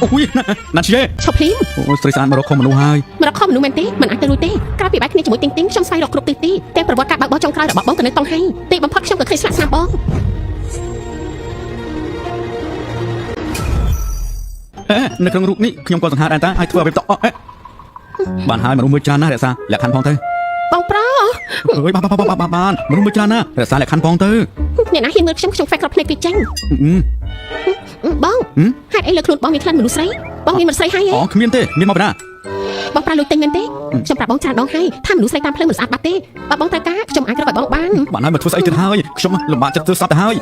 អូយណាត់ជា ឈប់ភ្លាម អូស្រីស្អាតមករកខុសមនុស្សហើយ មករកខុសមនុស្សមែនទេមិនអាចទៅរួចទេក្រោយពីបែកគ្នាជាមួយទីងទីងខ្ញុំស្វែងរកគ្រប់ទិសទីទាំងប្រវត្តិការបើកបោះចុងក្រោយរបស់បងទៅនៅតុងហៃទីបំផុតខ្ញុំក៏ឃើញស្លាកស្នាមបង អេនៅក្នុងរូបនេះខ្ញុំក៏សង្ហាដែរតាឲ្យធ្វើអ្វីតអេបានហើយមនុស្សមើលច្រើនណាស់រក្សាលក្ខខណ្ឌផងទៅ បងប្រុស អើយបានបានបានបានមនុស្សមើលច្រើនណាស់រក្សាលក្ខខណ្ឌផងទៅ អ្នកណាហ៊ានមើលខ្ញុំខ្ញុំហ្វេកគ្រប់ភ្នែកពីចេញបងហេតុអីលើខ្លួនបងមានក្លិនមនុស្សស្រីបងមានមនុស្សស្រីហើយហ៎ អូគ្មានទេមានមកពីណា បងប្រើលុយទិញមែនទេខ្ញុំប្រាប់បងច្រើនដងហើយថាមនុស្សស្រីតាមផ្លូវមិនស្អាតបាត់ទេបើបងត្រូវការខ្ញុំអាចរកឲ្យបងបាន បានហើយមកធ្វើស្អីទៀតហើយខ្ញុំលំបាកចិត្តធ្វើស្រាប់ទៅហើយ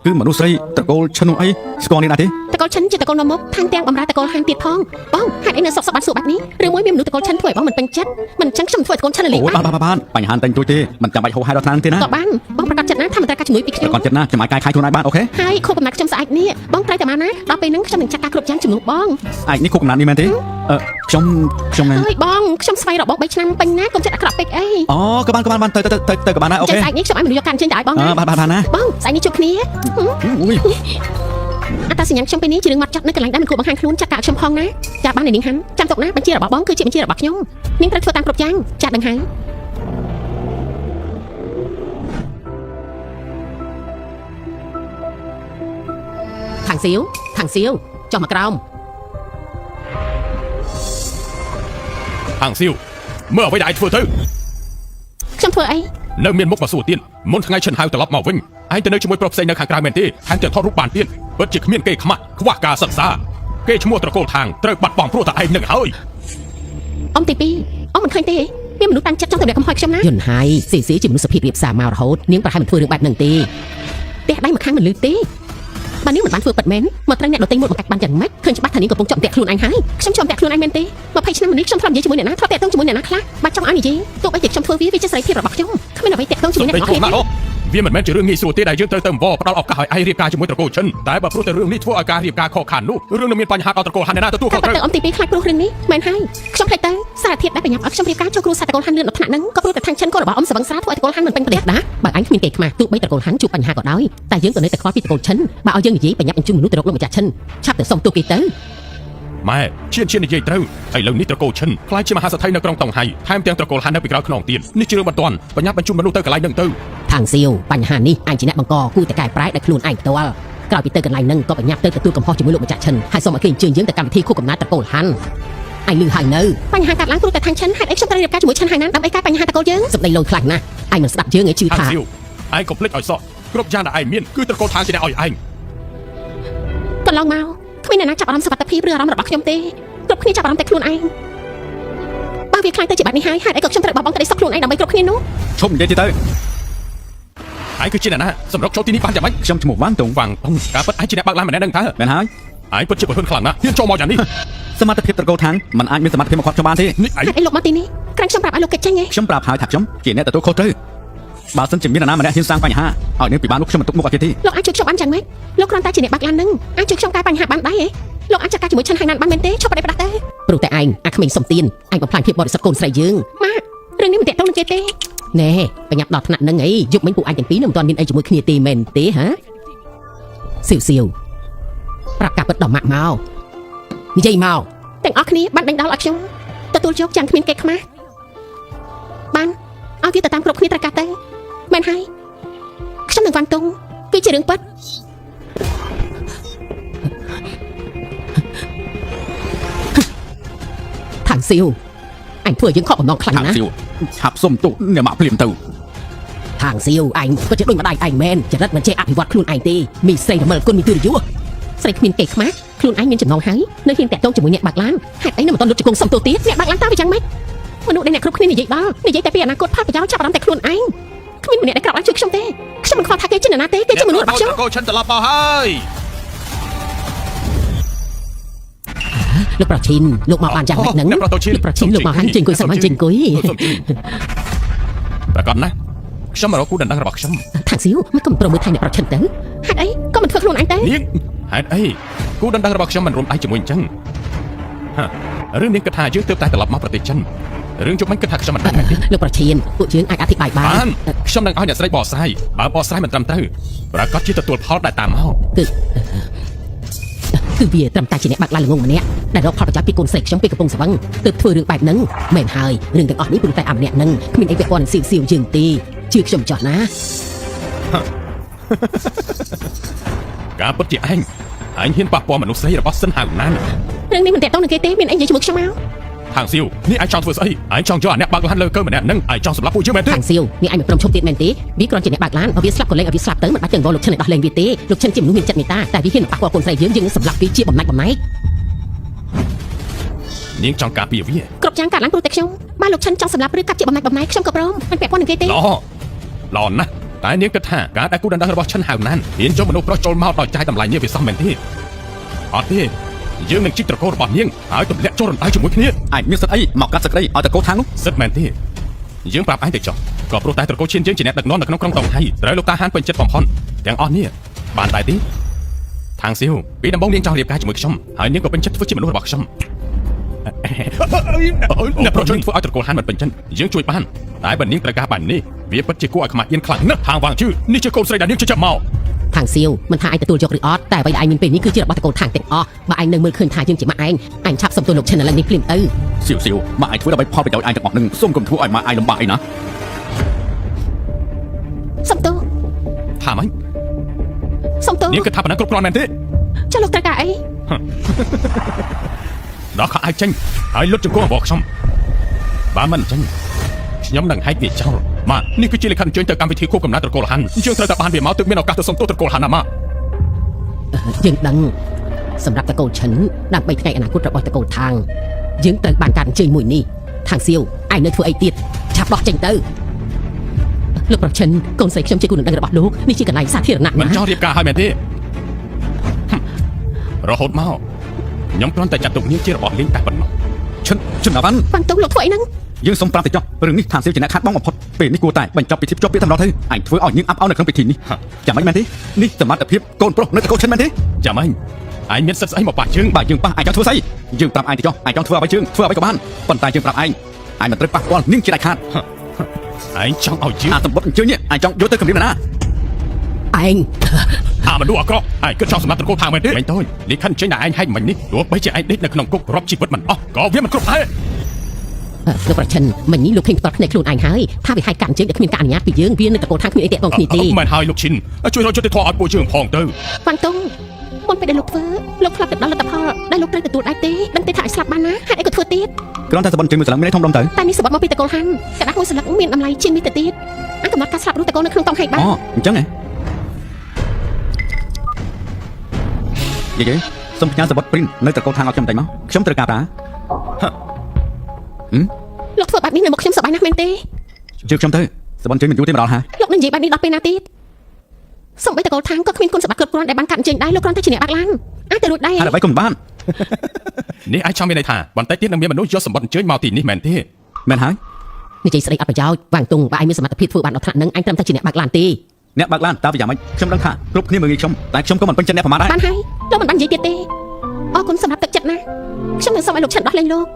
គឺមនុស្សស្រីត្រកូលឈិននោះអីស្គាល់នេះដែរទេ តកូលឈិនជាតកូលនាំមុខថែមទាំងបំរើតកូលហានទៀតផងបងហេតុអីនៅសុកសុកបានសួរបែបនេះឬមួយមានមនុស្សតកូលឈិនធ្វើឲ្យបងមិនពេញចិត្តមិនចឹងខ្ញុំធ្វើឲ្យតកូលឈិនលី អូយ បាន បានបានបានបញ្ហាតែងទួយទេមិនចាំបាច់ហូរហែដល់ថ្នាក់ទេណា ក៏បានបងប្រកាសចិត្តណាថាមិនត្រូវការជំនួយពីខ្ញុំ ប្រកបចិត្តណាខ្ញុំអាចកែខៃខ្លួនឯងបានអូខេ ហើយខូបកំណត់ខ្ញុំស្អែកនេះបងត្រូវតែមកណាដល់ពេលហ្នឹងខ្ញុំនឹងចាត់ការគ្រប់យ៉ាងជំនួសបង ឯងនេះខុសកំណត់នេះមែនទេអឺខ្ញុំខ្ញុំ ហើយបងខ្ញុំស្វែងរកបង3ឆ្នាំពេញណាកុំចិត្តអាក្រក់ពេកអី អូក៏បានក៏បានបានទៅទៅទៅទៅក៏បានដែរអូខេ ចឹងស្អែកនេះខ្ញុំឲ្យមនុស្សយកការអញ្ជើញទៅឲ្យបងណា បានបានបានណា បងស្អែកនេះជួបគ្នា អូយ អត្តសញ្ញាណខ្ញុំពេលនេះជារឿងម៉ត់ចត់នៅកន្លែងដែលមិនគួរបង្ហាញខ្លួនចាត់ការខ្ញុំផងណាចាបាននាងហាន់ចាំទុកណាបញ្ជារបស់បងគឺជាបញ្ជារបស់ខ្ញុំនាងត្រូវធ្វើតាមគ្រប់យ៉ាងចាដឹងហើយ ខាងសៀវខាងសៀវចុះមកក្រោម ហាងសៀវមើលអ្វីដែលឯងធ្វើទៅ ខ្ញុំធ្វើអី នៅមានមុខមកសួរទៀតមុនថ្ងៃឈិនហៅត្រឡប់មកវិញឯងទៅនៅជាមួយប្រុសផ្សេងនៅខាងក្រៅមែនទេថែមទាំងថតរូបបានទៀតពិតជាគ្មានគេខ្មាស់ខ្វះការសិក្សាគេឈ្មោះត្រកូលខាងត្រូវបាត់បង់ព្រោះតែឯងនឹងហើយ អ៊ំទី2អ៊ំមិនឃើញទេមានមនុស្សតាំងចិត្តចង់ទម្លាក់កំហុសខ្ញុំណា យន្តហើយស៊ីស៊ីជាមនុស្សភាពរៀបសារមករហូតនាងប្រហែលមិនធ្វើរឿងបែបហ្នឹងទេ ផ្ទះដៃមួយខាងមិនលឺទេបើនាងមិនបានធ្វើពិតមែនមកត្រូវអ្នកដទៃមុតមកកាច់បានយ៉ាងម៉េចឃើញច្បាស់ថានាងកំពុងជាប់តាក់ខ្លួនឯងហើយខ្ញុំជាប់តាក់ខ្លួនឯងមែនទេ20ឆ្នាំនេះខ្ញុំធ្លាប់និយាយជាមួយអ្នកណាធ្លាប់តាក់ទងជាមួយអ្នកណាខ្លះបើចង់ឲ្យនិយាយទោះបីជាខ្ញុំធ្វើវាវាជាសេរីភាពរបស់ខ្ញុំគ្មានអ្វីតាក់ទងជាមួយអ្នក ដី ទាំងអស់គ្នា ធំណាស់អូវាមិនមែនជារឿងងាយស្រួលទេដែលយើងត្រូវទៅអង្វរផ្ដល់ឱកាសឲ្យឯងរៀបការជាមួយត្រកូលឈិនតែបើព្រោះតែរឿងនេះធ្វើឲ្យការរៀបការខកខាននោះរឿងនឹងមានបញ្ហាដល់ត្រកូលហានអ្នកណាទទួលខុសត្រូវ តែបើទៅអ៊ំទី2ខ្លាចព្រោះរឿងនេះមែនហើយខ្ញុំភ្លេចទៅសារធាតុដែលបញ្ញាប់ឲ្យខ្ញុំរៀបការចូលគ្រួសារតកូលហាន់លឿនដល់ថ្នាក់ហ្នឹងក៏ព្រោះតែខាងឈិនក៏របស់អ៊ំសវឹងស្រាធ្វើឲ្យតកូលហាន់មិនពេញផ្ទះ ដាបើឯងគ្មានគេខ្មាស់ទោះបីត្រកូលហាន់ជួបបញ្ហាក៏ដោយតែយើងក៏នៅតែខ្វល់ពីត្រកូលឈិនបើឲ្យយើងនិយាយបញ្ញាប់បញ្ជូនមនុស្សទៅរកលោកម្ចាស់ឈិនឆាប់ទៅសុំទោសគេទៅ ម៉ែឈៀនឈៀននិយាយត្រូវឥឡូវនេះត្រកូលឈិនក្លាយជាមហាសេដ្ឋីនៅក្រុងតុងហៃថែមទាំងត្រកូលហាននៅពីក្រោយខ្នងទៀតនេះជារឿងបន្ទាន់បញ្ញាប់បញ្ជូនមនុស្សទៅកន្លែងនឹងទៅ ខាងសៀវបញ្ហានេះឯងជាអ្នកបង្កគួរតែកែប្រែដោយខ្លួនឯងផ្ទាល់ក្រោយពីទៅកន្លែងហ្នឹងក៏បញ្ញាប់ទៅទទួលកំហុសជាមួយលោកម្ចាស់ឈិនហើយសូមឲ្យគេអញ្ជើញយើងទៅកម្មវិធីខួបកំណើតត្រកូលហាន់ឯងលឺហើយនៅ បញ្ហាកើតឡើងព្រោះតែខាងឈិនហេតុអីខ្ញុំត្រូវរៀបការជាមួយឈិនហើយណាដើម្បីកែបញ្ហាតកូលយើង សម្ដីលយខ្លាំងណាស់ឯងមិនស្ដាប់យើងឯងជឿថា ហាងសៀវឯងកុំភ្លេចឲ្យសោះគ្រប់យ៉ាងដែលឯងមានគឺត្រកូលខាងជាអ្នកឲ្យឯង កន្លងមកគ្មានអ្នកណាចាប់អារម្មណ៍សុវត្ថិភាពឬអារម្មណ៍របស់ខ្ញុំទេគ្រប់គ្នាចាប់អារម្មណ៍តែខ្លួនឯងបើវាខ្លាចទៅជាបែបនេះហើយហេតុអីក៏ខ្ញុំត្រូវបោះបង់ក្តីសុខខ្លួនឯងដើម្បីគ្រប់គ្នានោះ ឈប់និយាយទៀតទៅ ឯងគឺជាអ្នកណាសម្រុកចូលទីនេះបានយ៉ាងម៉េច ខ្ញុំឈ្មោះវ៉ាន់តុង វ៉ាងតុងការពិតឯងជាអ្នកបើកឡានម្នាក់នឹងតើ មែនហើយ ឯងពិតជាប្រហិនខ្លាំងណាស់ហ៊ានចូលមកយ៉ាងនេះ សមត្ថភាពត្រកូលខាងมันអាចមានសមត្ថភាពមកគាត់ខ្ញុំបានទេ នេះឯង ហេតុអីលោកមកទីនេះក្រាំងខ្ញុំប្រាប់ឲ្យលោកគេចចេញឯង ខ្ញុំប្រាប់ហើយថាខ្ញុំជាអ្នកទទួលខុសត្រូវបើសិនជាមាននរណាម្នាក់ហ៊ានសាងបញ្ហាឲ្យនឹងពិបាកនោះខ្ញុំមិនទុកមុខឲ្យគេទេ លោកអាចជួយខ្ញុំបានយ៉ាងម៉េចលោកគ្រាន់តែជាអ្នកបើកឡាននឹងអាចជួយខ្ញុំកែបញ្ហាបានដែរឯងលោកអាចចាត់ការជាមួយឈិនហើយណានបានមែនទេឈប់បដិបត្តិទេ ព្រោះតែឯងអាក្មេងសុំទានឯងបំផ្លាញភាពបរិសុទ្ធកូនស្រីយើង ម៉ាក់រឿងនេះមិនតាក់ទងនឹងគេទេ ណែបញ្ញាប់ដល់ថ្នាក់ហ្នឹងអីយប់មិញពួកឯងទាំងពីរនៅមិនទាន់មានអីជាមួយគ្នាទេមែនទេហ៎សៀវសៀវប្រាប់ការពិតដល់ម៉ាក់មកនិយាយមក ទាំងអស់គ្នាបានដេញដោលឲ្យខ្ញុំទទួលយកយ៉ាងគ្មានគេខ្មាស់បានឲ្យវាទៅតាមគ្រប់គ្នាត្រូវការទៅមែនហើយខ្ញុំនឹងវ៉ាន់តុងវាជារឿងពិត ខាងសៀវអញធ្វើឲ្យយើងខកបំណងខ្លាំងណាស់ ខាងសៀវឆាប់សុំទោសអ្នកម៉ាក់ភ្លាមទៅ ខាងសៀវឯងពិតជាដូចម្ដាយឯងមែនចរិតមិនចេះអភិវឌ្ឍខ្លួនឯងទេមីស្រីរមិលគុណមីទូរយុ ស្រីគ្មានគេខ្មាស់ខ្លួនឯងមានចំណងហើយនៅហ៊ានតាក់ទងជាមួយអ្នកបាក់ឡានហេតុអីនៅមិនទាន់លុតជង្គង់សុំទោសទៀតអ្នកបាក់ឡានតើវាយ៉ាងម៉េចមនុស្សដែលអ្នកគ្រប់គ្នានិយាយដល់និយាយតែពីអនាគតផលប្រយោជន៍ចាប់អារម្មណ៍តែខ្លួនឯងគ្មានម្នាក់ដែលក្រោកឡើងជួយខ្ញុំទេខ្ញុំមិនខ្វល់ថាគេជានរណាទេគេជាមនុស្សរបស់ខ្ញុំ ត្រកូលឈិនត្រឡប់មកហើយ លោកប្រឈិនលោកមកបានយ៉ាងម៉េចហ្នឹង អ្នកប្រតូឈិន លោកប្រឈិនលោកមកហាន់ចេញអង្គុយសិនមកចេញអង្គុយ សូមជិះប្រកាសណាស់ខ្ញុំមករកគូដណ្ដឹងរបស់ខ្ញុំ ខាងសៀវមិនក៏មិនព្រមមើលថែអ្នកប្រឈិនទៅ ហេតុអីក៏មិនធ្វើខ្លួនឯងទេ នាងហេតុអីគូដណ្ដឹងរបស់ខ្ញុំមិនរួមដៃជាមួយអញ្ចឹងហារឿងនាងគិតថាយើងទើបតែត្រឡប់មកប្រទេសចិនរឿងជប់មិញគិតថាខ្ញុំមិនដឹងមែនទេ លោកប្រធានពួកយើងអាចអធិប្បាយបា បាន នខ្ញុំនឹងឲ្យអ្នកស្រីបកស្រាយបើបកស្រាយមិនត្រឹមត្រូវប្រកាសជាទទួលផលដែលតាមមក គឺ គឺវាត្រឹមតែជាអ្នកបាក់ឡានល្ងងម្នាក់ដែលរកផលប្រយោជន៍ពីកូនស្រីខ្ញុំពេលកំពុងស្វឹងទើបធ្វើរឿងបែបហ្នឹងមែនហើយរឿងទាំងអស់នេះព្រោះតែអាម្នាក់ហ្នឹងគ្មានអីពាក់ព័ន្ធនឹងសៀវសៀវយើងទេជឿខ្ញុំចោះណា ការពិតជាឯងឯងហ៊ានប៉ះពាល់មនុស្សស្រីរបស់សិនហៅណាន រឿងនេះមិនតាក់ទងនឹងគេទេមានអីនិយាយជាមួយខ្ញុំមក ខាងសៀវនេះឯងចង់ធ្វើស្អីឯងចង់យកអាអ្នកបើកឡានលើកើម្នាក់ហ្នឹងឯងចង់សម្លាប់ពួកយើងមែនទេ ខាងសៀវនេះឯងមិនព្រមឈប់ទៀតមែនទេវាគ្រាន់ជាអ្នកបើកឡានបើវាស្លាប់ក៏លែងឲ្យវាស្លាប់ទៅមិនបាច់ទៅអង្វរលោកឈិនឲ្យដោះលែងវាទេលោកឈិនជាមនុស្សមានចិត្តមេត្តាតែវាហ៊ានប៉ះពាល់កូនស្រីយើងយើងនឹងសម្លាប់វាជាបំណាច់បំណែក នាងចង់ការពារវា គ្រប់យ៉ាងកើតឡើងព្រោះតែខ្ញុំបើលោកឈិនចង់សម្លាប់ឬកាប់ជាបំណាច់បំណែកខ្ញុំក៏ព្រមមិនពាក់ព័ន្ធនឹងគេទេ ល្អល្អណាស់តែនាងគិតថាការដែលគូដណ្ដឹងរបស់ឈិនហៅណានហ៊ានយកមនុស្សប្រុសចូលមកដោយចាយតម្លៃនាងវាសមមែនទេអត់ទេយើងនឹងជីកត្រកូលរបស់នាងហើយទម្លាក់ចូលរណ្ដៅជាមួយគ្នា ឯងមានសិទ្ធិអីមកកាត់សក្តីឲ្យតកោខាងនោះ សិតមែនទេយើងប្រាប់ឯងទៅចុះក៏ព្រោះតែត្រកូលឈានយើងជាអ្នកដឹកនាំនៅក្នុងក្រុងតុងហៃត្រូវលោកតាហានពេញចិត្តបំផុតទាំងអស់នេះបានតែទេខាងសៀវពីដំបូងនាងចង់រៀបការជាមួយខ្ញុំហើយនាងក៏ពេញចិត្តធ្វើជាមនុស្សរបស់ខ្ញុំអ្នកប្រុសជួយធ្វើឲ្យត្រកូលហានមិនពេញចិត្តយើងជួយបានតែបើនាងត្រូវការបាននេះវាពិតជាគួរឲ្យខ្មាស់អៀនខ្លាំងណាស់ហាងវាងជឺនេះជាកូនស្រីដែលនាងជឿចាប់មក ខាងសៀវមិនថាឯងទទួលយកឬអត់តែអ្វីដែលឯងមានពេលនេះគឺជារបស់តកូលខាងទាំងអស់បើឯងនៅមើលឃើញថាយើងជាម៉ាក់ឯងឯងឆាប់សុំទោសលោកឈិនឥឡូវនេះភ្លាមទៅ សៀវសៀវម៉ាក់ឯងធ្វើដើម្បីផលប្រយោជន៍ឯងទាំងអស់នឹងសូមកុំធ្វើឲ្យម៉ាក់ឯងលំបាកអីណា សុំទោស ថាម៉េច សុំទោស នាងគិតថាប៉ុណ្ណឹងគ្រប់គ្រាន់មែនទេ ចុះលោកត្រូវការអី ដល់ខោអាវចេញហើយលុតជង្គង់របស់ខ្ញុំបើមិនអញ្ចឹងខ្ញុំនឹងហែកវាចោលម៉ានេះគឺជាលិខិតអញ្ជើញទៅកម្មវិធីខួបកំណើតត្រកូលហានយើងត្រូវតែបានវាមកទើបមានឱកាសទៅសុំទោសត្រកូលហានណាម៉ា យើងដឹងសម្រាប់តកូលឈិនដើម្បីថ្ងៃអនាគតរបស់តកូលខាងយើងត្រូវបានការអញ្ជើញមួយនេះខាងសៀវឯងនៅធ្វើអីទៀតឆាប់ដោះចេញទៅលោកប្រឈិនកូនស្រីខ្ញុំជាគូនឹងដឹងរបស់លោកនេះជាកន្លែងសាធារណៈណា មិនចង់រៀបការហើយមែនទេហឹមរហូតមកខ្ញុំគ្រាន់តែចាត់ទុកនាងជារបស់លេងតែប៉ុណ្ណោះ ឈិនឈិនអាវ៉ាន់ វ៉ាងតុងលោកធ្វើអីហ្នឹង យើងសូមប្រាប់ទៅចុះរឿងនេះឋានសៀវជាអ្នកខាត់បងបំផុតពេលនេះគួរតែបញ្ចប់ពិធីភ្ជាប់ពាក្យតែម្ដងទៅឯងធ្វើឲ្យនាងអាប់អោននៅក្នុងពិធីនេះចាំមិនមែនទេនេះសមត្ថភាពកូនប្រុសនៅតកោឈិនមែនទេ ចាំឯងឯងមានសិទ្ធិស្អីមកប៉ះជើង បើយើងប៉ះឯងចង់ធ្វើស្អីយើងប្រាប់ឯងទៅចុះឯងចង់ធ្វើអ្វីជើងធ្វើអ្វីក៏បានប៉ុន្តែយើងប្រាប់ឯងឯងមិនត្រូវប៉ះពាល់នាងជាដាច់ខាត ឯងចង់ឲ្យជើង អាសម្បត្តិអញ្ជើញនេះឯងចង់យកទៅគម្រាមណា ឯង អាមនុស្សអាក្រក់ឯងគិតចង់សម្រាប់ត្រកូលថាមែនទេមិនតូចលិខិតអញ្ជើញដែលឯងហែកមិញនេះទោះបីជាឯងដេកនៅក្នុងគុករាប់ជីវិតមិនអស់ក៏វាមិនគ្រប់ដែរ លោកប្រឈិនមិញនេះលោកឃើញផ្ទាល់ភ្នែកខ្លួនឯងហើយថាវាហែកកាត់អញ្ជើញដែលគ្មានការអនុញ្ញាតពីយើងវានៅតកូលខាងគ្មានអីតាក់ទងគ្នាទេ មែនហើយលោកឈិនជួយរកយុត្តិធម៌ឲ្យពួកយើងផងទៅ វ៉ាងតុងមុនពេលដែលលោកធ្វើលោកធ្លាប់ទៅដល់លទ្ធផលដែលលោកត្រូវទទួលដែរទេដឹងទេថាឲ្យស្លាប់បានណាហេតុអីក៏ធ្វើទៀត គ្រាន់តែសម្បត្តិអញ្ជើញមួយសន្លឹងមានន័យធំដុំទៅ តែនេះសម្បត្តិមកពីតកូលហាន់กระดาษមួយសន្លឹកមានតម្លៃជាងនេះទៅទៀតអាចកំណត់ការស្លាប់របស់តកូលនៅក្នុងតង់ហែកបាន អូអញ្ចឹងហ៎យាយសូមផ្ញើសម្បត្តិព្រីននៅត្រកូលខាងឲ្យខ្ញុំបន្តិចមកខ្ញុំត្រូវការប្រើ លោកធ្វើបែបនេះនៅមុខខ្ញុំសប្បាយណាស់មែនទេ ជឿខ្ញុំទៅសម្បត្តិអញ្ជើញមិនយូរទេមកដល់ហើយ លោកនឹងនិយាយបែបនេះដល់ពេលណាទៀតសូម្បីតកូលថាងក៏គ្មានគុណសម្បត្តិគ្រប់គ្រាន់ដែលបានកាត់អញ្ជើញដែរលោកគ្រាន់តែជាអ្នកបាក់ឡានអាចទៅរួចដែរ ហើយអ្វីក៏មិនបាន នេះអាចចង់មានន័យថាបន្តិចទៀតនឹងមានមនុស្សយកសម្បត្តិអញ្ជើញមកទីនេះមែនទេ មែនហើយ និយាយស្ដីអត់ប្រយោជន៍វាងទុងបើឯងមានសមត្ថភាពធ្វើបានដល់ថ្នាក់ហ្នឹងឯងត្រឹមតែជាអ្នកបើកឡានទេ អ្នកបើកឡានតើវាយ៉ាងម៉េចខ្ញុំដឹងថាគ្រប់គ្នាមើលងាយខ្ញុំតែខ្ញុំក៏មិនពេញចិត្តអ្នកប្រមាថដែរ បានហើយលោកមិនបាននិយាយទៀតទេអរគុណសម្រាប់ទឹកចិត្តណាខ្ញុំនឹងសូមឲ្យលោកឆិនដោះលែងលោក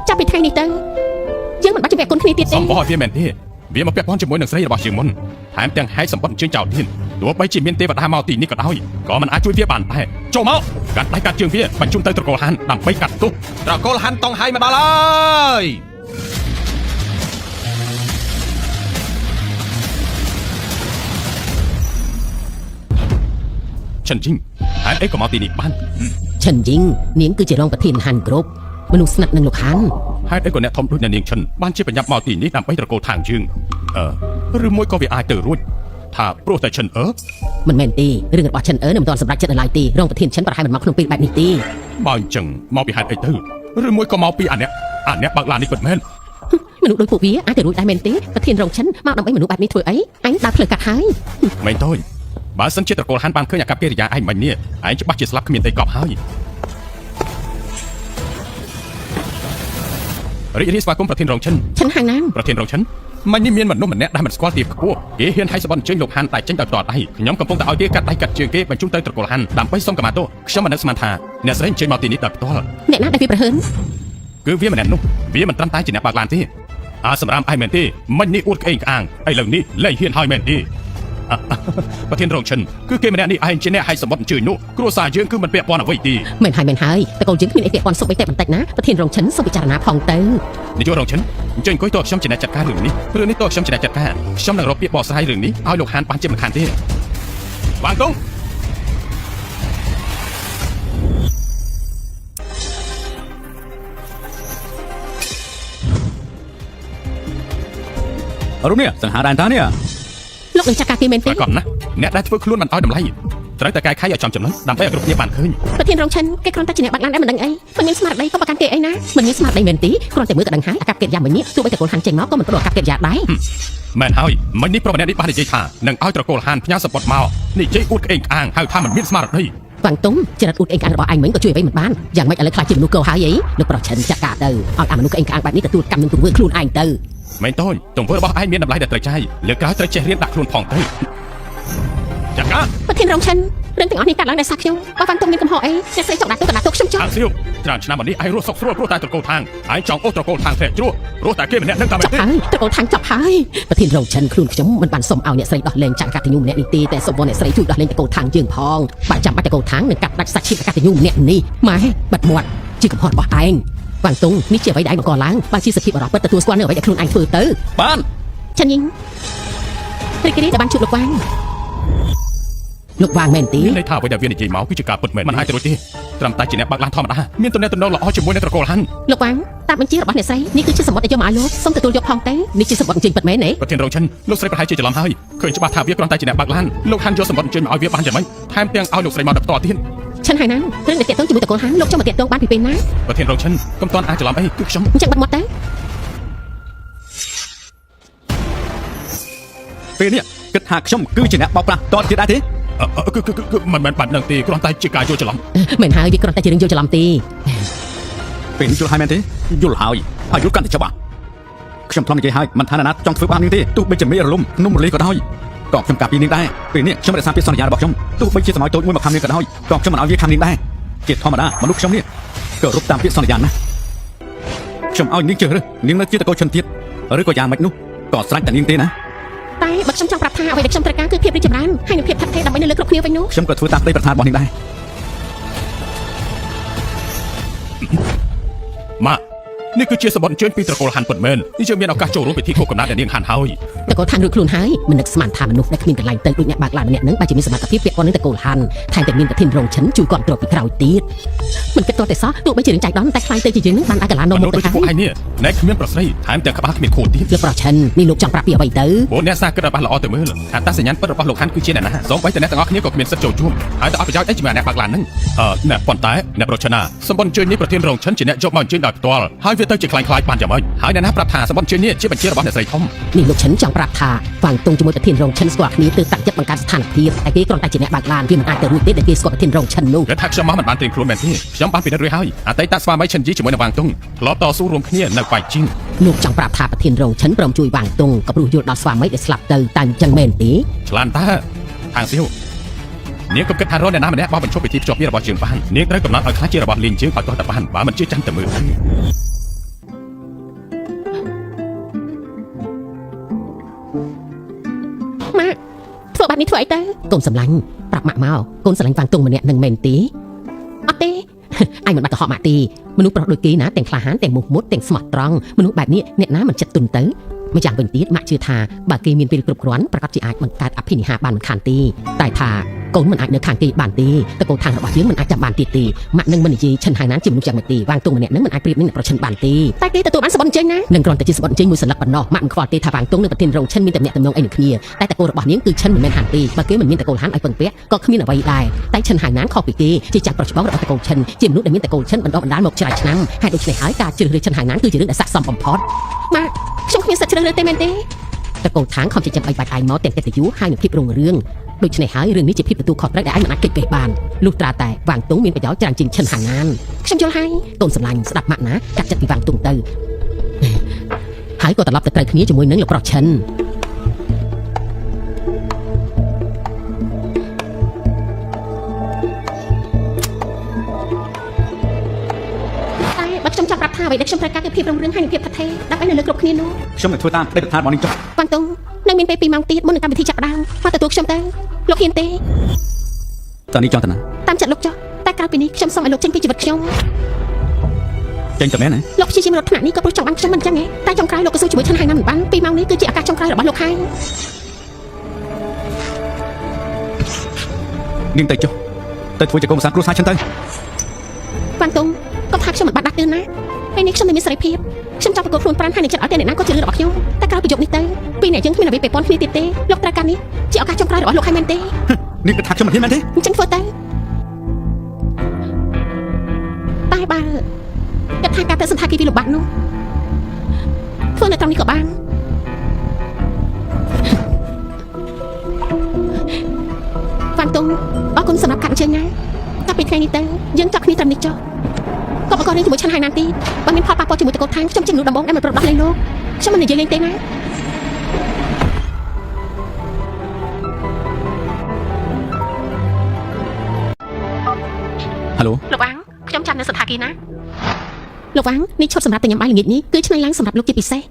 ចាប់ពីថ្ងៃនេះទៅយើងមិនបាច់ជំពាក់គុណគ្នាទៀតទេ សំបឲ្យវាមែនទេវាមកពាក់ព័ន្ធជាមួយនឹងស្រីរបស់យើងមុនថែមទាំងហែកសម្បត្តិអញ្ជើញចោលទៀតទោះបីជាមានទេវតាមកទីនេះក៏ដោយក៏មិនអាចជួយវាបានដែរចូលមកកាត់ដៃកាត់ជើងវាបញ្ជូនទៅត្រកូលហានដើម្បីកាត់ទោស ត្រកូលហាន់តុងហៃមកដល់ហើយ ឈិនជីងហេតុអីក៏មកទីនេះបាន ឈិនយីងនាងគឺជារងប្រធានហាន់គ្រប់មនុស្សស្និទ្ធនឹងលោកហាន់ ហេតុអីក៏អ្នកធំដូចអ្នកនាងឈិនបានជាប្រញាប់មកទីនេះដើម្បីត្រកូលខាងយើងអឺឬមួយក៏វាអាចទៅរួចថាព្រោះតែឈិនអឺ មិនមែនទេរឿងរបស់ឈិនអឺនៅមិនទាន់សម្រេចចិត្តនៅឡើយទេរងប្រធានឈិនប្រហែលមិនមកក្នុងពេលបែបនេះទេ បើអញ្ចឹងមកពីហេតុអីទៅឬមួយក៏មកពីអាអ្នកអាអ្នកបើកឡាននេះពិតមែន មនុស្សដូចពួកវាអាចទៅរួចដែរមែនទេប្រធានរងឈិនមកដើម្បីមនុស្សបែបនេះធ្វើអីឯងដើរផ្លូវកាត់ហើយ មែនតើបើសិនជាត្រកូលហានបានឃើញអាកប្បកិរិយាឯងមិញនេះឯងច្បាស់ជាស្លាប់គ្មានទេកប់ហើយរីករាយស្វាគមន៍ប្រធានរងឈិន ឆិនហាងណាន ប្រធានរងឈិនមិញនេះមានមនុស្សម្នាក់ដែលមិនស្គាល់ទីខ្ពស់គេហ៊ានឲ្យសម្បត្តិអញ្ជើញលោកហានតែចេញដោយផ្ទាល់ដៃខ្ញុំកំពុងតែឲ្យគេកាត់ដៃកាត់ជើងគេបញ្ជូនទៅត្រកូលហានដើម្បីសុំកម្មាទោសខ្ញុំមិននឹកស្មានថាអ្នកស្រីអញ្ជើញមកទីនេះដោយផ្ទាល់ អ្នកណាដែលវាប្រហើន គឺវាម្នាក់នោះវាមិនត្រឹមតែជាអ្នកបើកឡានទេអាសម្រាមឯងមែនទេមិញនេះអួតក្អេងក្អាងឥឡូវនេះលែងហ៊ានហើយមែនទេ ប្រធានរងឈិនគឺគេម្នាក់នេះឯងជាអ្នកឲ្យសម្បត្តិអញ្ជើញនោះគ្រួសារយើងគឺមិនពាក់ព័ន្ធអ្វីទេ មែនហើយមែនហើយតកូលយើងគ្មានអីពាក់ព័ន្ធសុខបីតែបន្តិចណាប្រធានរងឈិនសូមពិចារណាផងទៅ នាយករងឈិនអញ្ជើញអង្គុយតខ្ញុំជាអ្នកចាត់ការរឿងនេះរឿងនេះតខ្ញុំជាអ្នកចាត់ការខ្ញុំនឹងរកពាក្យបកស្រាយរឿងនេះឲ្យលោកហានបានជាមិនខានទេវ៉ាងតុង រូបនេះសង្ហាដែនតានេះ លោកនឹងចាត់ការគេមែនទេ ប្រកបណាស់អ្នកដែលធ្វើខ្លួនមិនឲ្យតម្លៃត្រូវតែកែខៃឲ្យចំចំណុចដើម្បីឲ្យគ្រប់គ្នាបានឃើញ ប្រធានរងឈិនគេគ្រាន់តែជាអ្នកបាក់ឡានដែរមិនដឹងអីមិនមានស្មារតីក៏ប្រកាន់គេអីណាមិនមានស្មារតីមែនទេគ្រាន់តែមើលក៏ដឹងហើយអាកប្បកិរិយាមួយនេះទោះបីតកូលហាន់ចេញមកក៏មិនប្រដៅអាកប្បកិរិយាដែរ មែនហើយមិញនេះប្រុសម្នាក់នេះបាននិយាយថានឹងឲ្យត្រកូលហានផ្ញើសម្បត្តិមកនិយាយអួតក្អេងក្អាងហៅថាមិនមានស្មារតី វ៉ាងតុងចរិតអួតអេងក្អាងរបស់ឯងមិញក៏ជួយអ្វីមិនបានយ៉ាងម៉េចឥឡូវខ្លាចជាមនុស្សកោហើយអីលោកប្រុសឈិនចាត់ការទៅឲ្យអាមនុស្សក្អេងក្អាងបែបនេះទទួលកម្មនឹងទង្វើខ្លួនឯងទៅ មែនតូនទង្វើរបស់ឯងមានតម្លៃដែលត្រូវចាយលើកក្រោយត្រូវចេះរៀនដាក់ខ្លួនផងទៅចាក់កា ប្រធានរងឈិនរឿងទាំងអស់នេះកើតឡើងដោយសារខ្ញុំបើវ៉ាន់តុងមានកំហុសអីអ្នកស្រីចង់ដាក់ទោសក៏ដាក់ទោសខ្ញុំចុះ ខាងសៀវច្រើនឆ្នាំមកនេះឯងរស់សុខស្រួលព្រោះតែត្រកូលខាងឯងចង់អូសត្រកូលខាងធ្លាក់ជ្រោះព្រោះតែគេម្នាក់នឹងតែមែនទេ ចប់ហើយត្រកូលខាងចប់ហើយ ប្រធានរងឈិនខ្លួនខ្ញុំមិនបានសុំឲ្យអ្នកស្រីដោះលែងចាក់កតញ្ញូម្នាក់នេះទេតែសុំវល់អ្នកស្រីជួយដោះលែងតកូលខាងយើងផងបើចាំបាច់តកូលខាងនឹងកាត់ដាច់សាច់ឈាមកតញ្ញូម្នាក់នេះម៉ែបិទមាត់ជាកំហុសរបស់ឯងវ៉ាងតុងនេះជាអ្វីដែលឯងបង្កឡើងបើជាសភាពបរិបិទទទួលស្គាល់នៅអ្វីដែលខ្លួនឯងធ្វើទៅ បាន ឆាន់ញីងរីករាយដែលបានជួបលោកវ៉ាង លោកវ៉ាងមែនទេ មានន័យថាអ្វីដែលវានិយាយមកគឺជាការពិតមែនមិនអាចទៅរួចទេត្រឹមតែជាអ្នកបើកឡានធម្មតាមានទំនាក់ទំនងល្អជាមួយនឹងត្រកូលហាន់ លោកវ៉ាងតាមបញ្ជារបស់អ្នកស្រីនេះគឺជាសម្បត្តិដែលយកមកឲ្យលោកសូមទទួលយកផងទៅ នេះជាសម្បត្តិអញ្ជើញពិតមែនទេ ប្រធានរងឈិនលោកស្រីប្រហែលជាច្រឡំហើយឃើញច្បាស់ថាវាគ្រាន់តែជាអ្នកបើកឡានលោកហាន់យកសម្បត្តិអញ្ជើញមកឲ្យវាបានយ៉ាងម៉េចថែមទាំងឲ្យលោកស្រីមកដល់ផ្ទាល់ទៀត ឆិនហើយណារឿងដែលតាក់ទងជាមួយតកូលហានលោកចង់មកតាក់ទងបានពីពេលណា ប្រធានរងឈិនកុំទាន់អាចច្រឡំអីគឺខ្ញុំ អញ្ចឹងបិទមាត់ទៅ ពេលនេះគិតថាខ្ញុំគឺជាអ្នកបោកប្រាស់តទៀតដែរទេ គឺគឺគឺមិនមែនបាត់នឹងទេគ្រាន់តែជាការយល់ច្រឡំ មែនហើយវាគ្រាន់តែជារឿងយល់ច្រឡំទេ ពេលនេះយល់ហើយមែនទេយល់ហើយហើយយល់កាន់តែច្បាស់ខ្ញុំធ្លាប់និយាយហើយមិនថានរណាចង់ធ្វើបាបនាងទេទោះបីជាមេរលំភ្នំរលាយក៏ដោយក៏ខ្ញុំការពីនាងដែរពេលនេះខ្ញុំរក្សាពាក្យសន្យារបស់ខ្ញុំទោះបីជាសម័យតូចមួយមកខំនាងក៏ដោយក៏ខ្ញុំមិនឲ្យវាខំនាងដែរជាធម្មតាមនុស្សខ្ញុំនេះក៏រົບតាមពាក្យសន្យាណាស់ខ្ញុំឲ្យនាងជ្រើសរើសនាងនៅជាតកោឈិនទៀតឬក៏យ៉ាងម៉េចនោះក៏ស្រេចតែនាងទេណា តែបើខ្ញុំចង់ប្រាប់ថាអ្វីដែលខ្ញុំត្រូវការគឺភាពរីកចម្រើនហើយនិងភាពថិតថេរដើម្បីនៅលើគ្រប់គ្នាវិញនោះ ខ្ញុំក៏ធ្វើតាមក្តីប្រាថ្នារបស់នាងដែរ ម៉ាក់នេះគឺជាសម្បត្តិអញ្ជើញពីត្រកូលហាន់ពិតមែននេះយើងមានឱកាសចូលរួមពិធីខួបកំណើតអ្នកនាងហាន់ហើយ តកូលខាងរួចខ្លួនហើយមិននឹកស្មានថាមនុស្សដែលគ្មានកន្លែងទៅដូចអ្នកបើកឡានម្នាក់ហ្នឹងបើជាមានសមត្ថភាពពាក់ព័ន្ធនឹងតកូលហាន់ថែមទាំងមានប្រធានរងឈិនជួយគ្រប់គ្រងពីក្រោយទៀត មិនគិតតតែសោះទោះបីជារឿងចៃដន្យតែខ្លាយទៅជាយើងនឹងបានឲ្យកលានម មនុស្ស មុខទៅហើយ ដូចពួកឯងនេះណែគ្មានប្រស្រីថែមទាំងក្បាលគ្មានខួរទៀត លោកប្រុសឈិននេះលោកចង់ប្រាប់ពីអ្វីទៅ ពួកអ្នកសាគិតឲ្យបានល្អទៅមើលអត្តសញ្ញាណពិតរបស់លោកហាន់គឺជាអ្នកណាសូម្បីតែអ្នកទាំងអស់គ្នាក៏គ្មានសិទ្ធិចូលជួបហើយតែអត់ប្រយោជន៍អីជាមួយអ្នកបើកឡានហ្នឹងអឺអ្នកប៉ុន្តែអ្នកប្រឆាណាសម្បត្តិអញ្ជើញនេះប្រធានរងឈិនជាអ្នកយកមកអញ្ជើញដោយផ្ទាល់ហើយវាទៅជាខ្លាញ់ៗបានយ៉ាងម៉េចហើយអ្នកណាប្រាប់ថាសម្បត្តិអញ្ជើញនេះជាបញ្ជារបស់អ្នកស្រីធំ នេះលោកឈិនចង់ប្រាប់ថាវ៉ាងតុងជាមួយប្រធានរងឈិនស្គាល់គ្នាទើបតាំងចិត្តបង្កើតស្ថានភាពតែគេគ្រាន់តែជាអ្នកបើកឡានវាមិនអាចទៅរួចទេដែលគេស្គាល់ប្រធានរងឈិននោះ គេថាខ្ញុំមកមិនបានត្រៀមខ្លួនមែនទេខ្ញុំបានពិនិត្យរួចហើយអតីតស្វាមីឈិនយីជាមួយនឹងវ៉ាងតុងធ្លាប់តស៊ូរួមគ្នានៅប៉ៃជីង លោកចង់ប្រាប់ថាប្រធានរងឈិនព្រមជួយវ៉ាងតុងក៏ព្រោះយល់ដល់ស្វាមីដែលស្លាប់ទៅតែអញ្ចឹងមែនទេ ឆ្លានតើខាងសៀវនាងកុំគិតថារកអ្នកណាម្នាក់បោះបញ្ឈប់ពិធីភ្ជាប់ពាក្យរបស់យើងបាននាងត្រូវកំណត់ឲ្យខ្លះជារបស់លៀងជើងឲ្យទាស់តែបានបើមិនជឿចាំតែមើល ម៉ាក់ធ្វើបែបនេះធ្វើអីទៅ កូនសម្លាញ់ប្រាប់ម៉ាក់មកកូនសម្លាញ់វ៉ាងតុងម្នាក់នឹងមែនទេ អត់ទេ ឯងមិនបាត់កុហកម៉ាក់ទេមនុស្សប្រុសដូចគេណាទាំងក្លាហានទាំងមោះមុតទាំងស្មោះត្រង់មនុស្សបែបនេះអ្នកណាមិនចិត្តទុនទៅម្យ៉ាងវិញទៀតម៉ាក់ជឿថាបើគេមានពេលគ្រប់គ្រាន់ប្រកាសជាអាចបង្កើតអភិនិហាបានមិនខានទេតែថាកូនមិនអាចនៅខាងគេបានទេតកូលខាងរបស់យើងមិនអាចចាំបានទៀតទេម៉ាក់នឹងមិននិយាយឈិនហើយណាជាមនុស្សយ៉ាងម៉េចទេវ៉ាងតុងម្នាក់នឹងមិនអាចប្រៀបនឹងអ្នកប្រឈិនបានទេ តែគេទទួលបានសម្បត្តិអញ្ជើញណា នឹងគ្រាន់តែជាសម្បត្តិអញ្ជើញមួយសន្លឹកប៉ុណ្ណោះម៉ាក់មិនខ្វល់ទេថាវ៉ាងតុងនឹងប្រធានរងឈិនមានតំណែងតំណងអីនឹងគ្នាតែតកូលរបស់នាងគឺឈិនមិនមែនហាន់ទេបើគេមិនមានតកូលហាន់ឲ្យពឹងពាក់ក៏គ្មានអ្វីដែរតែឈិនហើយណានខុសពីគេជាចាស់ប្រុសច្បងរបស់តកូលឈិនជាមនុស្សដែលមានតកូលឈិនបណ្ដុះបណ្ដាលមកច្រើនឆ្នាំហើយដូច្នេះហើយការជ្រើសរើសឈិនហើយណានគឺជារឿងដែលស័ក្តិសមបំផុត ម៉ាក់ខ្ញុំគ្មានសិទ្ធិជ្រើសរើសទេមែនទេ តកូលខាងខំចិញ្ចឹមឲ្យបាច់ឯងមកទាំងកិត្តិយសហើយនឹងភាពរុងរឿងដូច្នេះហើយរឿងនេះជាភាពទទួលខុសត្រូវដែលឯងមិនអាចគេចវេះបានលុះត្រាតែវ៉ាងតុងមានប្រយោជន៍ច្រើនជាងឈិនហើយណាន ខ្ញុំយល់ហើយ កូនសម្លាញ់ស្ដាប់ម៉ាក់ណាកាត់ចិត្តពីវ៉ាងតុងទៅហើយក៏ត្រឡប់ទៅត្រូវគ្នាជាមួយនឹងលោកប្រុសឈិន តែបើខ្ញុំចង់ប្រាប់ថាអ្វីដែលខ្ញុំត្រូវការគឺភាពរុងរឿងហើយនិងភាពថិតថេរដើម្បីនៅលើគ្រប់គ្នានោះ ខ្ញុំនឹងធ្វើតាមក្តីប្រាថ្នារបស់នាងចុះ វ៉ាងតុង នៅមានពេល2ម៉ោងទៀតមុននឹងកម្មវិធីចាប់ផ្ដើមមកទទួលខ្ញុំទៅលោកហ៊ានទេ តើនេះចង់ទៅណា តាមចិត្តលោកចុះតែក្រៅពីនេះខ្ញុំសូមឲ្យលោកចេញពីជីវិតខ្ញុំ ចេញតែមែនហ៎ លោកព្យាយាមរត់ថ្នាក់នេះក៏ព្រោះចង់បានខ្ញុំមិនចឹងហ៎តែចុងក្រោយលោកក៏ស៊ូជាមួយឆិនហើយណាមិនបាន2ម៉ោងនេះគឺជាឱកាសចុងក្រោយរបស់លោកហើយ នាងទៅចុះទៅធ្វើជាកុំសាគ្រួសារฉันទៅ វ៉ាន់តុងក៏ថាខ្ញុំមិនបាត់ដាស់តឿនណាពេលនេះខ្ញុំមិនមានសេរីភាពខ្ញុំចង់ប្រកួតខ្លួនប្រាណហើយនឹងចិត្តឲ្យតែអ្នកណាក៏ជារឿងរបស់ខ្ញុំតែក្រោយពីយប់នេះទៅពីរអ្នកយើងគ្មានអ្វីពាក់ព័ន្ធគ្នាទៀតទេលោកត្រូវការនេះជាឱកាសចុងក្រោយរបស់លោកហើយមែនទេ នាងគិតថាខ្ញុំមិនហ៊ានមែនទេ អញ្ចឹងធ្វើទៅតែបើគិតថាការទៅសន្តាគារវាលំបាកនោះធ្វើនៅត្រង់នេះក៏បានវ៉ាន់តុងអរគុណសម្រាប់ការអញ្ជើញណាតែពីថ្ងៃនេះទៅយើងចាប់គ្នាត្រឹមនេះចុះកុំបង្ករឿងជាមួយឆាន់ហើយណានទីបើមានផលប៉ះពាល់ជាមួយតកូលខាងខ្ញុំជាមនុស្សដំបូងដែលមិនព្រមដោះលែងលោកខ្ញុំមិននិយាយលេងទេណា ហៅឡូ លោកវ៉ាងខ្ញុំចាំនៅសន្តាគារណាលោកវ៉ាងនេះឈុតសម្រាប់តែញ៉ាំបាយល្ងាចនេះគឺឆ្នៃឡើងសម្រាប់លោកជាពិសេស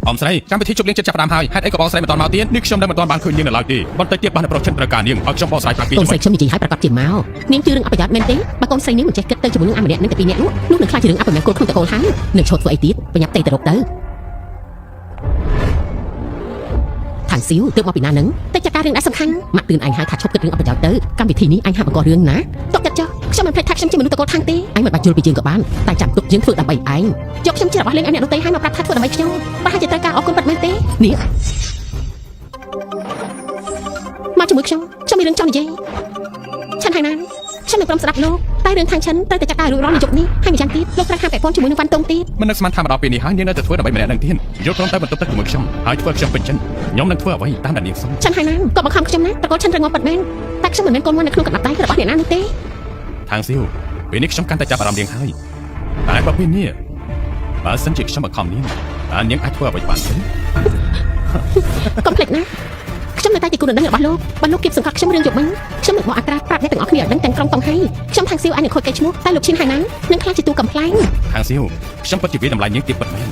អមស្រីកម្មវិធីជប់លៀងចិត្តចាប់ផ្ដើមហើយហេតុអីក៏បងស្រីមិនទាន់មកទៀតនេះខ្ញុំនៅមិនទាន់បានឃើញនាងនៅឡើយទេបន្តិចទៀតបានប្រុសចិនត្រូវការនាងឲ្យខ្ញុំបកស្រាយប្រាប់ពី កូនស្រីខ្ញុំនិយាយឲ្យប្រកាសជាមក នាងជឿរឿងអប្រយោជន៍មែនទេបើកូនស្រីនាងមិនចេះគិតទៅជាមួយនឹងអាម្នាក់នឹងតែពីរនាក់នោះនោះនឹងខ្លាចជារឿងអពមង្គលក្នុងតកូលហើយ នឹងឈប់ធ្វើអីទៀតបញ្ញាប់តេទៅរកទៅខាងស៊ីវទើបមកពីណានឹង តែចាត់ការរឿងដែលសំខាន់ ម៉ាក់ទឿនឯងហើយថាឈប់គិតរឿងអប្រយោជន៍ទៅកម្មវិធីនេះឯងហាក់បង្ករឿងណា ទុកចិត្តចុះខ្ញុំមិនភ្លេចថាខ្ញុំជាមនុស្សតកូលខាងទេ ឯងមិនបាច់យល់ពីយើងក៏បានតែចាំទុកយើងធ្វើដើម្បីឯង យកខ្ញុំជារបស់លេងឲ្យអ្នកដទៃហើយមកប្រាប់ថាធ្វើដើម្បីខ្ញុំប្រហែលជាត្រូវការអរគុណពិតមែនទេ នេះ មកជាមួយខ្ញុំខ្ញុំមានរឿងចង់និយាយឆាន់ហើយណាខ្ញុំនឹងព្រមស្ដាប់លោកតែរឿងខាងឆិនត្រូវតែចាត់ការរួចរាល់នៅយប់នេះហើយម្យ៉ាងទៀតលោកត្រូវហាមពាក់ព័ន្ធជាមួយនឹងវ៉ាន់តុងទៀត មិននឹកស្មានថាមកដល់ពេលនេះហើយនាងនៅតែធ្វើដើម្បីម្នាក់នឹងទៀតយល់ព្រមតែបន្ទប់ទឹកជាមួយខ្ញុំហើយធ្វើខ្ញុំពេញចិត្តខ្ញុំនឹងធ្វើអ្វីតាមដែលនាងសុំ ឆាន់ហើយណាក៏បង្ខំខ្ញុំណាតកូលឆិនរងំពិតមែនតែខ្ញុំមិនមែនកូនមាន់នៅក្នុងកណ្ដាប់ដៃរបស់អ្នកណានោះទេ ខាងស៊ីវពេលនេះខ្ញុំកាន់តែចាប់អារម្មណ៍នាងហើយតែបើពេលនេះបើសិនជាខ្ញុំបង្ខំនាងតើនាងអាចធ្វើអ្វីបានទេ កុំភ្លេចណាខ្ញុំនៅតែជាគូដណ្ដឹងរបស់លោកបើលោកគៀបសង្កត់ខ្ញុំរឿងយប់មិញខ្ញុំនឹងបកអត្រាប្រាប់អ្នកទាំងអស់គ្នាឲ្យដឹងទាំងក្រុងតុងហៃខ្ញុំខាងសៀវអាចនឹងខូចកេរ្តិ៍ឈ្មោះតែលោកឈិនហើយណានឹងខ្លាចជាទូកំ pl ែង ខាងស៊ីវខ្ញុំពិតជាវាតម្លៃនាងទៀតពិតមែន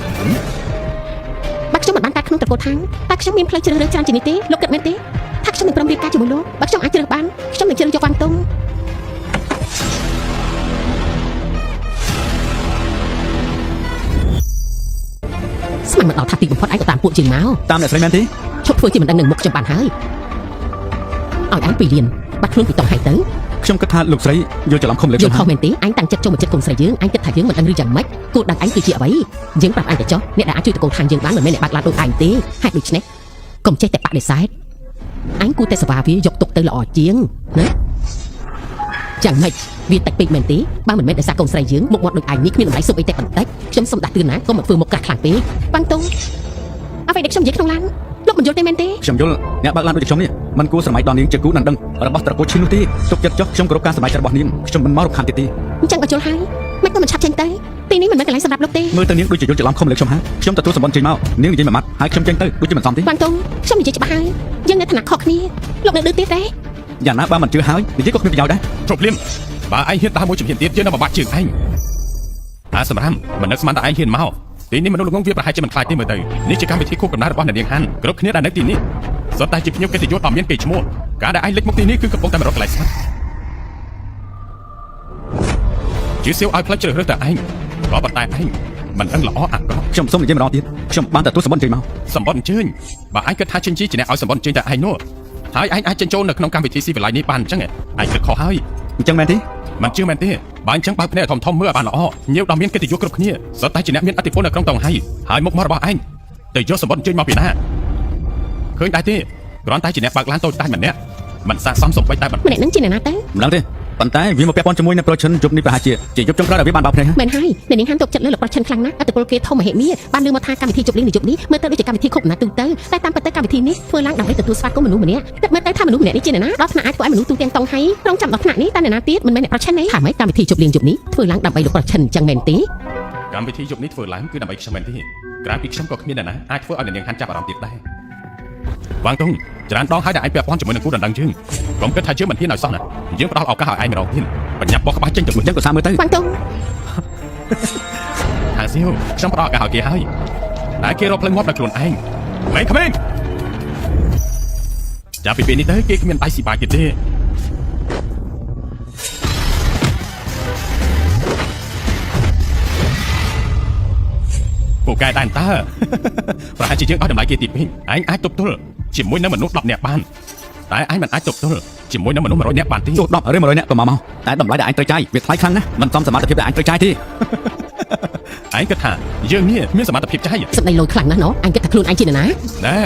បើខ្ញុំមិនបានកាត់ក្នុងត្រកូលខាងតែខ្ញុំមានផ្លូវជ្រើសរើសច្រើនជាងនេះទេលោកគិតមែនទេថាខ្ញុំនឹងព្រមរៀបការជាមួយលោកបើខ្ញុំអាចជ្រើសបានខ្ញុំនឹងជ្រើសយកវ៉ាន់តុង ស្មានមកដល់ថាទីបំផុតឯងក៏តាមពួកយើងមក តាមអ្នកស្រីមែនទេ ឈប់ធ្វើជាមិនដឹងនឹងមុខខ្ញុំបានហើយឲ្យឯងពីរលានបាត់ខ្លួនពីតង់ហើយទៅ ខ្ញុំគិតថាលោកស្រីយល់ច្រឡំខំលើ យ ខ្ញុំហើយ ល់ខុសមែនទេឯងតាំងចិត្តចូលមកចិត្តកូនស្រីយើងឯងគិតថាយើងមិនដឹងឬយ៉ាងម៉េចគោលដៅឯងគឺជាអ្វីយើងប្រាប់ឯងតែចុះអ្នកដែលអាចជួយតកូលខាងយើងបានមិនមែនអ្នកបាក់ឡានដូចឯងទេហេតុដូច្នេះកុំចេះតែបដិសេធឯងគួរតែសវ៉ាវាយកទុកទៅល្អជាងណាយ៉ាងម៉េចវាតិចពេកមែនទេបើមិនមែនដោយសារកូនស្រីយើងមុខមាត់ដូចឯងនេះគ្មានតម្លៃសុំអីតែបន្តិចខ្ញុំសុំដាស់តឿនណាកុំមកធ្វើមុខក្រាស់ខ្លាំងពេក វ៉ាន់តុងអ្វីដែលខ្ញុំនិយាយក្នុងឡានលោកមិនយល់ទេមែនទេ ខ្ញុំយល់អ្នកបើកឡានដូចខ្ញុំនេះមិនគួរស្រមៃដល់នាងជាគូដណ្ដឹងរបស់ត្រកូលឈីនោះទេទុកចិត្តចុះខ្ញុំគោរពការសម្រេចចិត្តរបស់នាងខ្ញុំមិនមករំខានទៀតទេ អញ្ចឹងបើយល់ហើយមិនក៏មិនឆាប់ចេញទៅទីនេះមិនមែនកន្លែងសម្រាប់លោកទេ មើលទៅនាងដូចជាយល់ច្រឡំខំលើខ្ញុំហើយខ្ញុំទទួលសម្បត្តិចេញមកនាងនិយាយមួយម៉ាត់ហើយខ្ញុំចេញទៅដូចជាមិនសមទេ វ៉ាន់តុងខ្ញុំនិយាយច្បាស់ហើយយើងនៅឋានៈខុសគ្នាលោកនៅឌឺទៀតទេ យ៉ាងណាបើមិនជឿហើយនិយាយក៏គ្មានប្រយោជន៍ដែរ ជប់លៀមបើឯងហ៊ានដើរមួយជំហានទៀតយើងនឹងបំបាក់ជើងឯងអាសម្រាប់មិននឹកស្មានថាឯងហ៊ានមកទីនេះមនុស្សល្ងងវាប្រហែលជាមិនខ្លាចទេមើលទៅនេះជាកម្មវិធីខួបកំណើតរបស់អ្នកនាងហាន់គ្រប់គ្នាដែលនៅទីនេះសុទ្ធតែជាភ្ញៀវកិត្តិយសដ៏មានកេរ្តិ៍ឈ្មោះការដែលឯងលេចមកទីនេះគឺកំពុងតែមករកកន្លែងស្ងាត់ជាសៀវឲ្យផ្លូវជ្រើសរើសតែឯងក៏ប៉ុន្តែឯងមិនដឹងល្អអាក្រក់ ខ្ញុំសូមនិយាយម្ដងទៀតខ្ញុំបានទទួលសម្បត្តិចេញមក សម្បត្តិអញ្ជើញបើឯងគិតថាចិញ្ជីជាអ្នកឲ្យសម្បត្តិអញ្ជើញតែឯងនោះហើយឯងអាចចិញ្ចូលនៅក្នុងកម្មវិធីស៊ីវិល័យនេះបានអញ្ចឹងឯងគិតខុសហើយ អញ្ចឹងមែនទេ មិនជឿមែនទេបើអញ្ចឹងបើកភ្នែកឲ្យធំធំមើលឲ្យបានល្អញៀវដល់មានកិត្តិយសគ្រប់គ្នាសុទ្ធតែជាអ្នកមានឥទ្ធិពលនៅក្រុងតង់ហៃហើយមុខមាត់របស់ឯងទៅយកសម្បត្តិអញ្ជើញមកពីណាឃើញដែរទេគ្រាន់តែជាអ្នកបើកឡានតូចតាចម្នាក់មិនស័ក្តិសមសំបីតែបន្ ម្នាក់នឹងជាអ្នកណាទៅ មិនដឹងទេប៉ុន្តែវាមកពាក់ព័ន្ធជាមួយនឹងប្រូឈិនយប់នេះប្រហែលជាជាយប់ចុងក្រោយដែលវាបានបើកភ្នែក មែនហើយអ្នកនាងហានទុកចិត្តលើលោកប្រុសឈិនខ្លាំងណាស់អត្តពលគេធំមហិមាបានលើមកថាកម្មវិធីជប់លៀងនៅយប់នេះមើលទៅដូចជាកម្មវិធីខុបណាទូទៅតែតាមពិតទៅកម្មវិធីនេះធ្វើឡើងដើម្បីទទួលស្វាគមន៍មនុស្សម្នាក់គិតមើលទៅថាមនុស្សម្នាក់នេះជាអ្នកណាដល់ថ្នាក់អាចធ្វើឲ្យមនុស្សទូទាំងតង់ហៃរងចាំដល់ថ្នាក់នេះតែអ្នកណាទៀតមិនមែនអ្នកប្រុសឈិនទេ ថាម៉េចកម្មវិធីជប់លៀងយប់នេះធ្វើឡើងដើម្បីលោកប្រឈិនអញ្ចឹងមែនទេ កម្មវិធីយប់នេះធ្វើឡើងគឺដើម្បីខ្ញុំមែនទេក្រៅពីខ្ញុំក៏គ្មានអ្នកណាអាចធ្វើឲ្យអ្នកនាងហាន់ចាប់អារម្មណ៍ទៀតដែរ វ៉ាងតុងច្រើនដងហើយដែលឯងពាក់ព័ន្ធជាមួយនឹងគូដណ្ដឹងយើងកុំគិតថាយើងមិនហ៊ានឲ្យសោះណាយើងផ្ដល់ឱកាសឲ្យឯងម្ដងទៀតបញ្ញាប់បោះក្បាលចេញទៅ អញ្ចឹងក៏សាកមើលទៅ វ៉ាងតុង ហាសៀវខ្ញុំផ្ដល់ឱកាសឲ្យគេហើយតែគេរកផ្លូវងាប់ដល់ខ្លួនឯងក្មេងក្មេងចាប់ពីពេលនេះទៅគេគ្មានដៃស៊ីបាយទៀតទេ ពូកែដែរតើ ប្រហែលជាយើងឲ្យតម្លៃគេទីពេកឯងអាចទប់ទល់ជាមួយនឹងមនុស្ស10នាក់បានតែឯងមិនអាចទប់ទល់ជាមួយនឹងមនុស្ស100នាក់បានទេ ទោះ10ឬ100នាក់ក៏មកមកតែតម្លៃដែលឯងត្រូវចាយវាថ្លៃខ្លាំងណាស់មិនសមសមត្ថភាពដែលឯងត្រូវចាយទេ ឯងគិតថាយើងនេះមានសមត្ថភាពចាយ សម្ដីលយខ្លាំងណាស់ណោះអញគិតថាខ្លួនឯងជានរណា ណែ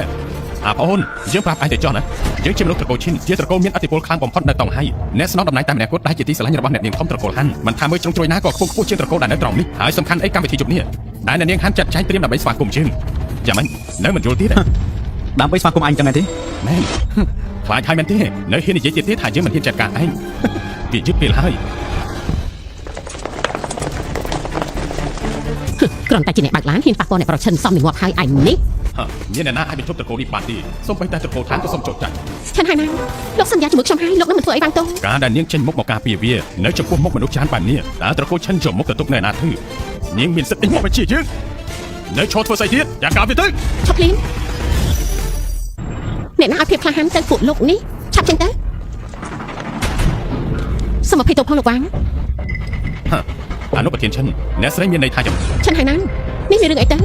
អាប្អូនយើងប្រាប់ឯងទៅចុះណាយើងជាមនុស្សត្រកូលឈិនជាត្រកូលមានឥទ្ធិពលខ្លាំងបំផុតនៅតុងហៃអ្នកស្នងតំណែងតែម្នាក់គត់ដែលជាទីស្រឡាញ់របស់អ្នកនាងធំត្រកូលហាន់មិនថាមើលជ្រុងជ្រោយណាក៏ខ្ពង់ខ្ពស់ជាងត្រកូលដែលនៅត្រង់នេះហើយសំខាន់អីកម្មវិធីជប់នេះដែលអ្នកនាងហាន់ចាត់ចែងត្រៀមដើម្បីស្វាគមន៍យើងយ៉ាងម៉េចនៅមិនយល់ទៀតទេ ដើម្បីស្វាគមន៍អញចឹងមែនទេ មែនខ្លាចហើយមែនទេនៅហ៊ាននិយាយទៀតទេថាយើងមិនហ៊ានចាត់ការឯង វាយឺតពេលហើយ ហឹមគ្រាន់តែជាអ្នកបើកឡានហ៊ានប៉ះពាល់អ្នកប្រឈិនសំនឹងងាប់ហើយឯងនេះ ហ่ะមានអ្នកណាអាចបញ្ឈប់ត្រកូលនេះបានទេសូម្បីតែត្រកូលឋានក៏សូមចុចចាច់ ឆាន់ហើយណាលោកសន្យាជាមួយខ្ញុំហើយលោកនឹងមិនធ្វើអីវ៉ាងតុង ការដែលនាងចេញមុខមកការពារវានៅចំពោះមុខមនុស្សច្រើនបែបនេះតើត្រកូលឈិនយកមុខទៅទុកនៅឯណាធឺនាងមានសិទ្ធិអីមកបញ្ជាយើងនៅឈរធ្វើស្អីទៀតយ៉ាងការវាទៅ ឈប់ភ្លាមអ្នកណាឲ្យភាពក្លាហានទៅពួកលោកនេះឆាប់ចេញទៅសូមអភ័យទោសផងលោកវ៉ាង ហ่ะអនុប្រធានឈិនអ្នកស្រីមានន័យថាយ៉ាង ឆាន់ហើយណានេះមានរឿងអីទៅ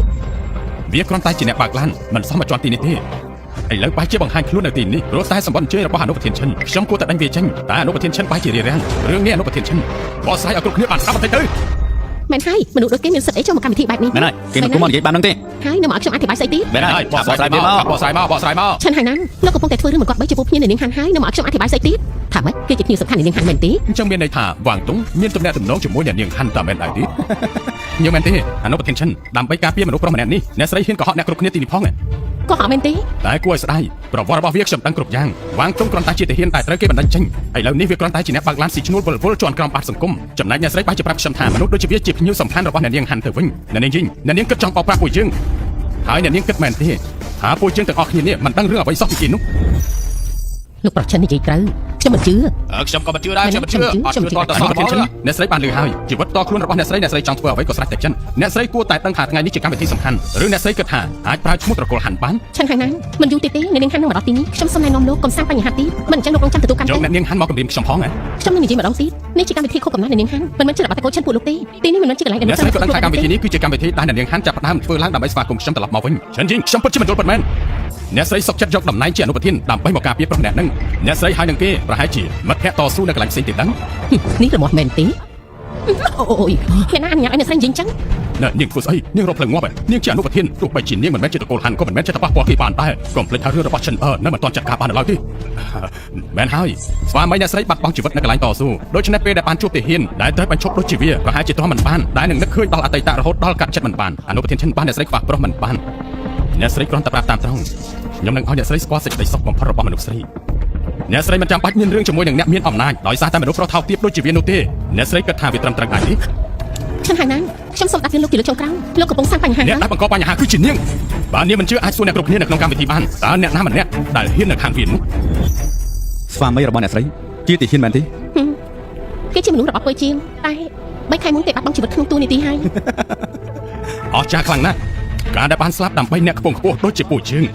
វាគ្រាន់តែជាអ្នកបើកឡានមិនសមមកជាន់ទីនេះទេឥឡូវបែរជាបង្ហាញខ្លួននៅទីនេះព្រោះតែសម្បត្តិអញ្ជើញរបស់អនុប្រធានឈិនខ្ញុំគួរតែដេញវាចេញតែអនុប្រធានឈិនបែរជារារាំងរឿងនេះអនុប្រធានឈិនបកស្រាយឲ្យគ្រប់គ្នាបានស្ដាប់បន្តិចទៅ មែនហើយមនុស្សដូចគេមានសិទ្ធិអីចូលមកកម្មវិធីបែបនេះ មែនហើយគេមិនគួរមកនិយាយបានហ្នឹងទេ ហើយនៅមកឲ្យខ្ញុំអធិប្បាយស្អីទៀត មែនហើយ បកស្រាយមកបកស្រាយមកបកស្រាយមក ឆាន់ហើយណាលោកកំពុងតែធ្វើរឿងមិនគាត់បីចំពោះភ្ញៀវនៅនាងហាន់ហើយនៅមកឲ្យខ្ញុំអធិប្បាយស្អីទៀតថាម៉េចគេជាភ្ញៀវសំខាន់នៅនាងហាន់មែនទេ អញ្ចឹងមានន័យថាវ៉ាងតុងមានទំនាក់ទំនងជាមួយអ្នកនាងហាន់តាមែនដែរទេ ខ្ញុំមែនទេអនុប្រធានឈិនដើម្បីការពារមនុស្សប្រុសម្នាក់នេះអ្នកស្រីហ៊ានកុហកអ្នកគ្រប់គ្នាទីនេះផង ក៏ហត់មែនទេ តែគួរឲ្យស្ដាយប្រវត្តិរបស់វាខ្ញុំដឹងគ្រប់យ៉ាងវ៉ាងតុងគ្រាន់តែជាទាហានតែត្រូវគេបណ្ដឹងចេញឥឡូវនេះវាគ្រាន់តែជាអ្នកបើកឡានស៊ីឈ្នួលវិលវល់ជាន់ក្រោមបាតសង្គមចំណែកអ្នកស្រីបែរជាប្រាប់ខ្ញុំថាមនុស្សដូចជាវាជាភ្ញៀវសំខាន់របស់អ្នកនាងហាន់ទៅវិញអ្នកនាងយីងអ្នកនាងគិតចង់បោកប្រាស់ពួកយើងហើយអ្នកនាងគិតមែនទេថាពួកយើងទាំងអស់គ្នានេះមិនដឹងរឿងអ្វីសោះពីគេនោះ លោកប្រឈិននិយាយត្រូវខ្ញុំមិនជឿ ខ្ញុំក៏មិនជឿដែរខ្ញុំមិនជឿអត់ជឿតតែ អ សោះហ្មង នុប្រធានឈិនអ្នកស្រីបានលឺហើយជីវិតផ្ទាល់ខ្លួនរបស់អ្នកស្រីអ្នកស្រីចង់ធ្វើអ្វីក៏ស្រេចតែចិត្តអ្នកស្រីគួរតែដឹងថាថ្ងៃនេះជាកម្មវិធីសំខាន់ឬអ្នកស្រីគិតថាអាចប្រើឈ្មោះត្រកូលហាន់បាន ឆាន់ហើយណាមិនយូរទៀតទេនៅនាងហាន់នឹងមកដល់ទីនេះខ្ញុំសូមណែនាំលោកកុំសាងបញ្ហាទៀតមិនអញ្ចឹងលោករងចាំទទួលកម្ម យក ទេ អ្នកនាងហាន់មកគំរាមខ្ញុំផងហ៎ ខ្ញុំនឹងនិយាយម្ដងទៀតនេះជាកម្មវិធីខួបកំណត់នៅនាងហាន់មិនមែនជារបស់តកូលឆិនពួកលោកទេទីនេះមិនមែនជាកន្លែងដែល អ្នកស្រីក៏ដឹងថាកម្មវិធីនេះគឺជាកម្មវិធីដែលអ្នកនាងហាន់ចាប់ផ្ដើមធ្វើឡើងដើម្បីស្វាគមន៍ខ្ញុំត្រឡប់មកវិញឈិនយីងខ្ញុំពិតជាមិនយល់ពិតមែនអ្នកស្រីសុកចិត្តយកតំណែងជាអនុប្រធានដើម្បីមកការពារប្រុសម្នាក់ហ្នឹងអ្នកស្រីហើយនឹងគេប្រហែលជាមិត្តភក្តិតស៊ូនៅកន្លែងផ្សេងទៀតដឹង ហឹមនេះរមាស់មែនទេអូយ អ្នកណាអនុញ្ញាតឲ្យអ្នកស្រីនិយាយអញ្ចឹង ណែនាងធ្វើស្អីនាងរកផ្លូវងាប់ហ៎នាងជាអនុប្រធានទោះបីជានាងមិនមែនជាតកូលហាន់ក៏មិនមែនជាតប៉ះពាល់គេបានដែរកុំភ្លេចថារឿងរបស់ឈិនអឺនៅមិនទាន់ចាត់ការបាននៅឡើយទេមែនហើយស្វាមីអ្នកស្រីបាត់បង់ជីវិតនៅកន្លែងតស៊ូដូច្នេះពេលដែលបានជួបទាហានដែលត្រូវបញ្ឈប់ដូចជាវាប្រហែលជាទ្រាំមិនបានដែលនឹងនឹកឃើញដល់អតីតរហូតដល់កាត់ចិត្តមិនបានអនុប្រធានឈិនបានអ្នកស្រីខ្វះប្រុសមិនបានអ្នកស្រីគ្រាន់តែប្រាប់តាមត្រង់ខ្ញុំនឹងឲ្យអ្នកស្រីស្គាល់សេចក្តីសុខបំផុតរបស់មនុស្សស្រីអ្នកស្រីមិនចាំបាច់មានរឿងជាមួយនឹងអ្នកមានអំណាចដោយសារតែមនុស្សប្រុសថោកទាបដូចជាវានោះទេអ្នកស្រីគិតថាវាត្រឹមត្រូវដែរទេ ឆាន់ហើយណាខ្ញុំសូមដាក់រឿងលោកជាលើកចុងក្រោយលោកកំពុងសាងបញ្ហា អ្នកដែលបង្កបញ្ហាគឺជានាងបើនាងមិនជឿអាចសួរអ្នកគ្រប់គ្នានៅក្នុងកម្មវិធីបានតើអ្នកណាម្នាក់ដែលហ៊ាននៅខាងវានោះ ស្វាមីរបស់អ្នកស្រីជាទាហានមែនទេ គេជាមនុស្សរបស់ពើជាងតែ3ខែមុនគេបាត់បង់ជីវិតក្នុងតួនាទីហើយ អស្ចារ្យខ្លាំងណាស់ការដែលបានស្លាប់ដើម្បីអ្នកខ្ពង់ខ្ពស់ដូចជាពួកយើង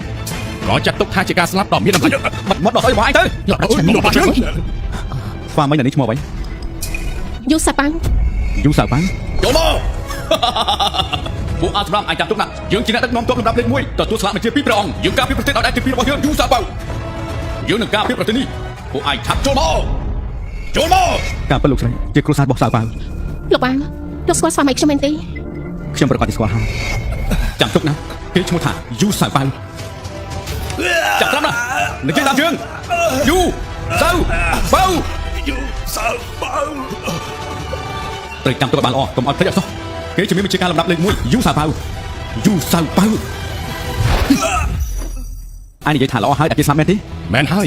ក៏ចាត់ទុកថាជាការស្លាប់ដ៏មានតម្លៃ បាត់មាត់ដល់ស្អីរបស់ឯងទៅ លោកប្រជើង ស្វាមីអ្នកនេះឈ្មោះអ្វី យូសាប៉ាង យូសាប៉ាង ចូលមកពួកអាសម្រាប់អាចចាំទុកណាស់យើងជាអ្នកដឹកនាំទ័ពលំដាប់លេខ1ទទួលស្លាកបញ្ជាពីព្រះអង្គយើងការពារប្រទេសដោយដៃទី2របស់យើងយូសាបៅយើងនឹងការពារប្រទេសនេះពួកឯងឆាប់ចូលមកចូលមក ការពិតលោកស្រីជាគ្រួសាររបស់សាវប៉ាវ លោកបាងលោកស្គាល់ស្វាមីខ្ញុំមែនទេ ខ្ញុំប្រកាសជាស្គាល់ហើយចាំទុកណាគេឈ្មោះថាយូសាវប៉ាវ ចាប់ត្រាំណានិយាយតាមយើងយូសាវបៅយូសាវបៅ ត្រូវចាំទុកឲ្យបានល្អកុំឲ្យភ្លេចអត់សោះគេជាមានបញ្ជាការលំដាប់លេខ1យូសាវប៉ាវយូសាវប៉ាវអញនិយាយថាល្អហើយតែគេស្លាប់មែនទេ មែនហើយ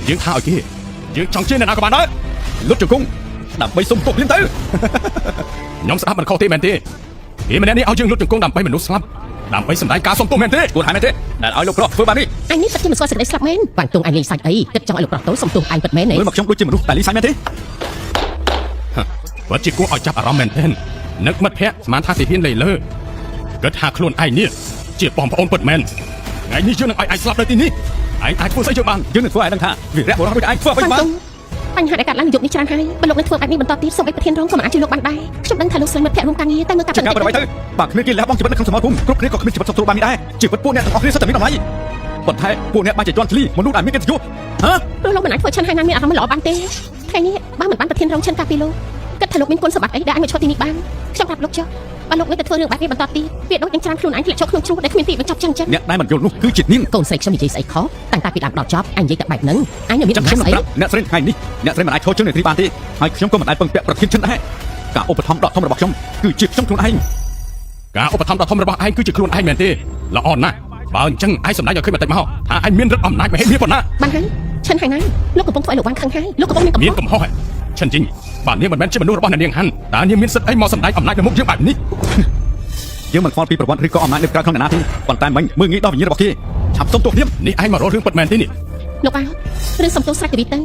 យើងថាឲ្យគេយើងចង់ជឿអ្នកណាក៏បានដែរ លុតជង្គង់ដើម្បីសុំទោសភ្លាមទៅ ខ្ញុំស្ដាប់មិនខុសទេមែនទេគេម្នាក់នេះឲ្យយើងលុតជង្គង់ដើម្បីមនុស្សស្លាប់ ដើម្បីសម្ដែងការសុំទោសមែនទេ គួរហើយមែនទេដែលឲ្យលោកប្រុសធ្វើបែបនេះ អញនេះពិតជាមិនស្គាល់សេចក្តីស្លាប់មែន វ៉ាងតុងឯងលេងសាច់អីគិតចង់ឲ្យលោកប្រុសតូចសុំទោសឯងពិតមែនទេ មើលមកខ្ញុំដូចជាមនុស្សតែលីសាច់មែនទេ ពិតជាគួរឲ្យចាប់អារម្មណ៍មែនទែននឹកមិត្តភក្តិស្មានថាទាហានលេលើគិតថាខ្លួនឯងនេះជាបងប្អូនពិតមែនថ្ងៃនេះយើងនឹងឲ្យឯងស្លាប់នៅទីនេះឯងអាចធ្វើស្អីយើងបាន យើងនឹងធ្វើឲ្យដឹងថាវីរៈបុរសដូចឯងធ្វើអ្វីបាន វ៉ាងតុងបញ្ហាដែលកើតឡើងនៅយុគនេះច្រើនហើយបើលោកនៅធ្វើបែបនេះបន្តទៀតសូមឲ្យប្រធានរងក៏មិនអាចជួយលោកបានដែរខ្ញុំដឹងថាលោកស្លាញ់មិត្តភក្តិរួមការងារតែមើលការ ជាការប្រໄວទៅបើគ្មានគេលះបង់ជីវិតនៅក្នុងសមរភូមិគ្រប់គ្នាក៏គ្មានជីវិតសុខស្រួលបាននេះដែរជីវិតពួកអ្នកទាំងអស់គ្នាសុទ្ធតែមានតម្លៃប៉ុន្តែពួកអ្នកបានជាជន់ឈ្លីមនុស្សដែលមានកិត្តិយសហ៎ ព្រោះលោកមិនអាចធ្វើឆិនហើយណានមានអារម្មណ៍មិនល្អបានទេថ្ងៃនេះបើមិនបានប្រធានរងឆិនកាពីលោកគិតថាលោកមានគុណសម្បត្តិអីដែលអាចមកឈរទីនេះបានខ្ញុំប្រាប់លោកចុះបើលោកនៅតែធ្វើរឿងបែបនេះបន្តទៀតវាដូចនឹងច្រានខ្លួនឯងធ្លាក់ចុះក្នុងជ្រោះដែលគ្មានទីបញ្ចប់ចឹងចឹង អ្នកដែលមិនយល់នោះគឺជានាង កូនស្រីខ្ញុំនិយាយស្អីខុសតាំងតែពីដើមដល់ចប់អញនិយាយតែបែបហ្នឹងអញនៅមាន ចាំ អំណាចស្អី ខ្ញុំនឹងប្រាប់អ្នកស្រីថ្ងៃនេះអ្នកស្រីមិនអាចឈរជើងនៅទីបានទេហើយខ្ញុំក៏មិនអាចពឹងពាក់ប្រធានឈិនដែរការឧបត្ថម្ភដ៏ធំរបស់ខ្ញុំគឺជាខ្ញុំខ្លួនឯង ការឧបត្ថម្ភដ៏ធំរបស់ឯងគឺជាខ្លួនឯងមែនទេល្អណាស់បើអញ្ចឹងឯងសម្ដែងឲ្យឃើញបន្តិចមកថាឯងមានឫទ្ធិអំណាចមហិមាប៉ុណ្ណា បានហើយឆិនហើយណាលោកកំពុងធ្វើឲ្យលោកវ៉ាងខឹងហើយលោកកំពុងមានកំហុស មានកំហុសហ៎ឈិនជីងបើនាងមិនមែនជាមនុស្សរបស់អ្នកនាងហាន់តើនាងមានសិទ្ធិអីមកសម្ដែងអំណាចនៅមុខយើងបែបនេះ យើងមិនខ្វល់ពីប្រវត្តិឬក៏អំណាចនៅក្រៅក្នុងអ្នកណាទេប៉ុន្តែមិញមើលងាយដល់វិញ្ញាណរបស់គេឆាប់សុំទោសខ្ញុំ នេះឯងមករករឿងពិតមែនទេនេះ លោកវ៉ាងរឿងសំទោសស្រេចទៅវីទៅ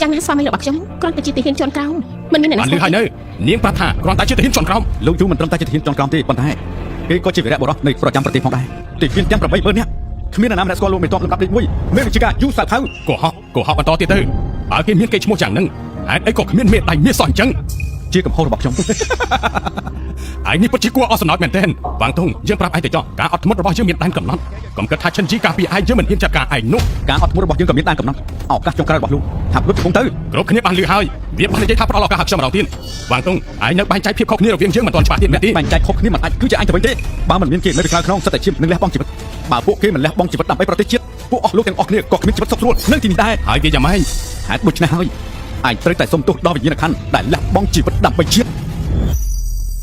យ៉ាងណាស្វាមីរបស់ខ្ញុំគ្រាន់តែជាទាហានជាន់ក្រោមមិនមានអ្នកណា បានលឺហើយនៅនាងប្រាប់ថាគ្រាន់តែជាទាហានជាន់ក្រោម លោកយូមិនត្រឹមតែជាទាហានចុងក្រោមទេប៉ុន្តែគេក៏ជាវីរៈបុរសនៃប្រចាំប្រទេសផងដែរទាហានទាំង80000នាក់គ្មាននរណាម្នាក់ស្គាល់លោកមេតបលំដាប់លេខ1មេវិជ្ជាការយូសាផៅ កុហកកុហកបន្តទៀតទៅបើគេមានគេឈ្មោះយ៉ាងហ្នឹងហេតុអីក៏គ្មានមេដៃមាសសោះអញ្ចឹង ជាកំហុសរបស់ខ្ញុំ ឯងនេះពិតជាគួរអស់សំណោចមែនទែនវ៉ាងតុងយើងប្រាប់ឯងទៅចោះការអត់ធ្មត់របស់យើងមានដែនកំណត់កុំគិតថាឈិនជីការពីឯងយើងមិនហ៊ានចាត់ការឯងនោះ ការអត់ធ្មត់របស់យើងក៏មានដែនកំណត់ឱកាសចុងក្រោយរបស់លោកថាប់លុតកំពុងទៅ គ្រប់គ្នាបានលឺហើយវាបាននិយាយថាផ្ដល់ឱកាសឲ្យខ្ញុំម្ដងទៀតវ៉ាងតុងឯងនៅបែងចែកភាពខុសគ្នារវាងយើងមិនទាន់ច្បាស់ទៀតមែនទេ បែងចែកខុសគ្នាមិនអាចគឺជាអញទៅវិញទេបើមិនមានគេនៅពីក្រៅខ្នងសិតតែឈាមនឹងលះបង់ជីវិតបើពួកគេមិនលះបង់ជីវិតដើម្បីប្រទេសជាតិពួកអស់លោកទាំងអស់គ្នាក៏គ្មានជីវិតសុខស្រួលនៅទីនេះដែរ ហើយវាយ៉ាងម៉េច ហេតុដូច្នេះហើយឯងត្រូវតែសុំទោសដល់វិញ្ញាណក្ខន្ធដែលលះបង់ជីវិតដើម្បីជាតិ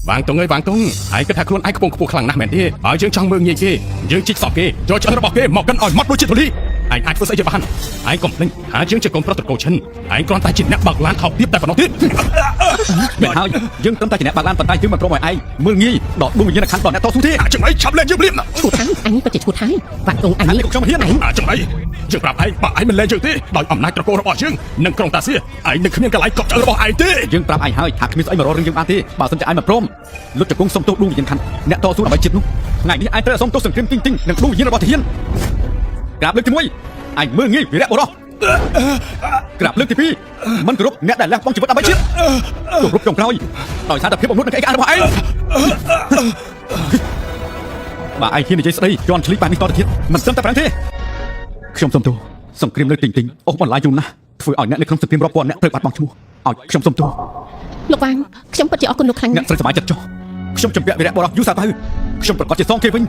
វ៉ាងតុងអើយវ៉ាងតុងឯងគិតថាខ្លួនឯងខ្ពង់ខ្ពស់ខ្លាំងណាស់មែនទេបើយើងចង់មើងងាយគេយើងជីកសពគេយកឆ្អឹងរបស់គេមកកិនឲ្យម៉ត់ដូចជាធូលីឯងអាចធ្វើស្អីជាបានឯងកុំភ្លេចថាយើងជាកូនប្រុសត្រកូលឈិនឯងគ្រាន់តែជាអ្នកបើកឡានថោកទាបតែប៉ុណ្ណោះទេ មែនហើយយើងត្រឹមតែជាអ្នកបើកឡានប៉ុន្តែយើងមិនព្រមឲ្យឯងមើលងាយដល់ដួងវិញ្ញាណក្ខន្ធដល់អ្នកតស៊ូទេ អាចចំណៃឆាប់លែងយើងភ្លាមណា ឈួតហើយអញនេះពិតជាឈួតហើយវ៉ាងតុងអញ ហា នេះ នេះក៏ខ្ញុំហ៊ាន ឯង អាចចំណៃយើងប្រាប់ឯងបើឯងមិនលែងយើងទេដោយអំណាចត្រកូលរបស់យើងនិងក្រុងតាសៀឯងនឹងគ្មានកន្លែងកប់ឆ្អឹងរបស់ឯងទេ យើងប្រាប់ឯងហើយថាគ្មានស្អីមករករឿងយើងបានទេបើសិនជាឯងមិនព្រមលុតជង្គង់សុំទោសដួងវិញ្ញាណក្ខន្ធអ្នកតស៊ូដើម្បីជាតិនោះថ្ងៃនេះឯងត្រូវសុំទោសសង្គ្រាមទីងទីងនិងដួងវិញ្ញាណរបស់ទាហានក្រាបលើកទី1ឯងមើលងាយវីរៈបុរសក្រាបលើកទី2មិនគោរពអ្នកដែលលះបង់ជីវិតដើម្បីជាតិគោរពចុងក្រោយដោយសារតែភាពអំនួតនិងក្អេកក្អានរបស់ឯងបើឯងហ៊ាននិយាយស្ដីជន់ឈ្លីបែបនេះតទៅទៀតមិនត្រឹមតែប្រាំងទេខ្ញុំសុំទោសសង្គ្រាមលើកទីងទីងអូសបន្លាយយូរណាស់ធ្វើឲ្យអ្នកនៅក្នុងសង្គ្រាមរាប់ពាន់អ្នកត្រូវបាត់បង់ឈ្មោះឲ្យខ្ញុំសុំទោស លោកវ៉ាងខ្ញុំពិតជាអរគុណលោកខ្លាំង អ្នក ណាស់ ស្រីសប្បាយចិត្តចុះខ្ញុំជំពាក់វីរៈបុរសយូសាផៅខ្ញុំប្រកាសជាសងគេវិញ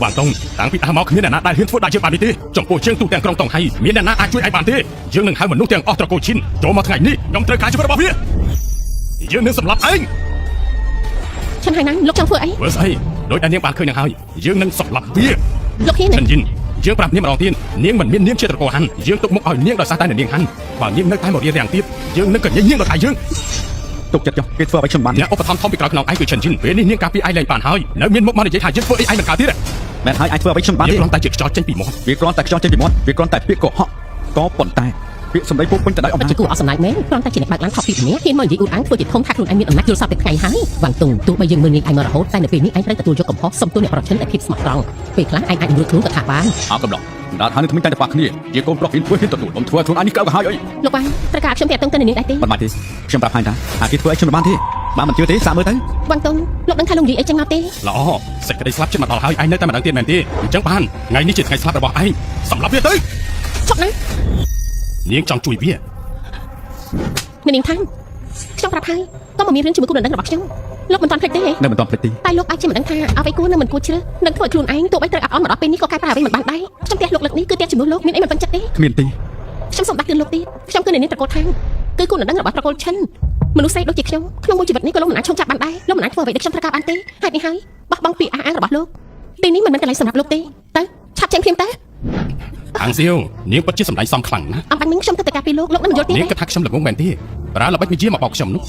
វ៉ាងតុងតាំងពីដើមមកគ្មានអ្នកណាដែលហ៊ានធ្វើដល់យើងបាននេះទេចំពោះយើងទូទាំងក្រុងតុងហៃមានអ្នកណាអាចជួយឯងបានទេយើងនឹងហៅមនុស្សទាំងអស់ត្រកូលឈិនចូលមកថ្ងៃនេះខ្ញុំត្រូវការជីវិតរបស់វាយើងនឹងសម្លាប់ឯង ឆិនហើយណាលោកចង់ធ្វើអី ធ្វើស្អីដោយដែលនាងបានឃើញនឹងហើយយើងនឹងសម្លាប់វា លោកហ៊ាន ឈិនយិនយើងប្រាប់នាងម្ដងទៀតនាងមិនមាននាមជាត្រកូលហាន់យើងទុកមុខឲ្យនាងដោយសារតែនាងហាន់បើនាងនៅតែមករៀបរាំងទៀតយើងនឹងកញែងនាងដល់ដៃយើង ទុកចិត្តចុះគេធ្វើអ្វីខ្ញុំបាន អ្នកឧបត្ថម្ភធំពីក្រោយខ្នងឯងគឺឈិនយិនពេលនេះនាងការពីឯងលែងបានហើយនៅមានមុខមកនិយាយថាយើងធ្វើអីឯងមិនកើតទៀត មែនហើយអាចធ្វើអ្វីខ្ញុំបាន យើង ទេ គ្រាន់តែជាខ្យល់ចេញពីមាត់ វាគ្រាន់តែខ្យល់ចេញពីមាត់វាគ្រាន់តែពាក្យកុហកក៏ប៉ុន្តែពាក្យសម្ដីពោពេញទៅដោយអំណាច ពិតជាគួរអស់សំណើចមែនគ្រាន់តែជាអ្នកបើកឡានថោកទាបម្នាក់ហ៊ានមកនិយាយអួតអាងធ្វើជាធំថាខ្លួនឯងមានអំណាចយល់សប្តិថ្ងៃហើយវ៉ាងតុងទោះបីយើងមើលងាយឯងមករហូតតែនៅពេលនេះឯងត្រូវទទួលយកកំហុសសុំទោសអ្នកប្រឈិនដោយភាពស្មោះត្រង់ពេលខ្លះឯងអាចរួចខ្លួនក៏ថាបាន អើកំឡោះដល់ហើយនឹងថ្មីតែតែប៉ះគ្នាជាកូនប្រុសហ៊ានធ្វើហ៊ានទទួលខ្ញុំធ្វើឲ្យខ្លួនឯងនេះក្តៅក្រហាយអី លោកវ៉ាងត្រូវការខ្ញុំតាក់ទងទៅនឹងនាងដែរទេ មិនបាច់ទេខ្ញុំប្រាប់ហើយថាអាគេធ្វើឲ្យខ្ញុំមិនបានទេបើមិនជឿទេសាកមើលទៅ វ៉ាងតុងលោកដឹងថាលោកនិយាយអីចឹងមកទេ ល្អសេចក្តីស្លាប់ជិតមកដល់ហើយឯងនៅតែមិនដឹងទៀតមែនទេអញ្ចឹងបានថ្ងៃនេះជាថ្ងៃស្លាប់របស់ឯងសម្លាប់វាទៅ ឈប់ណា នាងចង់ជួយវា អ្នកនាងថាងខ្ញុំប្រាប់ហើយក៏មកមានរឿងជាមួយគូដណ្ដឹងរបស់ខ្ញុំលោកមិនទាន់ភ្លេចទេ នៅមិនទាន់ភ្លេចទេ តែលោកអាចជាមិនដឹងថាអ្វីគួរនិងមិនគួរជ្រើសនឹងធ្វើឲ្យខ្លួនឯងទោះបីត្រូវអាប់អន់មកដល់ពេលនេះក៏កែប្រែអ្វីមិនបានដែរខ្ញុំផ្ទះលោកលើកនេះគឺផ្ទះជំនួសលោកមានអីមិនពេញចិត្តទេ គ្មានទេ ខ្ញុំសូមដាស់តឿនលោកទៀតខ្ញុំគឺអ្នកនាងត្រកូលថាងគឺគូដណ្ដឹងរបស់ត្រកូលឈិនមនុស្សស្រីដូចជាខ្ញុំក្នុងមួយជីវិតនេះក៏លោកមិនអាចឈោងចាប់បានដែរលោកមិនអាចធ្វើអ្វីដែលខ្ញុំត្រូវការបានទេហេតុនេះហើយបោះបង់ពាក្យអះអាងរបស់លោកទីនេះមិនមែនកន្លែងសម្រាប់លោកទេទៅឆាប់ចេញភ្លាមទៅ ខាងសៀវនាងពិតជាសម្ដែងសមខ្លាំងណាស់ អំបញ្ញមិញខ្ញុំទៅតែការពីលោកលោកនឹងមិនយល់ទេ នាងគិតថាខ្ញុំល្ងងមែនទេប្រើល្បិចវិជាមកបោកខ្ញុំនោះ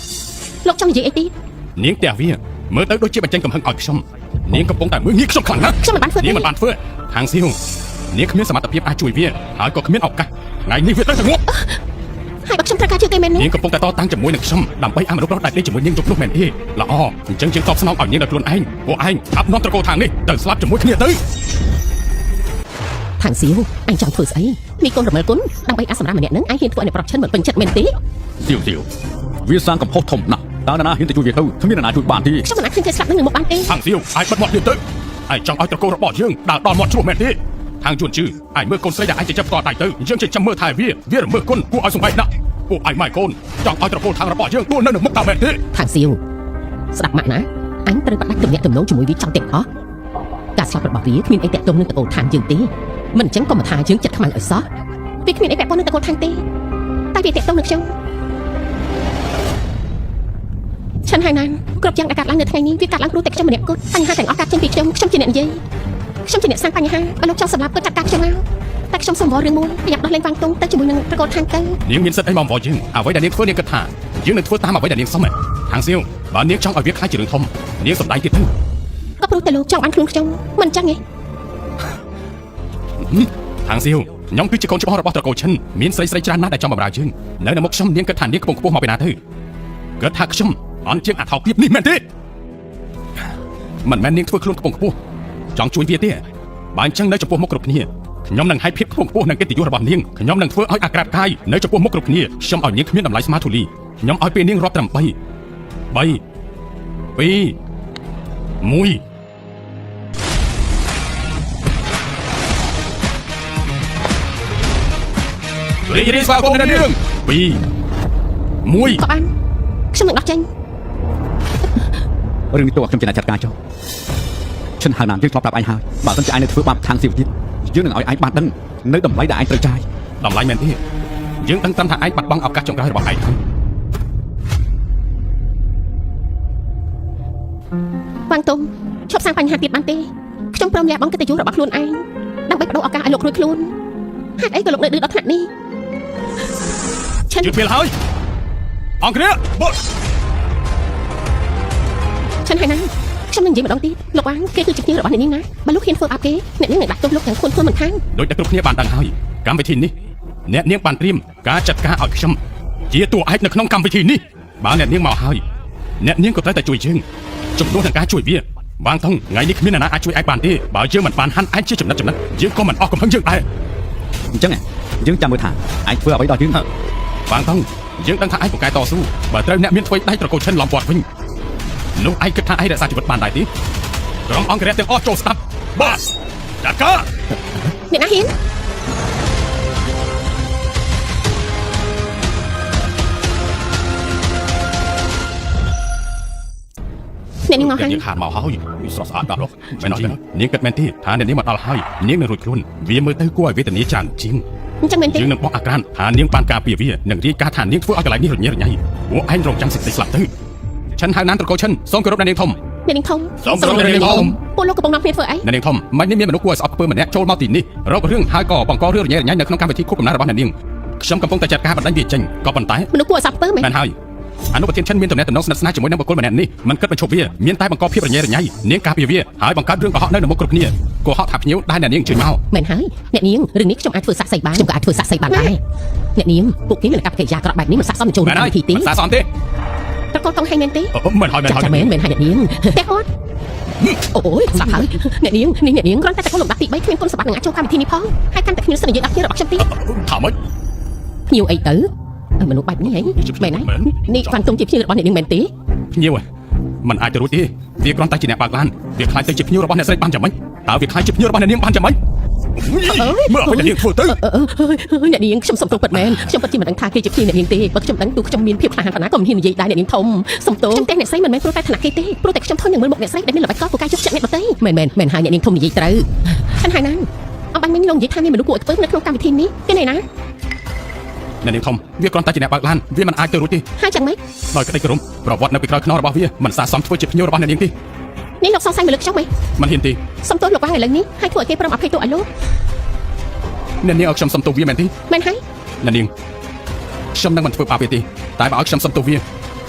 លោកចង់និយាយអីទៀត នាងផ្ទះវាមើលទៅដូចជាបញ្ចេញកំហឹងឲ្យខ្ញុំ នាងកំពុងតែមើលងាយខ្ញុំខ្លាំងណាស់ ខ្ញុំមិនបានធ្វើទេ នាងមិនបានធ្វើខាងសៀវនាងគ្មានសមត្ថភាពអាចជួយវាហើយក៏គ្មានឱកាសថ្ងៃនេះវាត្រូវតែងាប់ ហើយបើខ្ញុំត្រូវការជួយគេមែននោះ នាងកំពុងតែតតាំងជាមួយនឹងខ្ញុំដើម្បីអនុប្រុសដែលដេកជាមួយនាងយប់នោះមែនទេល្អអញ្ចឹងយើងតបស្នងឲ្យនាងដោយខ្លួនឯងពួកឯងអាប់នាំត្រកូលខាងនេះទៅស្លាប់ជាមួយគ្នាទៅ ខាងសៀវអញចង់ធ្វើស្អី នេះកូនរមិលគុណដើម្បីអាសម្រាប់ម្នាក់នឹងឯងហ៊ានធ្វើឲ្យអ្នកប្រុសឈិនមិនពេញចិត្តមែនទេ សៀវសៀវវាសាងកំហុសធំណាស់តើនរណាហ៊ានទៅជួយវាទៅគ្មាននរណាជួយបានទេ ខ្ញុំមិនអាចឃើញគេស្លាប់នឹងមុខបានទេ ខាងសៀវឯងបិទមាត់ទៀតទៅឯងចង់ឲ្យត្រកូលរបស់យើងដើរដល់មាត់ជ្រោះមែនទេខាងជួនជឺឯងមើលកូនស្រីដែលឯងចិញ្ចឹមផ្ទាល់ដៃទៅយើងចិញ្ចឹមមើលថែវាវារមើលគុណគួរឲ្យសង្វេគណាស់ពួកឯងម៉ែកូនចង់ឲ្យត្រកូលខាងរបស់យើងដួលនៅនឹងមុខតើមែនទេ ខាងសៀវស្ដាប់ម៉ាក់ណាអញត្រូវផ្ដាច់ទំនាក់ទំនងជាមួយវាចង់ទាំងអស់ការស្លាប់របស់វាគ្មានអីតាក់ទងនឹងតកូលឋានយើងទេមិនអញ្ចឹងក៏មិនថាយើងចិត្តខ្មៅឲ្យសោះ វាគ្មានអីពាក់ព័ន្ធនឹងតកូលខាងទេតែវាតាក់ទងនឹងខ្ញុំឆិនហើយណានគ្រប់យ៉ាងដែលកាត់ឡើងនៅថ្ងៃនេះវាកាត់ឡើងព្រោះតែខ្ញុំម្នាក់គត់បញ្ហាទាំងអស់កាត់ចេញពីខ្ញុំខ្ញុំជាអ្នកនិយាយខ្ញុំជាអ្នកសាងបញ្ហាបើលោកចង់សម្លាប់ក៏ចាត់ការខ្ញុំមកតែខ្ញុំសូមវល់រឿងមួយប្រញាប់ដោះលែងវាងតុងទៅជាមួយនឹងត្រកូលខាងទៅ នាងមានសិទ្ធិអីមកអង្វរយើងអ្វីដែលនាងធ្វើនាងគិតថាយើងនឹងធ្វើតាមអ្វីដែលនាងសុំហ៎ខាងសៀវបើនាងចង់ឲ្យវាខ្លាចជារឿងធំនាងសម្ដែងទៀតទៅ ក៏ព្រោះតែលោកចង់បានខ្លួនខ្ញុំមិនចឹងទេ ខាងសៀវខ្ញុំគឺជាកូនច្បងរបស់ត្រកូលឈិនមានស្រីស្រីច្រើនណាស់ដែលចង់បម្រើយើងនៅនៅមុខខ្ញុំនាងគិតថានាងខ្ពង់ខ្ពស់មកពីណាទៅគិតថាខ្ញុំអន់ជាងអាថោកទៀតនេះមែនទេមិនមែននាងធ្វើខ្លួនខ្ពង់ខ្ពស់ចង់ជួយវាទេបើអញ្ចឹងនៅចំពោះមុខគ្រប់គ្នាខ្ញុំនឹងឲ្យភាពខ្ពង់ខ្ពស់និងកិត្តិយសរបស់នាងខ្ញុំនឹងធ្វើឲ្យអាក្រាតកាយនៅចំពោះមុខគ្រប់គ្នាខ្ញុំឲ្យនាងគ្មានតម្លៃស្មើធូលីខ្ញុំឲ្យពេលនាងរាប់ត្រឹម3 3 2 1រីករាយស្វាគមន៍អ្នកនាង2 1 ក៏បានខ្ញុំនឹងដោះចេញ រឿងនេះទោះខ្ញុំជាអ្នកចាត់ការចុះឈិនហៅណានយើងធ្លាប់ប្រាប់ឯងហើយបើមិនជាឯងនៅធ្វើបាបខាងសៀវទៀតយើងនឹងឲ្យឯងបានដឹងនៅតម្លៃដែលឯងត្រូវចាយ តម្លៃមែនទេយើងដឹងត្រឹមថាឯងបាត់បង់ឱកាសចុងក្រោយរបស់ឯងហើយ វាងតុងឈប់សាងបញ្ហាទៀតបានទេខ្ញុំព្រមលះបង់កិត្តិយសរបស់ខ្លួនឯងដើម្បីបដូរឱកាសឲ្យលោករួចខ្លួនហេតុអីក៏លោកនៅឌឺដល់ថ្នាក់នេះឆិន យឺតពេលហើយអង្គគ្រាបុត ឆិនហើយណាខ្ញុំនឹងនិយាយម្ដងទៀតលោកវាងគេគឺជាភ្ញៀវរបស់អ្នកនាងណាបើលោកហ៊ានធ្វើបាបគេអ្នកនាងនឹងដាក់ទោសលោកទាំងខ្លួនខ្លួនមិនខាន ដោយតែគ្រប់គ្នាបានដឹងហើយកម្មវិធីនេះអ្នកនាងបានត្រៀមការចាត់ការឲ្យខ្ញុំជាតួឯកនៅក្នុងកម្មវិធីនេះបើអ្នកនាងមកហើយអ្នកនាងក៏ត្រូវតែជួយយើងជំនួសនឹងការជួយវាបាងថងថ្ងៃនេះគ្មានអ្នកណាអាចជួយឯងបានទេបើយើងមិនបានហាន់ឯងជាចំណិតចំណិតយើងក៏មិនអស់កំហឹងយើងដែរ អញ្ចឹងយើងចាំមើលថាឯងធ្វើអ្វីដល់យើង បាងថងយើងដឹងថាឯងពូកែតស៊ូបើត្រូវអ្នកមានធ្វើដៃត្រកូលឈិនឡំពាត់វិញនោះឯងគិតថាឯងរក្សាជីវិតបានដែរទេក្រុមអង្គរៈទាំងអស់ចូលស្ដាប់បាទចាត់ការ អ្នកណាហ៊ានអ្នកនាងមកហើយ នាងខានមកហើយស្រស់ស្អាតដល់មែនអត់នាងគិតមែនទេថាអ្នកនាងមកដល់ហើយនាងនឹងរួចខ្លួនវាមើលទៅគួរឲ្យវេទនាច្រើនជាង អញ្ចឹងមែនទេ យើងនឹងបោះអាក្រានថានាងបានការពារវានិងរាយការណ៍ថានាងធ្វើឲ្យកន្លែងនេះរញ៉េរញ៉ៃពួកឯងរងចាំសេចក្តីស្លាប់ទៅឆិនហៅណានត្រកូលឆិនសូមគោរពអ្នកនាងធំ អ្នកនាងធំ សូមគោរពអ្នកនាងធំ ពួកលោកកំពុងនាំគ្នាធ្វើអី អ្នកនាងធំមិននេះមានមនុស្សគួរឲ្យស្អប់ខ្ពើមម្នាក់ចូលមកទីនេះរករឿងហើយក៏បង្ករឿងរញ៉េរញ៉ៃនៅក្នុងកម្មវិធីខួបកំណើតរបស់អ្នកនាងខ្ញុំកំពុងតែចាត់ការបណ្ដាញវាចេញក៏ប៉ុន្តែ មនុស្សគួរឲ្យស្អប់ខ្ពើមមែន មែនហើយអនុប្រធានឈិនមានទំនាក់ទំនងស្និទ្ធស្នាលជាមួយនឹងបុគ្គលម្នាក់នេះមិនគិតបញ្ឈប់វាមានតែបង្កភាពរញ៉េរញ៉ៃនាងការពារវាហើយបង្កើតរឿងកុហកនៅនៅមុខគ្រប់គ្នាកុហកថាភ្ញៀវដែលអ្នកនាងអញ្ជើញមក មែនហើយអ្នកនាងរឿងនេះខ្ញុំអាចធ្វើសាក់សីបាន ខ្ញុំក៏អាចធ្វើសាក់សីបានដែរអ្នកនាងពួកគេមានអាកប្បកិរិយាអាក្រក់បែបនេះមិនស័ក្តិសមនឹងចូល មែនហើយ រួមកម្មវិធីទេ មិនសាសមទេ ត្រកូលតង់ហើយមែនទេ អឺមិនហើយមែនហើយ ចាចាមែនមែនហើយអ្នកនាង ផ្ទះគាត់ អូយស្លាប់ហើយ អ្នកនាងនេះអ្នកនាងគ្រាន់តែតកូលលំដាប់ទី3គ្មានគុណសម្បត្តិនឹងអាចចូលកម្មវិធីនេះផងហើយកាន់តែគ្មានសិទ្ធិនិយាយដល់គ្នារបស់ខ្ញុំទៀត ថាម៉េច ភ្ញៀវអីទៅមនុស្សបែបនេះហី មែនហើយនេះវ៉ាន់តុងជាភ្ញៀវរបស់អ្នកនាងមែនទេ ភ្ញៀវមិនអាចទៅរួចទេវាគ្រាន់តែជាអ្នកបើកឡានវាខ្លាចទៅជាភ្ញៀវរបស់អ្នកស្រីបានយ៉ាងម៉េចតើវាខ្លាចជាភ្ញៀវរបស់អ្នកនាងបានយ៉ាងម៉េចមើលអ្វីអ្នកនាងធ្វើទៅ អឺអឺអ្នកនាងខ្ញុំសុំទោសពិតមែនខ្ញុំពិតជាមិនដឹងថាគេជាភ្ញៀវអ្នកនាងទេបើខ្ញុំដឹងទូខ្ញុំមានភាពក្លាហានប៉ុណ្ណាក៏មិនហ៊ាននិយាយដែរអ្នកនាងធំសុំទោសខ្ញុំតែអ្នកស្រីមិនមែនព្រោះតែឋានៈគេទេព្រោះតែខ្ញុំធន់នឹងមើលមុខអ្នកស្រីដែលមានល្បិចកលពូកែយកចិត្តអ្នកដទៃ មែនមែនមែនហើយអ្នកនាងធំនិយាយត្រូវ ฉันហើយណាអំបញ្ញមិញលោកនិយាយថាមានមនុស្សគួរឲ្យខ្ពើមនៅក្នុងកម្មវិធីនេះគេណែណា អ្នកនាងធំវាគ្រាន់តែជាអ្នកបើកឡានវាមិនអាចទៅរួចទេ ហើយចឹងម៉េច ដោយក្តីគោរពប្រវត្តិនៅពីក្រោយខ្នងរបស់វាមិនសាសមធ្វើជាភ្ញៀវរបស់អ្នកនាងទេ នេះលោកសង្ស័យមកលើខ្ញុំហី មិនហ៊ានទេ សុំទោសលោកវ៉ាងឥឡូវនេះហើយធ្វើឲ្យគេព្រមអភ័យទោសឲ្យលោក អ្នកនាងឲ្យខ្ញុំសុំទោសវាមែនទេ មែនហើយ អ្នកនាងខ្ញុំនឹងមិនធ្វើបាបវាទេតែបើឲ្យខ្ញុំសុំទោសវា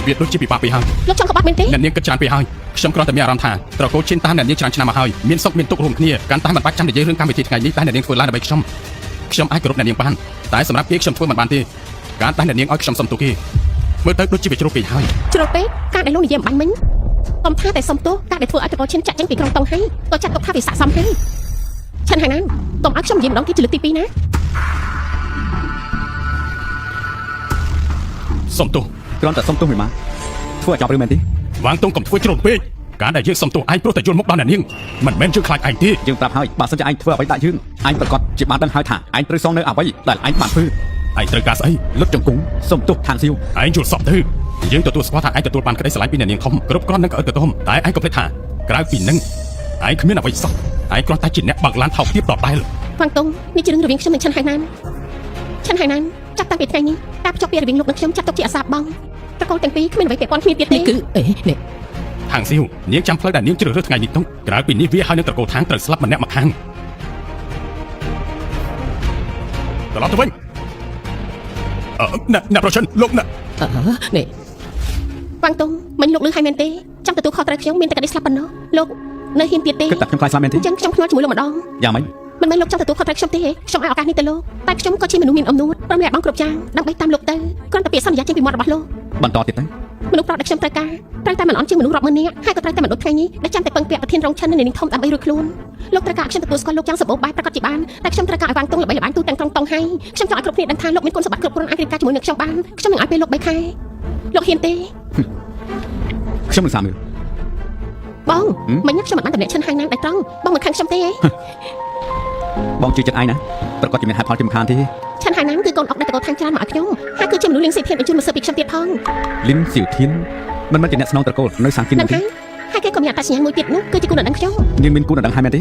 វាដូចជាពិបាកពេកហើយ លោកចង់ក្បត់មែនទេ អ្នកនាងគិតច្រើនពេកហើយខ្ញុំគ្រាន់តែមានអារម្មណ៍ថាត្រកូលឈិនតាមអ្នកនាងច្រើនឆ្នាំមកហើយមានសុខមានទុក្ខរួមគ្នាកាន់តែមិនបាច់ចាំនិយាយរឿងកម្មវិធីថ្ងៃនេះតែអ្នកនាងធ្វើឡើងដើម្បីខ្ញុំខ្ញុំអាចគោរពអ្នកនាងបានតែសម្រាប់គេខ្ញុំធ្វើមិនបានទេការតែអ្នកនាងឲ្យខ្ញុំសុំទោសគេមើលទៅដូចជាវាជ្រុលពេកហើយ ជ្រុលពេកការដែលលោកនិយាយអំបញ្ញមិញកុំថាតែសុំទោសការដែលធ្វើឲ្យតកូលឈិនចាក់ចេញពីក្រុងតុងហើយក៏ចាត់ទុកថាវាស័ក្តិសមហើយឈិនហៃណានកុំឲ្យខ្ញុំនិយាយម្ដងទៀតជាលើកទី2ណា សុំទោស គ្រាន់តែសុំទោសមួយម៉ាត់ធ្វើឲ្យចប់រឿងមែនទេ វាងតុងកុំធ្វើជ្រុលពេកការដែលយើងសុំទោសឯងព្រោះតែយល់មុខដល់អ្នកនាងមិនមែនយើងខ្លាចឯងទេ យើងប្រាប់ហើយបើសិនជាឯងធ្វើអ្វីដាក់យើងឯងប្រកាសជាបានដឹងហើយថាឯងត្រូវសងនៅអ្វីដែលឯងបានធ្វើ ឯងត្រូវការស្អី លុតជង្គង់សុំទោសឋានសៀវ ឯងយល់សពទៅយើងទទួលស្គាល់ថាឯងទទួលបានក្តីស្រឡាញ់ពីអ្នកនាងធំគ្រប់គ្រាន់នឹងក៏ឪទៅធំតែឯងក៏ភ្លេចថាក្រៅពីនឹងឯងគ្មានអ្វីសោះឯងគ្រាន់តែជាអ្នកបើកឡានថោកទាបដដែល ហ្វាងតុងនេះជារឿងរវាងខ្ញុំនិងឈិនហៃណានឈិនហៃណានចាប់តាំងពីថ្ងៃនេះការភ្ជាប់ពីរវាងលោកនិងខ្ញុំចាត់ទុកជាអាសាបងត្រកូលទាំងពីរគ្មានអ្វីពាក់ព័ន្ធគ្នាទៀតទេ នេះគឺអេនេះ ខាងស៊ីវនាងចាំផ្លូវដែលនាងជ្រើសរើសថ្ងៃនេះទុកក្រៅពីនេះវាហើយនឹងត្រកូលខាងត្រូវស្លាប់ម្នាក់ម្ខាងត្រឡប់ទៅវិញអឺអ្នកអ្នកប្រជិនលោកអ្នក អឺនេះ ហ្វាងតុងមិញលោកលឺហើយមែនទេចាំទទួលខុសត្រូវខ្ញុំមានតែក្តីស្លាប់ប៉ុណ្ណោះលោកនៅហ៊ានទៀតទេ គិតតែខ្ញុំខ្លាចស្លាប់មែនទេ អញ្ចឹងខ្ញុំភ្ញាល់ជាមួយលោកម្ដង យ៉ាងម៉េច មិនមែនលោកចង់ទទួលខុសត្រូវខ្ញុំទេខ្ញុំឲ្យឱកាសនេះទៅលោកតែខ្ញុំក៏ជាមនុស្សមានអំនួតព្រមលះបង់គ្រប់យ៉ាងដើម្បីតាមលោកទៅគ្រាន់តែពាក្យសន្យាចេញពីមាត់របស់លោក បន្តទៀតទៅ មនុស្សប្រុសដែលខ្ញុំត្រូវការត្រូវតែមិនអន់ជាងមនុស្សរាប់ម៉ឺននាក់ហើយក៏ត្រូវតែមិនដូចថ្ងៃនេះដែលចាំតែពឹងពាក់ប្រធានរងឈិននិងនាងធំដើម្បីរួចខ្លួនលោកត្រូវការឲ្យខ្ញុំទទួលស្គាល់លោកយ៉ាងសម្បូរបែបប្រកាសជាបានតែខ្ញុំត្រូវការឲ្យវាងតុងល្បីល្បាញទូទាំងក្រុងតុងហើយខ្ញុំចង់ឲ្យគ្រប់គ្នាដឹងថាលោកមានគុណសម្បត្តិគ្រប់គ្រាន់អាចរៀបការជាមួយនឹងខ្ញុំបានខ្ញុំនឹងឲ្យពេលលោក3ខែលោកហ៊ានទេ ខ្ញុំនឹងសាមើល បងមិញខ្ញុំមិនបានតំណាក់ឈិនហើយណាដែលត្រង់បងមិនខឹងខ្ញុំទេ បងជឿចិត្តឯងណាប្រកាសជាមានហេតុផលជាមិនខានទេ ឆាន់ហៃណានគឺកូនអុកដែលតកោខាងច្រើនមកឲ្យខ្ញុំហើយគឺជាមនុស្សលៀងសេធានបញ្ជូនមកស៊ើបពីខ្ញុំទៀតផង លីនសៀវធានមិនមែនជាអ្នកស្នងត្រកូលនៅសាងគិន នឹង ទេ ហើយហើយគេក៏មានអត្តសញ្ញាណមួយទៀតនោះគឺជាគូដណ្ដឹងខ្ញុំ នាងមានគូដណ្ដឹងហើយមែនទេ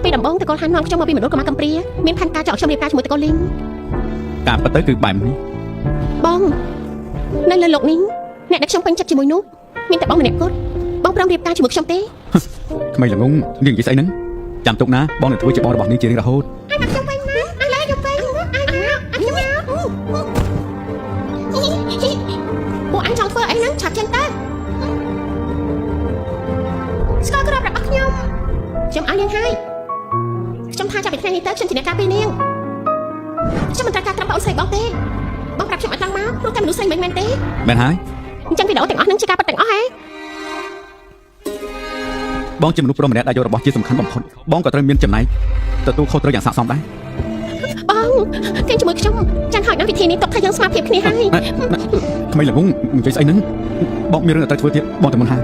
ពេលដំបូងតកោហាននាំខ្ញុំមកពីមណ្ឌលកម្មាកំព្រាមានផែនការចောက်ខ្ញុំរៀបការជាមួយតកោលីង ការពិតទៅគឺបែបនេះ បងនៅលើលោកនេះអ្នកដែលខ្ញុំពេញចិត្តជាមួយនោះមានតែបងម្នាក់គត់បងព្រមរៀបការជាមួយខ្ញុំទេ ក្មេងល្ងងនាងនិយាយស្អីហ្នឹងចាំទុកណាបងនឹងធ្វើជាបងរបស់នាងជារៀងរហូត ឲ្យមកខ្ញុំវិញណាឲ្យឡើយខ្ញុំវិញឲ្យខ្ញុំពួកអញចង់ធ្វើអីហ្នឹងឆាប់ចេញទៅស្គាល់ក្របរបស់ខ្ញុំខ្ញុំឲ្យនាងហើយខ្ញុំថាចាប់ពីថ្ងៃនេះទៅខ្ញុំជាអ្នកការពារនាងខ្ញុំមិនត្រូវការត្រឹមបងស្រីបងទេបងប្រាប់ខ្ញុំឲ្យត្រង់មកព្រោះតែមនុស្សស្រីមិនមែនទេ មែនហើយ អញ្ចឹងវីដេអូទាំងអស់ហ្នឹងជាការពិតទាំងអស់ហ៎ បងជាមនុស្សប្រុសម្នាក់ដែលយករបស់ជាសំខាន់បំផុតបងក៏ត្រូវមានចំណែកទទួលខុសត្រូវយ៉ាងស័ក្តិសមដែរ បងគេជាមួយខ្ញុំចាំហោចណាស់វិធីនេះទុកថាយើងស្មារភាពគ្នាហើយ ក្មេងល្ងងនិយាយស្អីហ្នឹងបងមានរឿងត្រូវធ្វើទៀតបងតែមុនហើយ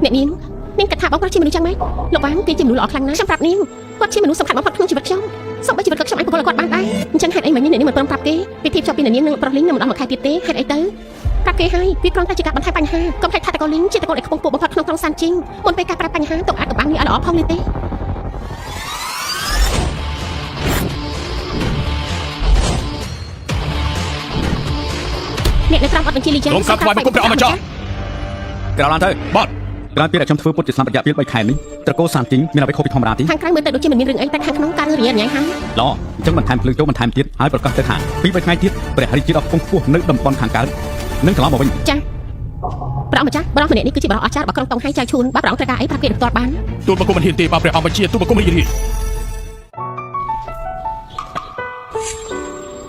អ្នកនាងនាងគិតថាបងប្រុសជាមនុស្សយ៉ាងម៉េចលោកវ៉ាងគេជាមនុស្សល្អខ្លាំងណាស់ខ្ញុំប្រាប់នាងគាត់ជាមនុស្សសំខាន់បំផុតក្នុងជីវិតខ្ញុំសូម្បីជីវិតក៏ខ្ញុំអាចប្រគល់ឲ្យគាត់បានដែរអញ្ចឹងហេតុអីមិនអ្នកនាងមិនព្រមប្រាប់គេពិធីភ្ជាប់ពីអ្នកនាងនិងប្រុសលីងនៅម្ដងមួយខែទៀតទេហេតុអីទៅប្រាប់គេហើយវាគ្រាន់តែជាការបន្ថែមបញ្ហាកុំភ្លេចថាតកូលីងជាតកូលដែលខ្ពង់ខ្ពស់បំផុតក្នុងក្រុងសាន់ជីងមុនពេលការប្រាប់បញ្ហាទុកអាចកំបាំងនេះឲ្យល្អផងនេះទេអ្នកនៅក្រោមអត់បញ្ជាលីយ៉ាង សូមក្រាបថ្វាយបង្គំព្រះអង្គម្ចាស់ ក្រោលឡើងទៅ បាទ ក្រោយពេលដែលខ្ញុំធ្វើពុតជាស្លាប់រយៈពេល3ខែនេះត្រកូលសានជីងមានអ្វីខុសពីធម្មតាទេ ខាងក្រៅមើលទៅដូចជាមិនមានរឿងអីតែខាងក្នុងការរឿងរញ៉េរញ៉ៃហើយ ល្អអញ្ចឹងបន្ថែមភ្លើងចូលបន្ថែមទៀតហើយប្រកាសទៅថាពី3ថ្ងៃទៀតព្រះរាជាដ៏ខ្ពង់ខ្ពស់នៅតំបន់ខាងកើតនឹងត្រឡប់មកវិញ ចា៎ព្រះអង្គម្ចាស់បរិះម្នាក់នេះគឺជាបរិះអស្ចារ្យរបស់ក្រុងតុងហៃចៅឈួនបើព្រះអង្គត្រូវការអីប្រាប់គេផ្ទាល់បាន ទូលបង្គំមិនហ៊ានទេបាទព្រះអង្គបញ្ជាទូលបង្គំរីករាយ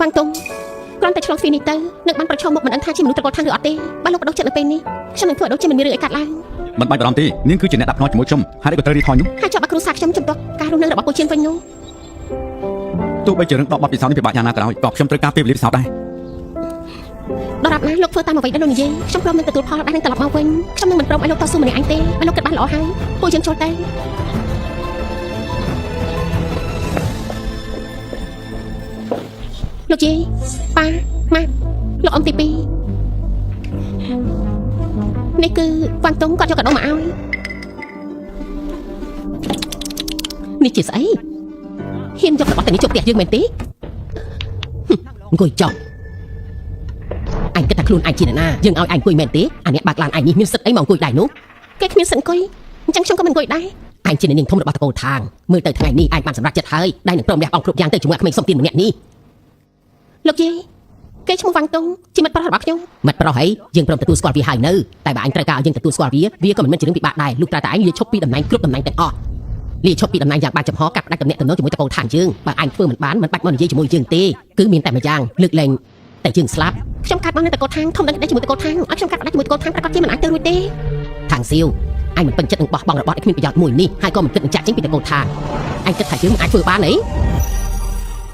វ៉ាងតុងគ្រាន់តែឆ្លងទ្វារនេះទៅនឹងបានប្រឈមមុខមិនដឹងថាជាមនុស្សត្រកូលខាងឬអត់ទេបើលោកបដោះចិត្តនៅពេលនេះខ្ញុំនឹងធ្វើឲ្យដូចជាមិនមានរឿងអីកើតឡើង មិនបាច់បារម្ភទេនាងគឺជាអ្នកដាក់ភ្នាល់ជាមួយខ្ញុំហើយក៏ត្រូវរីថយនោះ ហើយចាប់ឲ្យគ្រួសារខ្ញុំជំទាស់ការរស់នៅរបស់ពូជៀនវិញនោះ ទោះបីជារឿងដកបទពិសោធន៍នេះពិបាកយ៉ាងណាក៏ដោយក៏ខ្ញុំត្រូវការពេលវេលាពិសោធន៍ដែរ ដរាបណាលោកធ្វើតាមអ្វីដែលលោកនិយាយខ្ញុំព្រមនឹងទទួលផលដែលនឹងត្រឡប់មកវិញខ្ញុំនឹងមិនព្រមឲ្យលោកតស៊ូម្នាក់ឯងទេបើលោកគិតបានល្អហើយពួកយើងចូលទៅលោកយាយប៉ាម៉ាក់លោកអ៊ំទី2នេះគឺវ៉ាងតុងគាត់យកកាដូមកឲ្យ នេះជាស្អីហ៊ានយករបស់ទាំងនេះចូលផ្ទះយើងមែនទេហឹមអង្គុយចុះឯងគិតថាខ្លួនឯងជាអ្នកណាយើងឲ្យឯងអង្គុយមែនទេអាអ្នកបើកឡានឯងនេះមានសិទ្ធិអីមកអង្គុយដែរនោះ គេគ្មានសិទ្ធិអង្គុយអញ្ចឹងខ្ញុំក៏មិនអង្គុយដែរ ឯងជាអ្នកនាងធំរបស់តកូលខាងមើលទៅថ្ងៃនេះឯងបានសម្រេចចិត្តហើយដែលនឹងព្រមលះបង់គ្រប់យ៉ាងទៅជាមួយអាក្មេងសុំទានម្នាក់នេះ លោកយាយ គេឈ្មោះវ៉ាងតុងជាមិត្តប្រុសរបស់ខ្ញុំ មិត្តប្រុសអីយើងព្រមទទួលស្គាល់វាហើយនៅតែបើអញត្រូវការឲ្យយើងទទួលស្គាល់វាវាក៏មិនមែនជារឿងពិបាកដែរលុះត្រាតែឯងលាឈប់ពីតំណែងគ្រប់តំណែងទាំងអស់លាឈប់ពីតំណែងយ៉ាងបានចំហកាត់ផ្ដាច់ទំនាក់ទំនងជាមួយតកូលឋានយើងបើឯងធ្វើមិនបានមិនបាច់មកនិយាយជាមួយយើងទេគឺមានតែម្យ៉ាងលើកលែងតែយើងស្លាប់ ខ្ញុំកាត់មកនៅតកូលថាងធំដឹងក្តីជាមួយតកូលថាងឲ្យខ្ញុំកាត់ផ្ដាច់ជាមួយតកូលថាងប្រកាសជាមិនអាចទៅរួចទេ ខាងសៀវឯងមិនពេញចិត្តនឹងបោះបង់របស់ដែលគ្មានប្រយោជន៍មួយនេះហើយក៏មិនគិតនឹងចាក់ចេញពីតកូលឋានឯងគិតថាយើងមិនអាចធ្វើបានអី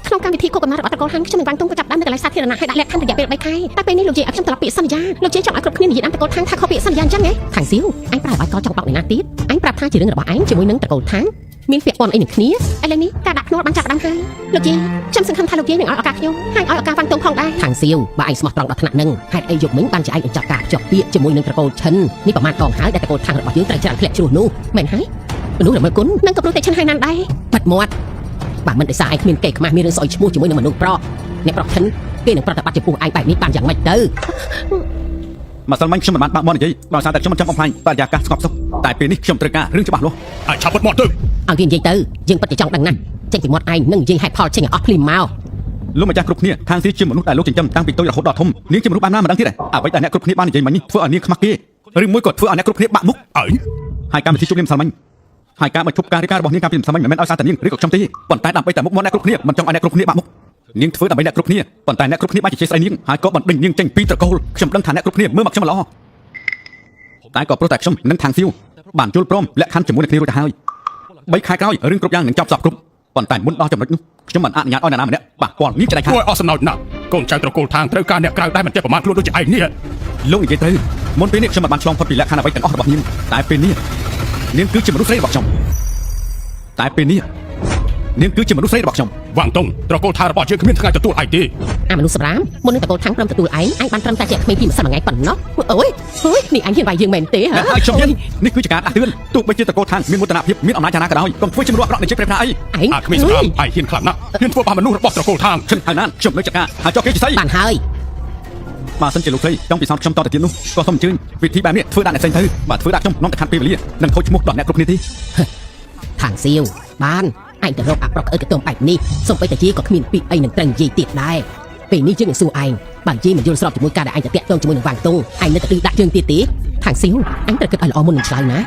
ក្នុងកម្មវិធីគោលកំណត់របស់តកូលហាងខ្ញុំនឹងវ៉ាងតុងក៏ចាប់ដើមនៅកន្លែងសាធារណៈឲ្យដាក់លក្ខខណ្ឌរយៈពេល3ខែតែពេលនេះលោកយាយឲ្យខ្ញុំត្រឡប់ពាក្យសន្យាលោកយាយចង់ឲ្យគ្រប់គ្នានិយាយតាមតកូលថាងថាខុសពាក្យសន្យាអញ្ចឹងហ៎ ខាងសៀវ អញប្រើបាយកចង់បោកអ្នកណាទៀតអញប្រាប់ថាជារឿងរបស់ឯងជាមួយនឹងតកូលថាងមានពាក់ព័ន្ធអីនឹងគ្នាឥឡូវនេះការដាក់ភ្នាល់បានចាប់ផ្ដើមហើយលោកយាយខ្ញុំសង្ឃឹមថាលោកយាយនឹងឲ្យឱកាសខ្ញុំហើយឲ្យឱកាសវ៉ាងតុងផងដែរ ខាងសៀវបើឯងស្មោះត្រង់ដល់ថ្នាក់នឹងហេតុអីយកមិញបានជាឯងបញ្ចប់ការភ្ជាប់ពាក្យជាមួយនឹងត្រកូលឈិននេះប្រមាណកងហើយដែលត្រកូលឋានរបស់យើងត្រូវច្រានធ្លាក់ជ្រោះនោះ មែនហើយ មនុស្សរមិលគុណ នឹងក៏ព្រោះតែឈិនហើយណានដែរ បាត់មាត់បើមិនដោយសារឯងគ្មានកេរខ្មាស់មានរឿងស្អុយឈ្មោះជាមួយនឹងមនុស្សប្រុសអ្នកប្រុសឈិនគេនឹងប្រតិបត្តិចំពោះឯងបែបនេះបានយ៉ាងម៉េចទៅ ម្សិលមិញខ្ញុំមិនបានបាក់មាត់និយាយដោយសារតែខ្ញុំមិនចង់បំផ្លាញបរិយាកាសស្ងប់សុខតែពេលនេះខ្ញុំត្រូវការរឿងច្បាស់លាស់ ឯងឆាប់បិទមាត់ទៅ ឲ្យវានិយាយទៅយើងពិតជាចង់ដឹងណាស់ចេញពីមាត់ឯងនឹងនិយាយហេតុផលចេញឲ្យអស់ភ្លាមមក លោកម្ចាស់គ្រប់គ្នាខាងស៊ីជាមនុស្សដែលលោកចិញ្ចឹមតាំងពីតូចរហូតដល់ធំនាងជាមនុស្សបែបណាមិនដឹងទៀតទេអ្វីដែលអ្នកគ្រប់គ្នាបាននិយាយមិញនេះធ្វើឲ្យនាងខ្មាស់គេឬមួយក៏ធ្វើឲ្យអ្នកគ្រប់គ្នាបាក់មុខ ឯង ហើយកម្មវិធីជួបនាងម្សិលមិញហើយការបញ្ឈប់ការរៀបការរបស់នាងកាលពីម្សិលមិញមិនមែនឲ្យសារតែនាងឬក៏ខ្ញុំទេប៉ុន្តែដើម្បីតែមុខមាត់អ្នកគ្រប់គ្នាមិនចង់ឲ្យអ្នកគ្រប់គ្នាបាក់មុខនាងធ្វើដើម្បីអ្នកគ្រប់គ្នាប៉ុន្តែអ្នកគ្រប់គ្នាបានជាស្រីនាងហើយក៏បណ្ដេញនាងចេញពីត្រកូលខ្ញុំដឹងថាអ្នកគ្រប់គ្នាមើលមកខ្ញុំមិនល្អតែក៏ព្រោះតែខ្ញុំនិងខាងស៊ីវបានយល់ព្រមលក្ខខណ្ឌជាមួយនឹងគ្នារួចទៅហើយបីខែក្រោយរឿងគ្រប់យ៉ាងនឹងចប់សពគ្រប់ប៉ុន្តែមុនដល់ចំណុចនោះខ្ញុំមិនអនុញ្ញាតឲ្យនរណាម្នាក់ប៉ះពាល់នាងជាដាច់ខាត គួរឲ្យអស់សំណោចណាស់កូនចៅត្រកូលឋានត្រូវការអ្នកក្រៅដែលមិនចេះប្រមាថខ្លួនដូចជាឯងនេះ លោកនិយាយទៅមុនពេលនេះខ្ញុំមិនបានឆ្លងផុតពីលក្ខខណ្ឌអ្វីទាំងអស់របស់នាងតែពេលនេះនាងគឺជាមនុស្សស្រីរបស់ខ្ញុំតែពេលនេះនាងគឺជាមនុស្សស្រីរបស់ខ្ញុំ វ៉ាងតុងត្រកូលឋានរបស់យើងគ្មានថ្ងៃទទួលឯងទេ អាមនុស្សសម្រាមមុននឹងតកូលថាងព្រមទទួលឯងឯងបានត្រឹមតែជាក្មេងពីម្សិលមួយថ្ងៃប៉ុណ្ណោះអូយអូយនេះអញហ៊ានវាយយើងមែនទេហ៎ ហើយខ្ញុំហ៊ាននេះគឺជាការដាស់តឿនទោះបីជាតកូលឋានមានមោទនភាពមានអំណាចយ៉ាងណាក៏ដោយកុំធ្វើជាមនុស្សអាក្រក់នៃជាប្រេះប្រាអី ឯង អាគ្មានសម្រាមឯងហ៊ានខ្លាំងណាស់ហ៊ានធ្វើបាបមនុស្សរបស់ត្រកូលឋាន ខ្ញុំហើយណាខ្ញុំនៅចាក់ការហើយចុះគេជាស្អី បានហើយ បើសិនជាលោកស្រីចង់ពិសោធន៍ខ្ញុំតទៅទៀតនោះក៏សូមអញ្ជើញវិធីបែបនេះធ្វើដាក់អ្នកផ្សេងទៅបើធ្វើដាក់ខ្ញុំនាំតែខាត់ពេលវេលានិងខូចឈ្មោះដល់អ្នកគ្រប់គ្នាទេ ខាងសៀវបានឯងទៅរកអាប្រុសក្អិតកតុំបែបនេះសូម្បីតែជាក៏គ្មានពាក្យអីនឹងត្រូវនិយាយទៀតដែរពេលនេះយើងនឹងសួរឯងបើយាយមិនយល់ស្របជាមួយការដែលឯងទៅតាក់ទងជាមួយនឹងវ៉ាងតុងឯងនៅតែឌឺដាក់យើងទៀតទេ ខាងស៊ីវអញត្រូវគិតឲ្យល្អមុននឹងឆ្លើយណា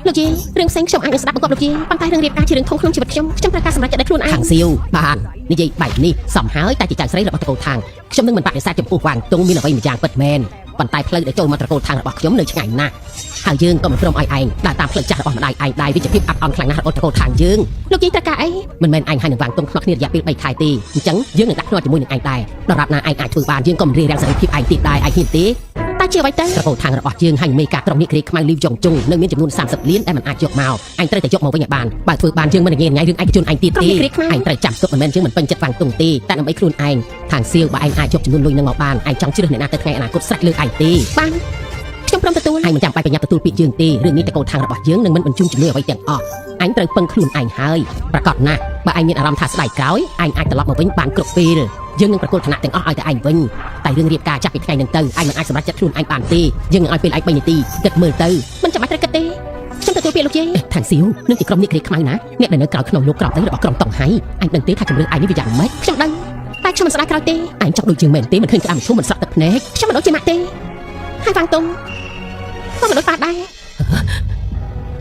លោកយាយរឿងផ្សេងខ្ញុំអាចនឹងស្ដាប់បង្គាប់លោកយាយប៉ុន្តែរឿងរៀបការជារឿងធំក្នុងជីវិតខ្ញុំខ្ញុំត្រូវការសម្រេចចិត្តដោយខ្លួនឯង ខាងសៀវបាននិយាយបែបនេះសំហើយតែជាចៅស្រីរបស់ត្រកូលឋានខ្ញុំនឹងមិនបដិសេធចំពោះវ៉ាងតុងមានអ្វីម្យ៉ាងពិតមែនប៉ុន្តែផ្លូវដែលចូលមកត្រកូលឋានរបស់ខ្ញុំនៅឆ្ងាយណាស់ហើយយើងក៏មិនព្រមឲ្យឯងដើរតាមផ្លូវចាស់របស់ម្ដាយឯងដែរវាជាភាពអាប់អន់ខ្លាំងណាស់របស់ត្រកូលឋានយើង លោកយាយត្រូវការអី មិនមែនឯងហើយនឹងវ៉ាងតុងខ្នោះគ្នារយៈពេល3ខែទេអញ្ចឹងយើងនឹងដាក់ភ្នាល់ជាមួយនឹងឯងដែរដរាបណាឯងអាចធ្វើបានយើងក៏មិនរារាំងសេរីភាពឯងទៀតដែរឯងហ៊ានទេ តើជាអ្វីទៅ ត្រកូលឋានរបស់យើងហើយមេការក្រុមនេះគ្រាខ្មៅលីវចុងជុងនៅមានចំនួន30លានដែលមិនអាចយកមកឯងត្រូវតែយកមកវិញឲ្យបានបើធ្វើបានយើងមិនញ៉ៃញ៉ៃរឿងឯកជនឯងទៀតទេឯងត្រូវចាំទុកមិនមែនយើងមិនពេញចិត្តវ៉ាងតុងទេតែដើម្បីខ្លួនឯងខាងសៀវបើឯងអាចយកចំនួនលុយនឹងមកបានឯងចង់ជ្រើសអ្នកណាទៅថ្ងៃអនាគតស្រេចលើឯងទេ បានខ្ញុំព្រមទទួល ឯងមិនចាំបាច់ប្រញាប់ទទួលពាក្យយើងទេរឿងនេះតកូលឋានរបស់យើងនឹងមិនបញ្ជូនជំនួយអ្វីទាំងអស់ឯងត្រូវពឹងខ្លួនឯងហើយប្រកាសណាស់បើឯងមានអារម្មណ៍ថាស្ដាយក្រោយឯងអាចត្រឡប់មកវិញបានគ្រប់ពេលយើងនឹងប្រគល់ឋានៈទាំងអស់ឲ្យតែឯងវិញតែរឿងរៀបការចាប់ពីថ្ងៃនឹងទៅឯងមិនអាចសម្រេចចិត្តខ្លួនឯងបានទេយើងនឹងឲ្យពេលឯង3នាទីគិតមើលទៅ មិនចាំបាច់ត្រូវគិតទេខ្ញុំទទួលពាក្យលោកយាយ ខាងសៀវនឹងជាក្រុមនេះគ្រាខ្មៅណាអ្នកដែលនៅក្រោយខ្នងលោកក្រោមទៅរបស់ក្រុមតុងហៃឯងដឹងទេថាជំរឿឯងនេះវាយ៉ាងម៉េច ខ្ញុំដឹងតែខ្ញុំមិនស្ដាយក្រោយទេ ឯងចង់ដូចជាងមែនទេមិនឃើញក្តាមឈុំមិនស្រក់ទឹកភ្នែក ខ្ញុំមិនដូចជាម៉ាក់ទេហើយវ៉ាងតុងក៏មិនដូចប៉ាដែរ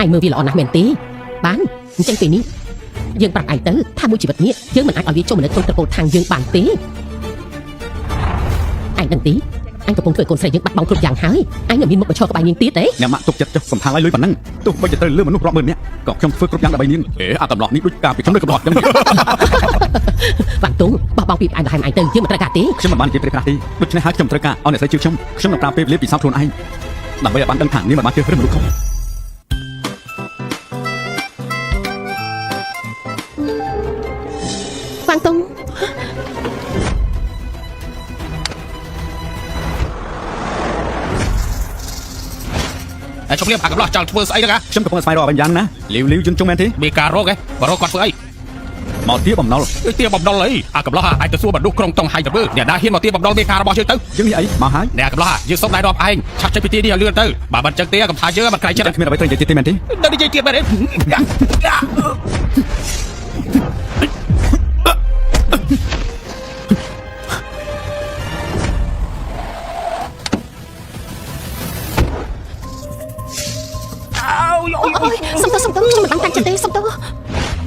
ឯងមើលវាល្អណាស់មែនទេបានអញ្ចឹងពេលនេះយើងប្រាប់ឯងទៅថាមួយជីវិតនេះយើងមិនអាចឲ្យវាចូលមកនៅក្នុងត្រកូលឋានយើងបានទេឯងដឹងទេអញកំពុងធ្វើឲ្យកូនស្រីយើងបាត់បង់គ្រប់យ៉ាងហើយឯងនៅមានមុខមកឈរក្បែរនាងទៀតទេ អ្នកម៉ាក់ទុកចិត្តចុះសំថាឲ្យលុយប៉ុណ្ណឹងទោះបីជាត្រូវលើមនុស្សរាប់ម៉ឺននាក់ក៏ខ្ញុំធ្វើគ្រប់យ៉ាងដើម្បីនាងអេអាកំឡោះនេះដូចកាលពីខ្ញុំនៅកំឡោះអញ្ចឹង វ៉ាងតុងបោះបង់ពីផ្អែមល្ហែមឯងទៅយើងមិនត្រូវការទេ ខ្ញុំមិនបាននិយាយព្រេះប្រាស់ទេដូច្នេះហើយខ្ញុំត្រូវការឲ្យអ្នកស្រីជឿខ្ញុំខ្ញុំនឹងប្រើពេលវេលាពិសោធន៍ខ្លួនឯងដើម្បីឲ្យបានដឹងថានាងមិនបានជឿឬមនុស្សខុស វ៉ាងតុង ឯងជប់លៀមអាកំឡោះចង់ធ្វើស្អីហ្នឹងហ៎ ខ្ញុំកំពុងស្វែងរកអ្វីយ៉ាងណាលាវលាវយន្តជុងមែនទេ មានការរកឯងបើរកគាត់ធ្វើអី មកទាបំណុល ដូចទាបំណុលអីអាកំឡោះឯងទៅសួរមនុស្សក្រុងតុងហៃទៅមើលអ្នកណាហ៊ានមកទាបំណុលមេការរបស់យើងទៅ យើងនេះអីមកហើយ អ្នកកំឡោះយើងសុំណែនាំឯងឆាប់ចេញពីទីនេះឲ្យលឿនទៅបើមិនចឹងទេកំថាយើងមិនក្រែងចិត្ត គ្មានអ្វីត្រូវនិយាយទៀតទេមែនទេ នៅនិយាយទៀតមែនទេ អូយសុំទោសសុំទោសខ្ញុំមិនបានតាំងចិត្តទេសុំទោស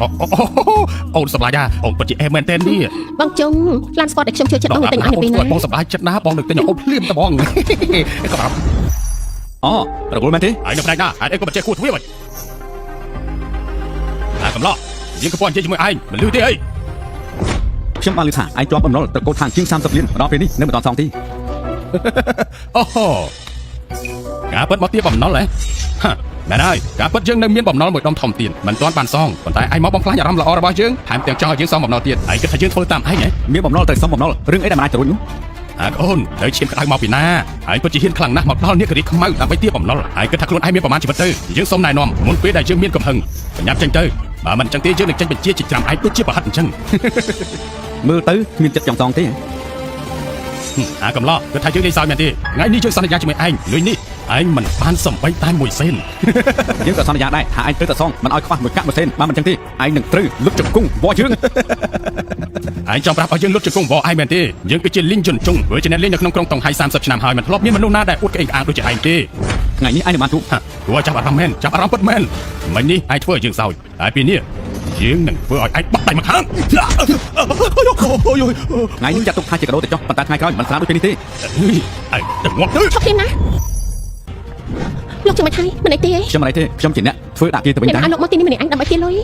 អូអូអូអូនសម្លាញ់ណាអូនពិតជាអេមែនទេនេះ បងជុងឡានស្ពតដែលខ្ញុំជួយចិត្តបងនឹងទិញឲ្យនៅពេលណា បងសម្លាញ់ចិត្តណាស់បងនឹងទិញអូនភ្លាមតបង ក៏ប្រាប់ អូរវល់មែនទេ ឯងនៅផ្នែកណាហេតុអីក៏មិនចេះគួរទ្វារវិញអាកំឡោះយើងកំពុងនិយាយជាមួយឯងមិនលឺទេអី ខ្ញុំបានឮថាឯងជាប់បំណុលត្រកូលខាងជាង30លានមកដល់ពេលនេះនៅមិនទាន់សងទេ អូហូការពិតមកទៀបបំណុលហ៎ហាមែនហើយការពិតយើងនៅមានបំណុលមួយដុំធំទៀតមិនទាន់បានសងប៉ុន្តែឯងមកបំផ្លាញអារម្មណ៍ល្អរបស់យើងថែមទាំងចង់ឲ្យយើងសងបំណុលទៀតឯងគិតថាយើងធ្វើតាមឯងហ៎ មានបំណុលត្រូវសំបំណុលរឿងអីដែលមិនអាចទៅរួចនោះ អាកអូនត្រូវឈាមក្តៅមកពីណាឯងពិតជាហ៊ានខ្លាំងណាស់មកដល់នេះគ្រាខ្មៅដើម្បីទាបបំណុលឯងគិតថាខ្លួនឯងមានប្រមាណជីវិតទៅយើងសូមណែនាំមុនពេលដែលយើងមានកំហឹងបញ្ញាប់ចេញទៅបើមិនអញ្ចឹងទេយើងនឹងចេញបញ្ជាចិញ្ច្រាំឯងដូចជាប្រហិតអញ្ចឹង មើលទៅគ្មានចិត្តចង់សងទេ អាកំឡោះគិតថាយើងលេងសើចមែនទេថ្ងៃនេះយើងសន្យាជាមួយឯងលុយនេះឯងមិនបានសំបីតែមួយសេន យើងក៏សន្យាដែរថាឯងត្រូវតែសងមិនឲ្យខ្វះមួយកាក់មួយសេនបើមិនចឹងទេឯងនឹងត្រូវលុបជង្គង់វល់យើង ឯងចង់ប្រាប់ឲ្យយើងលុតជង្គង់វឯងមែនទេយើងគឺជាលីងជន់ជុងធ្វើជាអ្នកលេងនៅក្នុងក្រុងតុងហៃ30ឆ្នាំហើយមិនធ្លាប់មានមនុស្សណាដែលអួតក្អេងក្អាងដូចជាឯងទេ ថ្ងៃនេះឯងនឹងបានជួប ហាគួរឲ្យចាប់អារម្មណ៍មែនចាប់អារម្មណ៍ពិតមែនមិញនេះឯងធ្វើឲ្យយើងសើចតែពីនេះយើងនឹងធ្វើឲ្យឯងបាក់ដៃមកខាង ថ្ងៃនេះចាត់ទុកថាជាកាដូទៅចុះប៉ុន្តែថ្ងៃក្រោយមិនស្រាលដូចពេលនេះទេ ឯងទៅងាប់ទៅ ឈប់ភ្លាមណាលោកចាំមិនថៃមិនអីទេ ខ្ញុំមិនអីទេខ្ញុំជាអ្នកធ្វើដាក់គេទៅវិញ អ្នក តា ឲ្យលោកមកទីនេះម្នាក់ឯងដើម្បីទាលុយ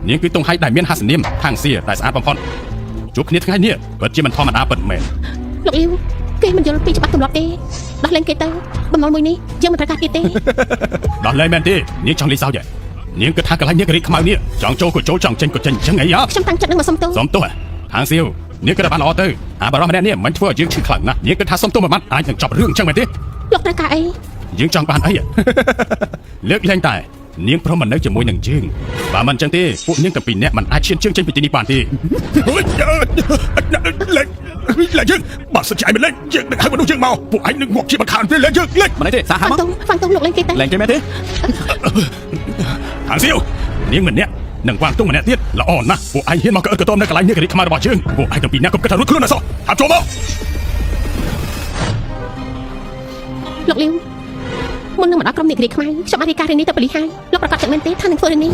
នាងគឺតុងហៃដែលមានហាសនាមខាងសៀដែលស្អាតបំផុតជួបគ្នាថ្ងៃនេះពិតជាមិនធម្មតាពិតមែន លោកអ៊ីវគេមិនយល់ពីច្បាប់ទម្លាប់ទេដោះលែងគេទៅបំណុលមួយនេះយើងមិនត្រូវការទៀតទេ ដោះលែងមែនទេនាងចង់លេងសើចហ៎នាងគិតថាកន្លែងនេះរីកខ្មៅនេះចង់ចូលក៏ចូលចង់ចេញក៏ចេញអញ្ចឹងអីហ៎ ខ្ញុំតាំងចិត្តនឹងមកសុំទោស សុំទោសខាងសៀវនាងគិតថាបានល្អទៅអាបារម្ភម្នាក់នេះមិនធ្វើឲ្យយើងឈឺខ្លាំងណាស់នាងគិតថាសុំទោសមួយម៉ាត់អាចនឹងចប់រឿងអញ្ចឹងមែនទេ លោកត្រូវការអី យើងចង់បានអី លើកលែងតែនាងព្រមមិននៅជាមួយនឹងយើងបើមិនអញ្ចឹងទេពួកនាងទាំងពីរនាក់មិនអាចឈានជើងចេញពីទីនេះបានទេលែងលែងយើងបើសិនជាឯងមិនលែងយើងនឹងហៅមនុស្សយើងមកពួកឯងនឹងងាប់ជាមិនខានទេលែងយើងលែង មិនអីទេសាហា ហ្វាង មក តុងហ្វាងតុងលោកលែងគេទៅ លែងគេមែនទេ ខាងសៀវនាងម្នាក់នឹងវាងទុំម្នាក់ទៀតល្អណាស់ពួកឯងហ៊ានមកក្អឹកក្ទមនៅកន្លែងនេះគ្រីខ្មៅរបស់យើងពួកឯងទាំងពីរនាក់កុំគិតថារួចខ្លួនណាសោះហាប់ចូលមក លោកលីវមុននឹងមកដល់ក្រុមនេះគ្រាខ្មៅខ្ញុំបានរាយការណ៍រឿងនេះទៅប៉ូលីសហើយលោកប្រកាសចិត្តមែនទេថានឹងធ្វើរឿងនេះ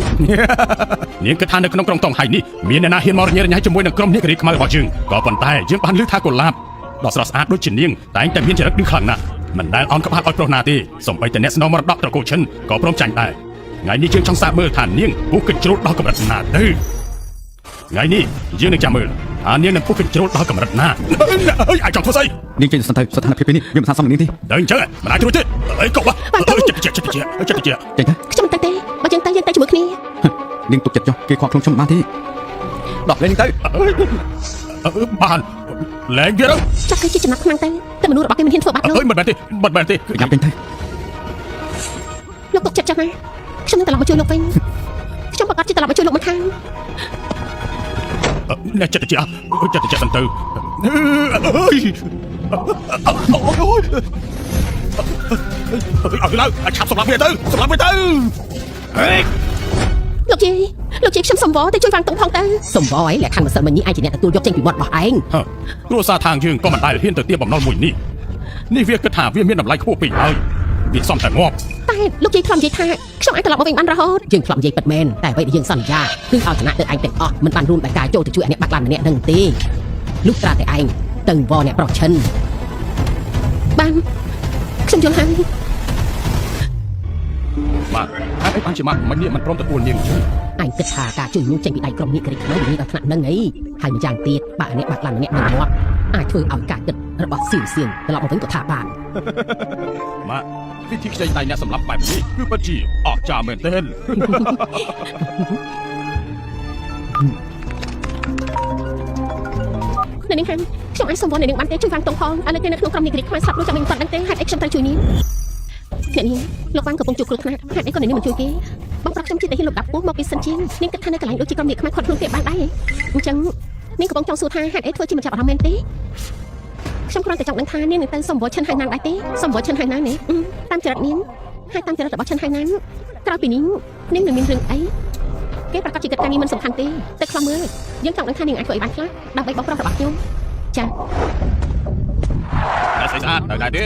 នាងគិតថានៅក្នុងក្រុងតុងហៃនេះមានអ្នកណាហ៊ានមករញ៉េរញ៉ៃជាមួយនឹងក្រុមនេះគ្រីខ្មៅរបស់យើងក៏ប៉ុន្តែយើងបានឮថាកុលាបដ៏ស្រស់ស្អាតដូចជានាងតែងតែមានចរិតឌឺខ្លាំងណាស់មិនដែលអន់ក្បាលឲ្យប្រុសណាទេសូម្បីតែអ្នកស្នងមរតកត្រកូលឈិនក៏ព្រមចាញ់ដែរថ្ងៃនេះយើងចង់សាកមើលថានាងពុះកញ្ជ្រោលដល់កម្រិតណាទៅថ្ងៃនេះយើងនឹងចាំមើលថានាងនឹងពុះកញ្ជ្រោលដល់កម្រិតណាអើយអាចចង់ធ្វើស្អី នាងចេញទៅសិនទៅស្ថានភាពពេលនេះវាមិនស័ក្តិសមនឹងនាងទេ ដល់អញ្ចឹងមិនអាចរួចទេអីកុំចិត្តចិត្តចិត្តចិត្តចិត្ត ចេញទៅ ខ្ញុំមិនទៅទេបើយើងទៅយើងទៅជាមួយគ្នា នាងទុកចិត្តចុះគេខកខ្លួនខ្ញុំមិនបានទេដោះលែងទៅ បានលែងវាទៅ ចាប់គេជាចំណាប់ខ្លាំងទៅតែមនុស្សរបស់គេមិនហ៊ានធ្វើបាបលោក អើយមិនមែនទេមិនមែនទេ ប្រញាប់ចេញទៅ លោកទុកចិត្តចឹងណាខ្ញុំនឹងត្រឡប់មកជួយលោកវិញខ្ញុំប្រកាសជាត្រឡប់មកជួយលោកមិនខាន អ្នកចិត្តជាចិត្តជាសិនទៅអើយអូយអើយឡើងឆាប់សម្រាប់វាទៅសម្រាប់វាទៅហេ លោកយាយលោកយាយខ្ញុំសុំវទៅជួយវាងតុងផងទៅ សុំវអីលក្ខខណ្ឌម្សិលមិញនេះឯងជាអ្នកទទួលយកចេញពីមាត់របស់ឯង គ្រួសារທາງយើងក៏មិនដែលហ៊ានទៅទាបបំណុលមួយនេះនេះវាគិតថាវាមានតម្លៃខ្ពស់ពេកហើយវាសមតែងាប់ តែលោកយាយធ្លាប់និយាយថាខ្ញុំអាចត្រឡប់មកវិញបានរហូត យើងធ្លាប់និយាយពិតមែនតែអ្វីដែលយើងសន្យាគឺឲ្យឋានៈទៅឯងទាំងអស់មិនបានរួមដោយការចូលទៅជួយអ្នកបាក់ឡានម្នាក់នឹងទេលុះត្រាតែឯងទៅវអ្នកប្រុសឈិន បានខ្ញុំយល់ហើយ បាទហេតុអីបានជាម៉ាក់មិននេះមិនព្រមទទួលនាងជឿ ឯងគិតថាការជួយនោះចេញពីដៃក្រុមនេះគ្រីខ្មៅវាមានដល់ថ្នាក់នឹងអីហើយម្យ៉ាងទៀតបើអ្នកបាក់ឡានម្នាក់នឹងងាប់អាចធ្វើឲ្យការគិតរបស់សៀវសៀវត្រឡប់មកវិញក៏ថាបាន ម៉ាក់វិធីខ្ចីដៃអ្នកសម្លាប់បែបនេះគឺពិតជាអស្ចារ្យមែនទែន នៅនាងហាំខ្ញុំអាចសុំវអ្នកនាងបានទេជួយវាងតុងផងឥឡូវគេនៅក្នុងក្រុមនេះគ្រីខ្មៅស្លាប់លោកចាំមិនគាត់ដឹងទេហេតុអីខ្ញុំត្រូវជួយនាងអ្នកនាងលោកវាងកំពុងជួបគ្រោះថ្នាក់ហេតុអីក៏អ្នកនាងមិនជួយគេបងប្រុសខ្ញុំជាតែហ៊ានលុបដាប់ពោះមកពីសិនជាងនាងគិតថានៅកន្លែងដូចជាក្រុមនេះខ្មៅគាត់ខ្លួនគេបានដែរអញ្ចឹងនាងកំពុងចង់សួរថាហេតុអីធ្វើជាមិនចាប់អារម្មណ៍មែនទេខ្ញុំគ្រាន់តែចង់ដឹងថានាងនឹងទៅសុំវឈិនហៅណានដែរទេសុំវឈិនហៅណាននេះតាមចរិតនាងហើយតាមចរិតរបស់ឈិនហៅណានក្រៅពីនេះនាងនឹងមានរឿងអីគេប្រកាសជាគិតការនេះមិនសំខាន់ទេតែខ្លះមើលយើងចង់ដឹងថានាងអាចធ្វើអីបានខ្លះដើម្បីបងប្រុសរបស់ខ្ញុំចា តែស្រីស្អាតនៅដែរទេ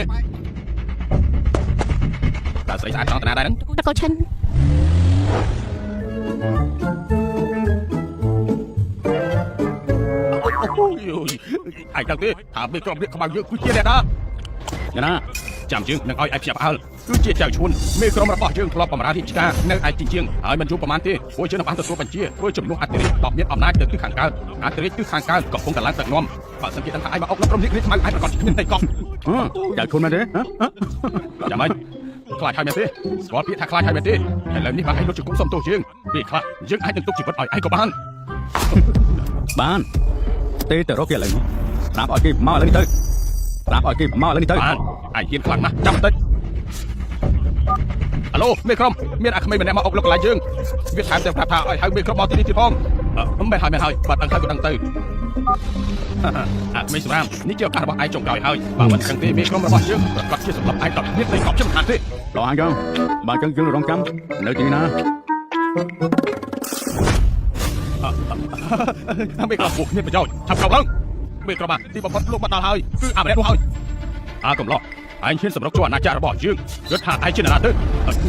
តែស្រីស្អាតចង់តាណាដែរហ្នឹង តកលឈិន អូយឯងដឹងទេថាមេក្រុមនេះខ្មៅយើងគឺជាអ្នកណា យ៉ាងណា ចាំយើងនឹងឲ្យឯងភ្ញាក់ផ្អើលគឺជាចៅឈួនមេក្រុមរបស់យើងធ្លាប់បម្រើរាជការនៅឯទីជាងហើយមិនយូរប្រហែលទេពួកយើងនឹងបានទទួលបញ្ជាធ្វើជំនួសអធិរាជដ៏មានអំណាចទៅទិសខាងកើតអធិរាជទិសខាងកើតកំពុងតែឡើងដឹកនាំបើសិនគេដឹងថាឯងមកអុកក្រុមនេះខ្មៅឯងប្រកាសជាគ្មានតែកោះ ហឺចៅឈួនមែនទេហ៎ ចាំម៉េចខ្លាចហើយមែនទេស្គាល់ពាក្យថាខ្លាចហើយមែនទេឥឡូវនេះបើឯងលុតជង្គង់សុំទោសយើងពេលខ្លះយើងអាចនឹងទុកជីវិតឲ្យឯងក៏បាន បានទេទៅរកគេឥឡូវនេះប្រាប់ឲ្យគេមកឥឡូវនេះទៅប្រាប់ឲ្យគេមកឥឡូវនេះទៅ បានឯងហ៊ានខ្លាំងណាស់ចាំបន្តិចអាឡូមេក្រុមមានអាក្មេងម្នាក់មកអុកលុកកន្លែងយើងវាថែមទាំងប្រាប់ថាឲ្យហៅមេក្រុមមកទីនេះទៀតផងមិនហើយមិនហើយបាត់ដឹងហើយក៏ដឹងទៅអាក្មេងសម្រាមនេះជាឱកាសរបស់ឯងចុងក្រោយហើយបើមិនចឹងទេមេក្រុមរបស់យើងប្រកាសជាសម្លាប់ឯងដល់គ្មានដីកប់ជាមិនខានទេ លោអញចឹងបើចឹងយើងរងចាំនៅទីនេះណា មេក្រុមពួកគ្មានប្រយោជន៍ឆាប់ក្រោកឡើងមេក្រុមទីបំផុតលោកមកដល់ហើយគឺអាម្នាក់នោះហើយអាកំឡោះឯងហ៊ានសម្រុកចូលអាណាចក្ររបស់យើងគិតថាឯងជានរណាទៅ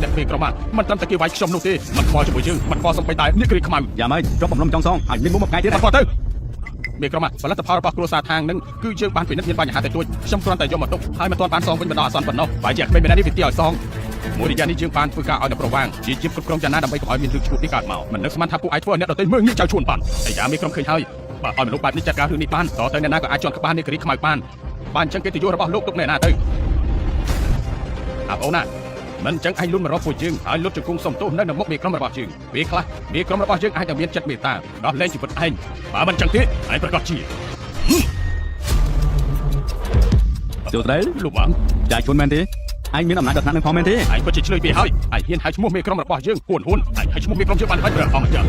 អ្នកមេក្រុមមិនត្រឹមតែគេវាយខ្ញុំនោះទេមិនខ្វល់ជាមួយយើងមិនខ្វល់សំបីតែនេះគ្រីខ្មៅ យ៉ាងម៉េចចុះបំរុំចង់សងឲ្យមានមុខមួយថ្ងៃទៀត បាត់គាត់ទៅមេក្រុមផលិតផលរបស់គ្រួសារខាងនឹងគឺយើងបានពិនិត្យមានបញ្ហាតែទួចខ្ញុំគ្រាន់តែយកមកទុកហើយមិនទាន់បានសងវិញបណ្ដោះអាសន្នប៉ុណ្ណោះបែរជាក្មេងម្នាក់នេះវាទីឲ្យសងមួយរយៈនេះយើងបានធ្វើការឲ្យនៅប្រវាងជាជាគ្រប់គ្រងយ៉ាងណាដើម្បីកុំឲ្យមានរឿងឈួតនេះកើតមកមិននឹកស្មានថាពួកឯងធ្វើឲ្យអ្នកដទៃមើលងាយចៅឈួនបានអាយ៉ាមេក្រុមឃើញហើយបើឲ្យមនុស្សបែបនេះចាត់ការរឿងនេះបានតទៅអ្នកណាក៏អាចជន់ក្បាលនេះគ្រីខ្មៅបានបានអញ្ចឹងកិត្តិយសរបស់លោកទុកនៅណាទៅអាបងអូនណាមិនអញ្ចឹងឯងលុនមករកពួកយើងហើយលុតជង្គង់សុំទោសនៅនៅមុខមេក្រុមរបស់យើងពេលខ្លះមេក្រុមរបស់យើងអាចនឹងមានចិត្តមេត្តាដោះលែងជីវិតឯងបើមិនអញ្ចឹងទេឯងប្រកាសជា សួស្តី លោកបង ចៅឈួនមែនទេឯងមានអំណាចដល់ថ្នាក់នឹងផងមែនទេ ឯងពិតជាឆ្លើយពីហើយឯងហ៊ានហៅឈ្មោះមេក្រុមរបស់យើងហ៊ួនហ៊ួនឯងហៅឈ្មោះមេក្រុមយើងបានហើយព្រះអង្គម្ចាស់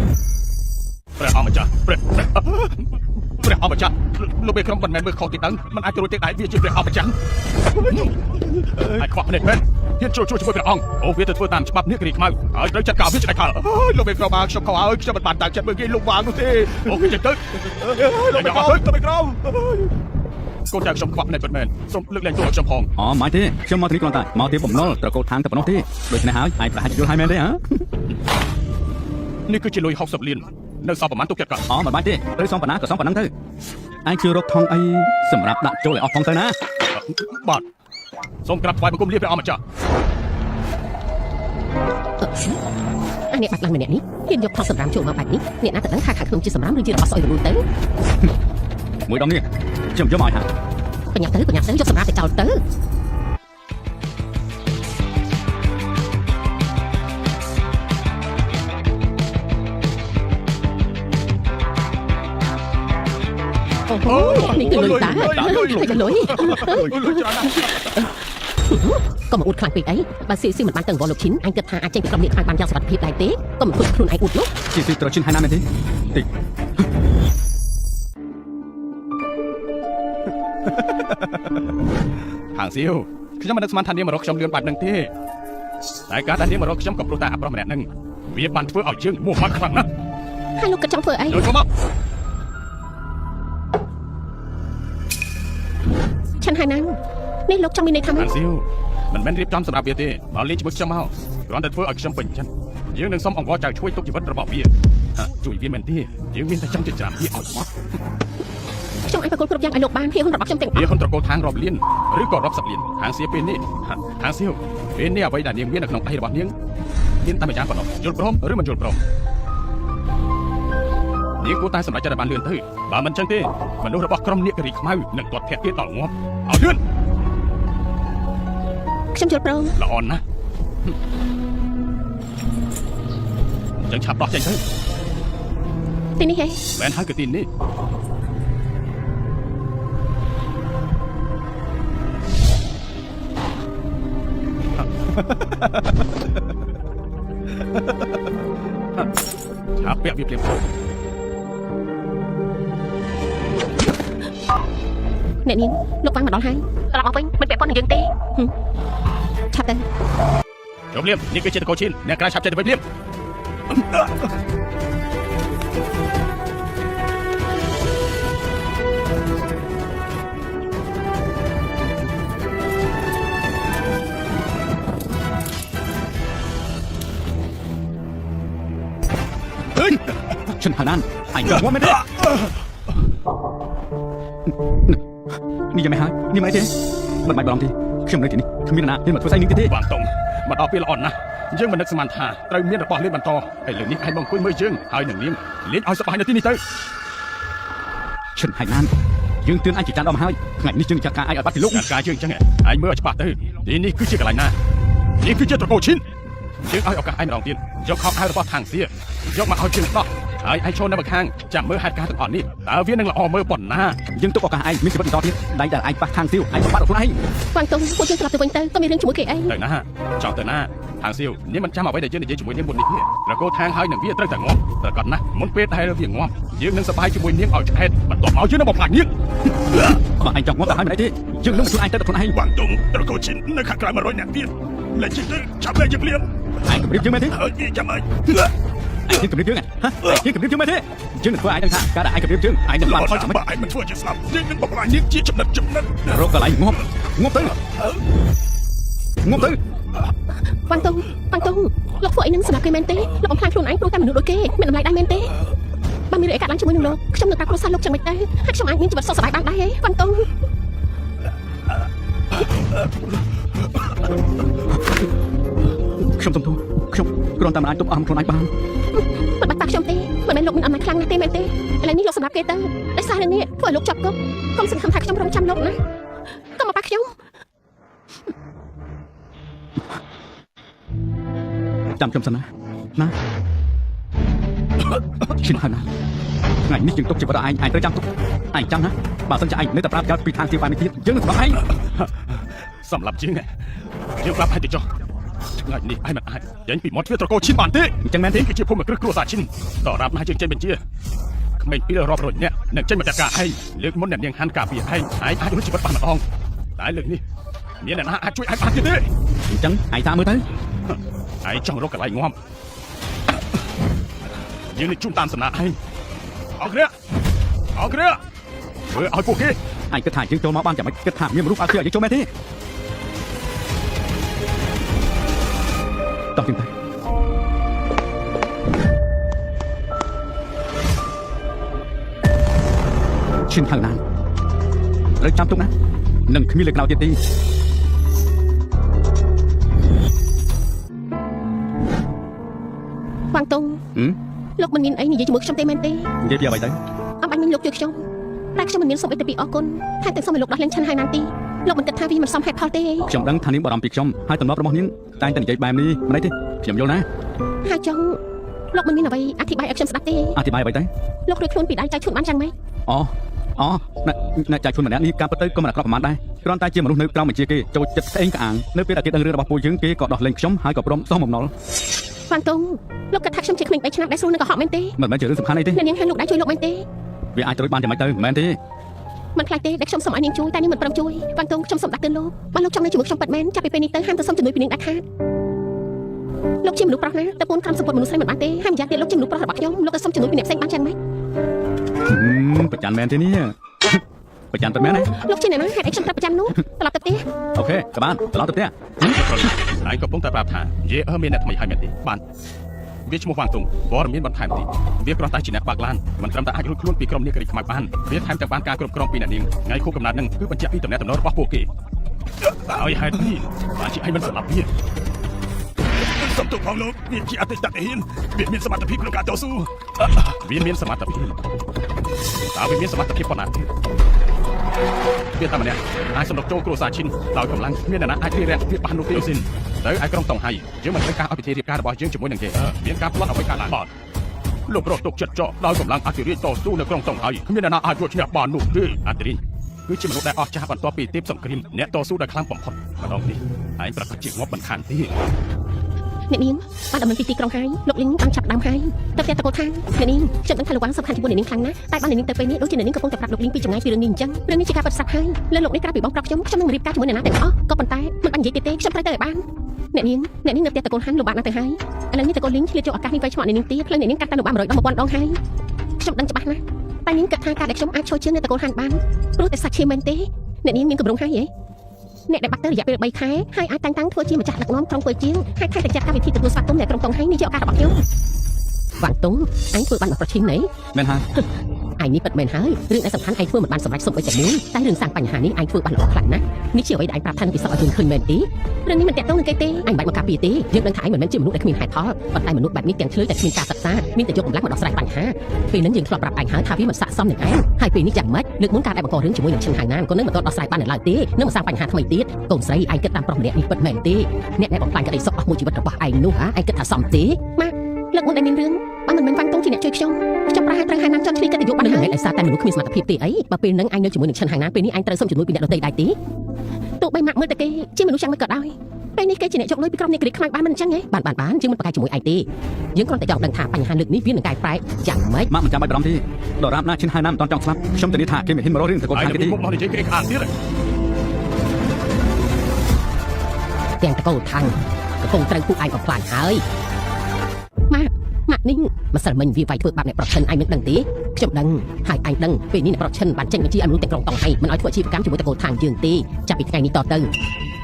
ព្រះអង្គម្ចាស់ព្រះព្រះអង្គម្ចាស់លោកមេក្រុមមិនមែនមើលខុសទេដឹងមិនអាចរួចទេដែរវាជាព្រះអង្គម្ចាស់ឯងខ្វះភ្នែកមែនហ៊ានចូលជួយជាមួយព្រះអង្គអូវាទៅធ្វើតាមច្បាប់នេះគ្រីខ្មៅហើយត្រូវចាត់ការវាឆ្លៃខលលោកមេក្រុមខ្ញុំខុសហើយខ្ញុំមិនបានតាំងចិត្តមើលគេលោកវាងនោះទេអូវាចេញទៅលោកមេក្រុមលោកមេក្រុមកូនចៅខ្ញុំខ្វះភ្នែកពិតមែនសូមលើកលែងទោសឲ្យខ្ញុំផង អូមិនទេខ្ញុំមកទីនេះគ្រាន់តែមកទីបំណុលត្រកូលខាងតែប៉ុណ្ណោះទេដូច្នេះហើយឯងប្រហែលជាយល់ហើយមែនទេហ៎ នេះគឺជាលុយ60លាននៅសល់ប្រហែលទុកចិត្តគាត់ អូមិនបាច់ទេត្រូវសងប៉ុណ្ណាក៏សងប៉ុណ្ណឹងទៅឯងជួយរកថងអីសម្រាប់ដាក់ចូលឲ្យអស់ផងទៅណា បាទសូមក្រាបថ្វាយបង្គំលាព្រះអង្គម្ចាស់ អាអ្នកបាត់ឡើងម្នាក់នេះហ៊ានយកថងសម្រាមចូលមកបែបនេះអ្នកណាទៅដឹងថាខាងក្នុងជាសម្រាមឬជារបស់ស្អុយរលូនទៅ មួយដងនេះខ្ញុំយកមកឲ្យហា បញ្ញាប់ទៅបញ្ញាប់ទៅយកសម្រាមទៅចោលទៅអូហូនេះគឺលុយតាលុយលុយ លុយច្រើនណាស់ កុំមកអួតខ្លាំងពេកអីបើស៊ីស៊ីមិនបានទៅវល់លោកឈិនអញគិតថាអាចចេញពីក្រុមនេះខ្លាំងបានយ៉ាងសុវត្ថិភាពដែរទេកុំមកធ្វើខ្លួនឯងអួតនោះ ជីស៊ីត្រូវជិនហើយណាមែនទេតិច ហាងសៀវខ្ញុំមិននឹកស្មានថានាងមករកខ្ញុំលឿនបែបហ្នឹងទេតែការដែលនាងមករកខ្ញុំក៏ព្រោះតែអាប្រុសម្នាក់ហ្នឹងវាបានធ្វើឲ្យយើងមួម៉ៅខ្លាំងណាស់ ហើយលោកគិតចង់ធ្វើអី យកចូលមក ឆិនហើយណាំនេះលោកចង់មានន័យថាម៉េច ហាងសៀវមិនមែនរៀបចំសម្រាប់វាទេបើលេងជាមួយខ្ញុំមកគ្រាន់តែធ្វើឲ្យខ្ញុំពេញចិត្តយើងនឹងសុំអង្វរចៅជួយទុកជីវិតរបស់វាជួយវាមែនទេយើងមានតែចង់ចិញ្ច្រាំវាឲ្យមក ខ្ញុំអាចប្រគល់គ្រប់យ៉ាងឲ្យលោកបានហ៊ានរបស់ខ្ញុំទាំងអស់ វាហ៊ុនត្រកូលខាងរាប់លានឬក៏រាប់សិបលានខាងសៀពេលនេះខាងសៀវពេលនេះអ្វីដែលនាងមាននៅក្នុងដៃរបស់នាងមានតែម្យ៉ាងប៉ុណ្ណោះយល់ព្រមឬមិនយល់ព្រមនាងគួរតែសម្រេចចិត្តឲ្យបានលឿនទៅបើមិនចឹងទេមនុស្សរបស់ក្រុមនាគរីខ្មៅនឹងទាត់ធាក់ទៀតដល់ងាប់ឲ្យលឿន ខ្ញុំយល់ព្រម ល្អណាស់ចឹងឆាប់ដោះចេញទៅ ទីនេះហេ មែនហើយគឺទីនេះឆាប់ពាក់វាភ្លាម អ្នកនាងលោកវាងមកដល់ហើយត្រឡប់មកវិញមិនពាក់ព័ន្ធនឹងយើងទេឆាប់ទៅ ជប់លៀមនេះគឺជាតកោឈិនអ្នកក្រៅឆាប់ចេញទៅវិញលៀម ឈិនហៅណានឯងងាប់មែនទេនេះយ៉ាងម៉េចហើយនេះមិនអីទេមិនបាច់បារម្ភទេខ្ញុំនៅទីនេះគ្មាននរណាហ៊ានមកធ្វើស្អីនាងទៀតទេ វ៉ាងតុងមកដល់ពេលល្អណាស់យើងមិននឹកស្មានថាត្រូវមានរបស់លេងបន្តឥឡូវនេះឯងមកអង្គុយមើលយើងហើយនឹងនាងលេងឲ្យសប្បាយនៅទីនេះទៅ ឈិនហៅណានយើងទឿនអញជាចានដល់មកហើយថ្ងៃនេះយើងចាត់ការឯងឲ្យបាត់ពីលោក ចាត់ការយើងអញ្ចឹងឯងមើលឲ្យច្បាស់ទៅទីនេះគឺជាកន្លែងណានេះគឺជាត្រកូលឈិនយើងឲ្យឱកាសឯងម្ដងទៀតយកខោអាវរបស់ថងសៀយកមកឲ្យយើងដោះហើយឯងឈរនៅម្ខាងចាំមើលហេតុការណ៍ទាំងអស់នេះតើវានឹងល្អមើលប៉ុណ្ណា យើងទុកឱកាសឯងមានជីវិតបន្តទៀតដៃដែលឯងប៉ះខាងសៀវឯងបាត់ខ្លួនឯង វ៉ាងតុងពួកយើងត្រឡប់ទៅវិញទៅក៏មានរឿងជាមួយគេអី ទៅណាចង់ទៅណាថងសៀវនេះមិនចាំអ្វីដែលយើងនិយាយជាមួយនាងមុននេះទេត្រកូលថងហើយនឹងវាត្រូវតែងាប់ត្រកត់ណាស់មុនពេលដែលវាងាប់យើងនឹងសប្បាយជាមួយនាងឲ្យឆ្អែតបន្ទាប់មកយើងនឹងបំផ្លាញនាង បើឯងចង់ងាប់ទៅហើយមិនអីទេយើងនឹងជួយឯងទៅដល់ខ្លួនឯង វ៉ាងតុងត្រកូលឈិននៅខាងក្រៅ100នាក់ទៀតលេងជិះទៅចាប់លេងយើងភ្លាម ឯងគម្រាមយើងមែនទេ ហើយវាចាំអី ឯងគម្រាមយើងហ៎ឯងគម្រាមយើងមែនទេយើងនឹងធ្វើឯងដឹងថាការដែលឯងគម្រាមយើងឯងនឹងបានផលចំណេញ បើឯងមិនធ្វើជាស្លាប់យើងនឹងបំផ្លាញនាងជាចំណិតចំណិត រកកន្លែងងាប់ងាប់ទៅងាប់ទៅ វ៉ាងតុងវ៉ាងតុងលោកធ្វើអីនឹងសម្រាប់គេមែនទេលោកបំផ្លាញខ្លួនឯងព្រោះតែមនុស្សដូចគេមានតម្លៃដែរមែនទេបើមានរឿងអីកើតឡើងជាមួយនឹងលោកខ្ញុំនឹងប្រាប់គ្រួសារលោកចឹងមិនទៅហើយខ្ញុំអាចមានជីវិតសុខសប្បាយបានដែរហីវ៉ាងតុង ខ្ញុំសុំទោសខ្ញុំគ្រាន់តែមិនអាចទប់អារម្មណ៍ខ្លួនឯងបាន មិនបាច់ប៉ះខ្ញុំទេមិនមែនលោកមានអំណាចខ្លាំងណាស់ទេមែនទេឥឡូវនេះលោកសម្រាប់គេទៅដោយសាររឿងនេះធ្វើឲ្យលោកជាប់គុកកុំសង្ឃឹមថាខ្ញុំរងចាំលោកណាកុំមកប៉ះខ្ញុំ ចាំខ្ញុំសិនណាណាឈិនហើយណាថ្ងៃនេះយើងទុកជីវិតឲ្យឯងឯងត្រូវចាំទុកឯងចាំណាបើសិនជាឯងនៅតែប្រាប់ពីខាងសៀវបែបនេះទៀតយើងនឹងសម្រាប់ឯង សម្រាប់យើងយើងប្រាប់ឲ្យទៅចុះថ្ងៃនេះឯងមិនអាចចេញពីមាត់ទ្វារត្រកូលឈិនបានទេ អញ្ចឹងមែនទេ នេះគឺជាភូមិគ្រឹះគ្រួសារឈិនតរាប់ណាស់យើងចេញបញ្ជាក្មេងពីររាប់រយនាក់នឹងចេញមកចាត់ការឯងលើកមុនអ្នកនាងហាន់ការពារឯងឯងអាចរួចជីវិតបានម្ដងតែលើកនេះមានអ្នកណាអាចជួយឯងបានទៀតទេ អញ្ចឹងឯងតាមមើលទៅ ឯងចង់រកកន្លែងងាប់យើងនឹងជូនតាមសំណាក់ឯងអរគ្នាអរគ្នាធ្វើឲ្យពួកគេ ឯងគិតថាយើងចូលមកបានចាំម៉េចគិតថាមានមនុស្សអត់ជឿឲ្យយើងចូលមែនទេតោះជាងទៅឈិនហៅណានត្រូវចាំទុកណានឹងគ្មានលើកក្រោយទៀតទេ វ៉ាងតុង ហឹម លោកមិនមានអីនិយាយជាមួយខ្ញុំទេមែនទេ និយាយពីអ្វីទៅ អំបាញ់មិញលោកជួយខ្ញុំតែខ្ញុំមិនមានសុំអីទៅពីអរគុណថែមទាំងសុំឲ្យលោកដោះលែងឆាន់ហើយណានទីលោកមិនគិតថាវាមិនសមហេតុផលទេ ខ្ញុំដឹងថានាងបារម្ភពីខ្ញុំហើយទម្លាប់របស់នាងតែងតែនិយាយបែបនេះមិនអីទេខ្ញុំយល់ណា ហើយចង់លោកមិនមានអ្វីអធិប្បាយឲ្យខ្ញុំស្ដាប់ទេ អធិប្បាយអ្វីទៅ លោករួចខ្លួនពីដៃចៅឈួនបានយ៉ាងម៉េច អូអូអ្នកអ្នកចៅឈួនម្នាក់នេះការពិតទៅក៏មិនអាក្រក់ប្រហែលដែរគ្រាន់តែជាមនុស្សនៅក្រោមបញ្ជាគេចូលចិត្តស្អេងក្អាងនៅពេលដែលគេដឹងរឿងរបស់ពួកយើងគេក៏ដោះលែងខ្ញុំហើយក៏ព្រមសងបំណុល វ៉ាងតុងលោកគិតថាខ្ញុំជាក្មេង3ឆ្នាំដែលស្រួលនឹងកុហកមែនទេ មិនមែនជារឿងសំខាន់អីទេ អ្នកនាងហានលោកដែរជួយលោកមែនទេ វាអាចត្រូវបានយ៉ាងម៉េចទៅមិនមែនទេ មិនខ្លាចទេដែលខ្ញុំសុំឲ្យនាងជួយតែនាងមិនព្រមជួយវ៉ាងតុងខ្ញុំសុំដាក់ទឿនលោកបើលោកចង់នៅជាមួយខ្ញុំពិតមែនចាប់ពីពេលនេះទៅហាមទៅសុំជំនួយពីនាងដាច់ខាតលោកជាមនុស្សប្រុសណាតែពូនក្រុមសម្ពត់មនុស្សស្រីមិនបានទេហើយម្យ៉ាងទៀតលោកជាមនុស្សប្រុសរបស់ខ្ញុំលោកទៅសុំជំនួយពីអ្នកផ្សេងបានយ៉ាងម៉េច ប្រច័នមែនទេនេះប្រច័នពិតមែនទេ លោកជាអ្នកណាហេតុអីខ្ញុំត្រូវប្រចាំនោះត្រឡប់ទៅផ្ទះ OK ក៏បានត្រឡប់ទៅផ្ទះ ឯងកំពុងតែប្រាប់ថាយេអឺមានអ្នកថ្មីហើយមែនទេបានវាឈ្មោះវ៉ាងតុងព័ត៌មានបន្ថែមទៀតវាគ្រាន់តែជាអ្នកបើកឡានមិនត្រឹមតែអាចរួចខ្លួនពីក្រុមនាគរិខ្មៅបានវាថែមទាំងបានការគ្រប់គ្រងពីអ្នកនាងថ្ងៃខួបកំណើតនឹងគឺបញ្ជាក់ពីតំណែងតំណងរបស់ពួកគេហើយហេតុនេះបានជាឯងមិនសម្លាប់វាសំទុកផងលោកវាជាអតីតទាហានវាមានសមត្ថភាពក្នុងការតស៊ូវាមានសមត្ថភាពតើវាមានសមត្ថភាពប៉ុណ្ណាទៀតវាតែម្នាក់អាចសម្រុកចូលគ្រួសារឈិនដោយកម្លាំងគ្មានអ្នកណាអាចរារាំងវាបាននោះទេស៊ីនទៅឯក្រុងតុងហៃយើងមិនត្រូវការឲ្យពិធីរៀបការរបស់យើងជាមួយនឹងគេមានការប្លន់អ្វីកើតឡើងបាទលោករស់ទុកចិត្តចោដោយកម្លាំងអធិរាជតស៊ូនៅក្រុងតុងហៃគ្មានអ្នកណាអាចយកឈ្នះបាននោះទេអធិរាជគឺជាមនុស្សដែលអស្ចារ្យបន្ទាប់ពីទេពសង្គ្រាមអ្នកតស៊ូដ៏ខ្លាំងបំផុតម្ដងនេះឯងប្រកាសជាងាប់មិនខានទេ អ្នកនាងបានដំណឹងពីទីក្រុងហើយលោកលីងបានចាប់ដើមហើយទៅផ្ទះតកូលថាងអ្នកនាងខ្ញុំដឹងថាលោកវ៉ាងសំខាន់ជាមួយអ្នកនាងខ្លាំងណាស់តែបានអ្នកនាងទៅពេលនេះដូចជាអ្នកនាងកំពុងតែប្រាប់លោកលីងពីចម្ងាយពីរឿងនេះអញ្ចឹងរឿងនេះជាការពិតស្រាប់ហើយលើលោកនេះក្រៅពីបងប្រុសខ្ញុំខ្ញុំនឹងរៀបការជាមួយអ្នកណាទាំងអស់ក៏ប៉ុន្តែមិនបាននិយាយទៀតទេខ្ញុំត្រូវទៅឲ្យបានអ្នកនាងអ្នកនាងនៅផ្ទះតកូលហាន់លំបាកណាស់ទៅហើយឥឡូវនេះតកូលលីងឆ្លៀតចូលឱកាសនេះវៃឆ្មក់អ្នកនាងទៀតផ្លូវអ្នកនាងកាត់តែលំបាក100ដង1000ដងហើយខ្ញុំដឹងច្បាស់ណាស់តែនាងគិតថាការដែលខ្ញុំអាចឈរជើងនៅតកូលហាន់បានព្រោះតែសាច់ឈាមមែនទេអ្នកនាងមានកម្រងហើយហ៎អ្នកដែលបាត់ទៅរយៈពេល3ខែហើយអាចតាំងតាំងធ្វើជាម្ចាស់ដឹកនាំក្រុងពើជាងហើយថែមទាំងចាត់កម្មវិធីទទួលស្វាគមន៍នៅក្រុងតុងហៃនេះជាឱកាសរបស់ខ្ញុំ វ៉ាងតុងឯងធ្វើបានមកប្រឈិញណី មែនហើយ ឯងនេះពិតមែនហើយរឿងដែលសំខាន់ឯងធ្វើមិនបានសម្រេចសូម្បីតែមួយតែរឿងសាងបញ្ហានេះឯងធ្វើបានល្អខ្លាំងណាស់នេះជាអ្វីដែលឯងប្រាប់ថានឹងពិសោធន៍ឲ្យយើងឃើញមែនទេរឿងនេះមិនតាក់ទងនឹងគេទេឯងបាច់មកការពារទេយើងដឹងថាឯងមិនមែនជាមនុស្សដែលគ្មានហេតុផលប៉ុន្តែមនុស្សបែបនេះទាំងឆ្លើយតែគ្មានការសិក្សាមានតែយកកម្លាំងមកដោះស្រាយបញ្ហាពេលហ្នឹងយើងធ្លាប់ប្រាប់ឯងហើយថាវាមិនស័ក្តិសមនឹងឯងហើយពេលនេះយ៉ាងម៉េចលើកមុនការដែលបង្ករឿងជាមួយនឹងឈិនហៅណានក៏នឹងមិនទាន់ដោះស្រាយបាននៅឡើយទេនឹងមកសាងបញ្ហាថ្មីទៀតកូនស្រីឯងគិតតាមប្រុសម្នាក់នេះពិតមែនទេអ្នកដែលបំផ្លាញក្តីសុខអស់មួយជីវិតរបស់ឯងនោះហ่าឯងគិតថាសមទេ ម៉ាក់លើកមុនដែលមានរឿងបើមិនមែនវ៉ាងតុងជាអ្នកជួយខ្ញុំខ្ញុំប្រហែលត្រូវហៅណានចន់ឈ្លីកិត្តិយសបាន នឹង ហើយ មិនមែនដោយសារតែមនុស្សគ្មានសមត្ថភាពទេអីបើពេលហ្នឹងឯងនៅជាមួយនឹងឈិនហៅណានពេលនេះឯងត្រូវសុំជំនួយពីអ្នកដទៃដែរទេ ទោះបីម៉ាក់មើលតែគេជាមនុស្សយ៉ាងម៉េចក៏ដោយពេលនេះគេជាអ្នកយកលុយពីក្រុមអ្នកក្រិចខ្មៅបានមិនអញ្ចឹងហ៎ បានបានបានយើងមិនប្រកែកជាមួយឯងទេយើងគ្រាន់តែចង់ដឹងថាបញ្ហាលើកនេះវានឹងកែប្រែយ៉ាងម៉េច ម៉ាក់មិនចាំបាច់បារម្ភទេដរាបណាឈិនហើយណាមិនតន់ចង់ស្លាប់ខ្ញុំធានាថាគេមិនហ៊ានមករករឿងតកូល ឯង ខាងគេទេ នៅមុខមកនិយាយគេខាងទៀត ទាំងតកូលខាងកំពុងត្រូវពួកឯងបំផ្លាញហើយ ម៉ាក់ម៉ាក់នេះ ម្សិលមិញវាវាយធ្វើបាបអ្នកប្រឈិនឯងមិនដឹងទេខ្ញុំដឹងហើយឯងដឹងពេលនេះអ្នកប្រឈិនបានចេញបញ្ជាឲ្យមនុស្សទាំងក្រុងតង់ហៃមិនឲ្យធ្វើអាជីវកម្មជាមួយតកូលខាងយើងទេចាប់ពីថ្ងៃនេះតទៅ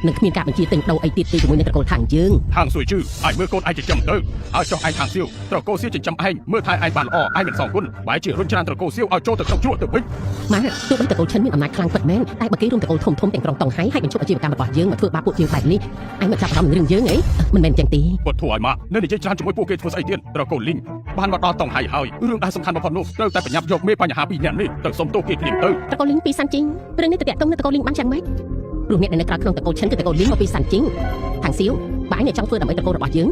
នឹងគ្មានការបញ្ជាទិញដូរអីទៀតទេជាមួយនឹងតកូលខាងយើង ខាងស៊ុយជឺឯងមើលកូនឯងចិញ្ចឹមទៅហើយចុះឯងខាងសៀវត្រកូលសៀវចិញ្ចឹមឯងមើលថែឯងបានល្អឯងមិនសងគុណបែរជារុញច្រានត្រកូលសៀវឲ្យចូលទៅក្នុងជ្រក់ទៅវិញ ម៉ាក់ទោះបីតកូលឈិនមានអំណាចខ្លាំងពិតមែនតែបើគេរួមតកូលធំធំទាំងក្រុងតង់ហៃហើយបញ្ឈប់អាជីវកម្មរបស់យើងមកធ្វើបាបពួកយើងបែបនេះឯងមិនចាប់អារម្មណ៍នឹងរឿងយើងអីមិនមែនចឹងទេ ពុតធួឲ្យម៉ាក់នៅនិយាយច្រើនជាមួយពួកគេធ្វើស្អីទៀតត្រកូលលីងបានមកដល់តង់ហៃហើយរឿងដែលសំខាន់បំផុតនោះត្រូវតែប្រញាប់យកមេបញ្ហាពីរអ្នកនេះទៅសុំទោសគេភ្លាមទៅ តកូលលីងពីសាន់ជីងរឿងនេះទៅតាក់ទងនឹងតកូលលីងបានយ៉ាងម៉េច ព្រោះអ្នកដែលនៅក្រៅក្នុងតកូលឈិនគឺតកូលលីងមកពីសាន់ជីងខាងសៀវបើឯងអ្នកចង់ធ្វើដើម្បីតកូលរបស់យើង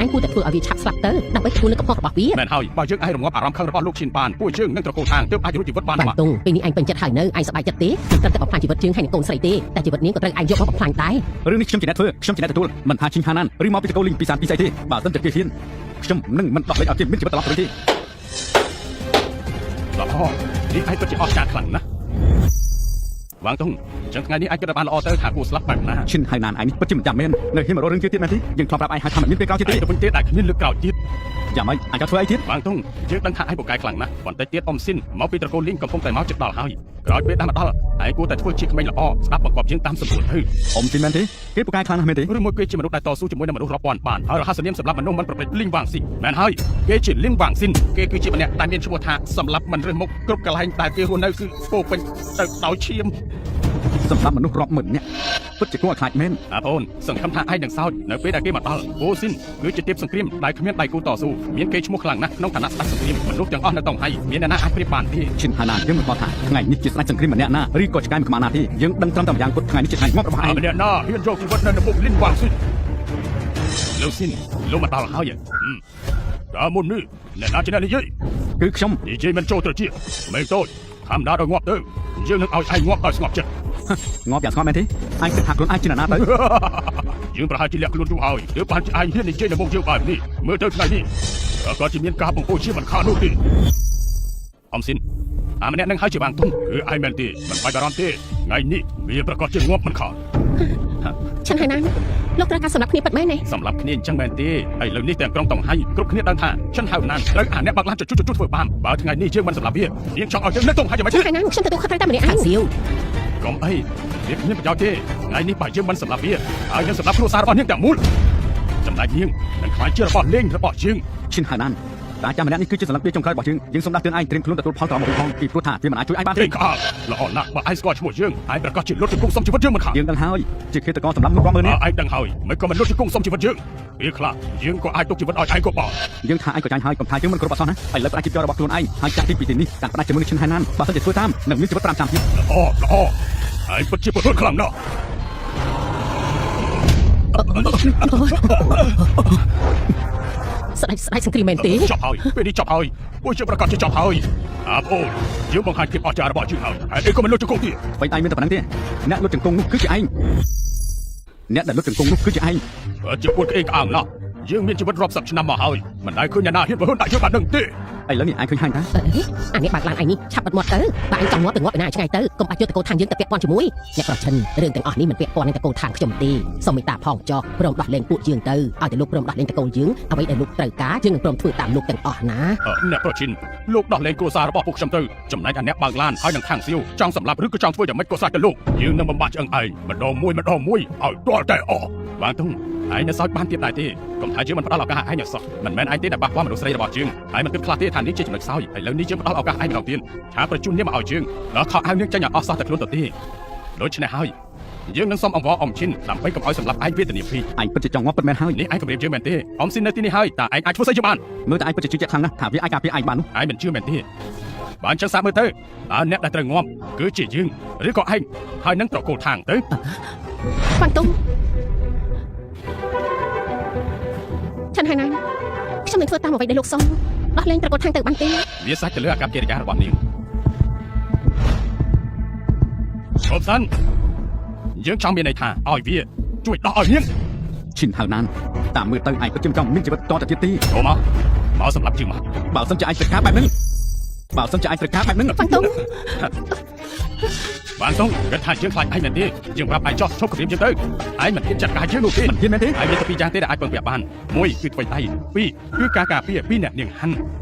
ឯងគួរតែធ្វើឲ្យវាឆាប់ស្លាប់ទៅដើម្បីទទួលនឹងកំហុសរបស់វា មែនហើយបើយើងអាចរងាប់អារម្មណ៍ខឹងរបស់លោកឈិនបានពួកយើងនឹងត្រកូលខាងទើបអាចរួចជីវិតបាន បាន ម៉ាក់ តុងពេលនេះឯងពេញចិត្តហើយនៅឯងសប្បាយចិត្តទេមិនត្រឹមតែបំផ្លាញជីវិតយើងហើយនឹងកូនស្រីទេតែជីវិតនាងក៏ត្រូវឯងយកមកបំផ្លាញដែរ រឿងនេះខ្ញុំជាអ្នកធ្វើខ្ញុំជាអ្នកទទួលមិនថាឈិនហាណានឬមកពីតកូលលីងពីសានពីស្អីទេបើសិនជាគេហ៊ានខ្ញុំនឹងមិនដោះលែងឲ្យគេមានជីវិតត្រឡប់ទៅវិញទេ ល្អនេះឯងពិតជាអស្ចារ្យខ្លាំងណាស់វ៉ាងតុងអញ្ចឹងថ្ងៃនេះឯងគិតឲ្យបានល្អទៅថាគួរស្លាប់បែបណា ឈិនហើយណានឯងនេះពិតជាមិនចាំមែននៅហ៊ានមករករឿងទៀតទៀតមែនទេយើងធ្លាប់ប្រាប់ឯងហើយថាមិនមានពេលក្រោយទៀតទេ ឯងទៅវិញទេដែលគ្មានលើកក្រោយទៀត យ៉ាងម៉េចអាចធ្វើអីទៀត វ៉ាងតុងយើងដឹងថាឯងពូកែខ្លាំងណាស់បន្តិចទៀតអ៊ំស៊ីនមកពីត្រកូលលីងកំពុងតែមកជិតដល់ហើយក្រោយពេលដែលមកដល់ឯងគួរតែធ្វើជាក្មេងល្អស្ដាប់បង្គាប់យើងតាមសម្រួលទៅ អ៊ំស៊ីនមែនទេគេពូកែខ្លាំងណាស់មែនទេ ឬមួយគេជាមនុស្សដែលតស៊ូជាមួយនឹងមនុស្សរាប់ពាន់បានហើយរហស្សនាមសម្រាប់មនុស្សមិនប្រព្រឹត្តលីងវ៉ាងស៊ីនមែនហើយគេជាលីងវ៉ាងស៊ីនគេគឺជាម្នាក់ដែលមានឈ្មោះថាសម្រាប់មិនរើសមុខគ្រប់កន្លែងដែលគេរស់នៅគឺពោពេញទៅដោយឈាម សម្រាប់មនុស្សរាប់ម៉ឺននាក់ពិតជាគួរឲ្យខ្លាចមែន ណាបងអូនសង្ឃឹមថាឯងនឹងសោចនៅពេលដែលគេមកដល់អូស៊ីនគឺជាទេពសង្គ្រាមដែលគ្មានដៃគូតស៊ូមានគេឈ្មោះខ្លាំងណាស់ក្នុងឋានៈស្ដេចសង្គ្រាមមនុស្សទាំងអស់នៅតុងហៃមានអ្នកណាអាចប្រៀបបានទេ ឈិនហាណានយើងមិនបោះថាថ្ងៃនេះជាស្ដេចសង្គ្រាមម្នាក់ណាឬក៏ឆ្កែមួយក្បាលណាទេយើងដឹងត្រឹមតែម្យ៉ាងគត់ថ្ងៃនេះជាថ្ងៃងាប់របស់ឯង អើម្នាក់ណាហ៊ានយកជីវិតនៅមុខលីនវ៉ាងស៊ីនលោកស៊ីនលោកមកដល់ហើយតើមុននេះអ្នកណាជាអ្នកនិយាយ គឺខ្ញុំ និយាយមិនចូលត្រចៀកមេតូចខំដាដល់ងាប់ទៅយើងនឹងឲ្យឯងងាប់ដោយស្ងប់ចិត្ត ងាប់យ៉ាងស្ងប់មែនទេឯងគិតថាខ្លួនឯងជាអ្នកណាទៅ យើងប្រហែលជាលាក់ខ្លួនយូរហើយទើបបានជាឯងហ៊ាននិយាយនៅមុខយើងបែបនេះមើលទៅថ្ងៃនេះក៏ជាមានការបង្ហូរជាមិនខាននោះទេអំស៊ីនអាម្នាក់នឹងហើយជាបាងទុំគឺឯងមែនទេមិនបាច់បារម្ភទេថ្ងៃនេះវាប្រកាសជាងាប់មិនខាន ឆិនហើយណានលោកត្រូវការសម្រាប់គ្នាពិតមែនទេ សម្រាប់គ្នាអញ្ចឹងមែនទេឥឡូវនេះទាំងក្រុងតុងហៃគ្រប់គ្នាដឹងថាចិនហៅណានត្រូវអាអ្នកបាក់ឡានចុចចុចធ្វើបានបើថ្ងៃនេះយើងមិនសម្រាប់វានាងចង់ឲ្យយើងនៅតុងហៃយ៉ាងម៉េច ឆិនហើយណានខ្ញុំទទួលខុសត្រូវតែម្នាក់ឯង ខាងសៀវ កុំអីវាគ្មានប្រយោជន៍ទេថ្ងៃនេះបើយើងមិនសម្រាប់វាហើយនឹងសម្រាប់គ្រួសាររបស់នាងទាំងមូលចំណែកនាងនឹងខ្លាចជារបស់លេងរបស់យើង ឈិនហាណានតាចាំម្នាក់នេះគឺជាសន្លឹកពីចុងក្រោយរបស់យើងយើងសូមដាស់តឿនឯងត្រៀមខ្លួនទទួលផលត្រឡប់មកវិញផងពីព្រោះថាវាមិនអាចជួយឯងបានទេ ទេក្អល់ល្អណាស់បើឯងស្គាល់ឈ្មោះយើងឯងប្រកាសជាលុតជង្គង់សុំជីវិតយើងមិនខាន យើងដឹងហើយជាឃាតករសម្រាប់មនុស្សរាប់ម៉ឺននាក់ ឯងដឹងហើយមិនក៏មិនលុតជង្គង់សុំជីវិតយើងពេលខ្លះយើងក៏អាចទុកជីវិតឲ្យឯងក៏បាន យើងថាឯងក៏ចាញ់ហើយកុំថាយើងមិនគ្រប់អសោះណាឥឡូវផ្ដាច់ជីវរបស់ខ្លួនឯងហើយចាក់ទីពីទីនេះតាមផ្ដាច់ជាមួយនឹងឈិនហាណានបើសិនជាធ្វើតាមនឹងមានជីវិត5ឆ្នាំទៀត ល្អល្អឯងពិតជាប្រទល់ខ្លាំងណាស់ ស្ដេចស្ដេចសង្គ្រាមមែនទេ ចប់ហើយពេលនេះចប់ហើយពួកយើងប្រកាសជាចប់ហើយអាបងអូនយើងបង្ហាញភាពអស្ចារ្យរបស់យើងហើយហេតុអីក៏មិនលុតជង្គង់ទៀត អ្វីឯងមានតែប៉ុណ្្នឹងទេអ្នកលុតជង្គង់នោះគឺជាឯងអ្នកដែលលុតជង្គង់នោះគឺជាឯង បើជាពួតក្អេងក្អាងណាស់យើងមានជីវិតរាប់សិបឆ្នាំមកហើយមិនដែលឃើញអ្នកណាហ៊ានប្រហុនដាក់យើងបាននឹងទេ ឥឡូវនេះឯងឃើញហើយតា អេអានេះបើកឡានឯងនេះឆាប់បិទមាត់ទៅបើឯងចង់ងាប់ទៅងាប់ឯណាឲ្យឆ្ងាយទៅកុំបាច់យកតកូលខាងយើងទៅពាក់ព័ន្ធជាមួយអ្នកប្រឈិនរឿងទាំងអស់នេះមិនពាក់ព័ន្ធនឹងតកូលខាងខ្ញុំទេសូមមេត្តាផងចោះព្រមដោះលែងពួកយើងទៅឲ្យតែលោកព្រមដោះលែងតកូលយើងអ្វីដែលលោកត្រូវការយើងនឹងព្រមធ្វើតាមលោកទាំងអស់ណា អ្នកប្រជិនលោកដោះលែងគ្រួសាររបស់ពួកខ្ញុំទៅចំណែកអាអ្នកបើកឡានហើយនឹងខាងសៀវចង់សម្លាប់ឬក៏ចង់ធ្វើយ៉ាងម៉េចក៏ស្រេចទៅលោកយើងនឹងបំបាក់ឆ្អឹងឯងម្ដងមួយម្ដងមួយឲ្យទាល់តែអស់បានទុំ ឯងនៅសើចបានទៀតដែរទេកុំថាយើងមិនផ្ដល់ឱកាសឲ្យឯងឲ្យសោះមិនមែនឯងទេដែលប៉ះពាល់មនុស្សស្រីរបស់យើងឯងមិនគិតខ្លះទេថានេះជាចំណុចខ្សោយឥឡូវនេះយើងផ្ដល់ឱកាសឯងម្ដងទៀតឆាប្រជុំនាងមកឲ្យយើងដល់ខោអាវនាងចេញឲ្យអស់សោះតែខ្លួនទៅទេដូច្នេះហើយយើងនឹងសុំអង្វរអ៊ំឈិនដើម្បីកុំឲ្យសម្លាប់ឯងវេទនាពេក ឯងពិតជាចង់ងាប់ពិតមែនហើយ នេះឯងគម្រាមយើងមែនទេអ៊ំស៊ីននៅទីនេះហើយតើឯងអាចធ្វើស្អីយើងបាន មើលតែឯងពិតជាជឿជាក់ខ្លាំងណាស់ថាវាអាចការពារឯងបាននោះ ឯងមិនជឿមែនទេបើអញ្ចឹងសាកមើលទៅតើអ្នកដែលត្រូវងាប់គឺជាយើងឬក៏ឯងហើយនឹងត្រកូលខាងទៅ វ៉ាងទុំឆិនហៅណានខ្ញុំនឹងធ្វើតាមអ្វីដែលលោកសុំដោះលែងត្រកូលខាងទៅបានទេ វាសាច់ទៅលើអាកប្បកិរិយារបស់នាងឈប់សិនយើងចង់មានន័យថាឲ្យវាជួយដោះឲ្យនាង ឈិនហៅណានតាមមើលទៅឯងពិតជាមិនចង់មានជីវិតតទៅទៀតទេ ចូលមកមកសម្រាប់យើងមក បើសិនជាឯងត្រូវការបែបហ្នឹងបើសិនជាឯងត្រូវការបែបហ្នឹង វ៉ាងទុំ បានតុងគាត់ថាយើងខ្លាចឯងមែនទេយើងប្រាប់ឯងចោះឈប់គម្រាមយើងទៅឯងមិនហ៊ានចាត់ការយើងនោះទេ មិនហ៊ានមែនទេ ឯងមានតែពីរយ៉ាងទេដែលអាចពឹងពាក់បានមួយគឺថ្វីដៃពីរគឺការការពារពីអ្នកនាងហាន់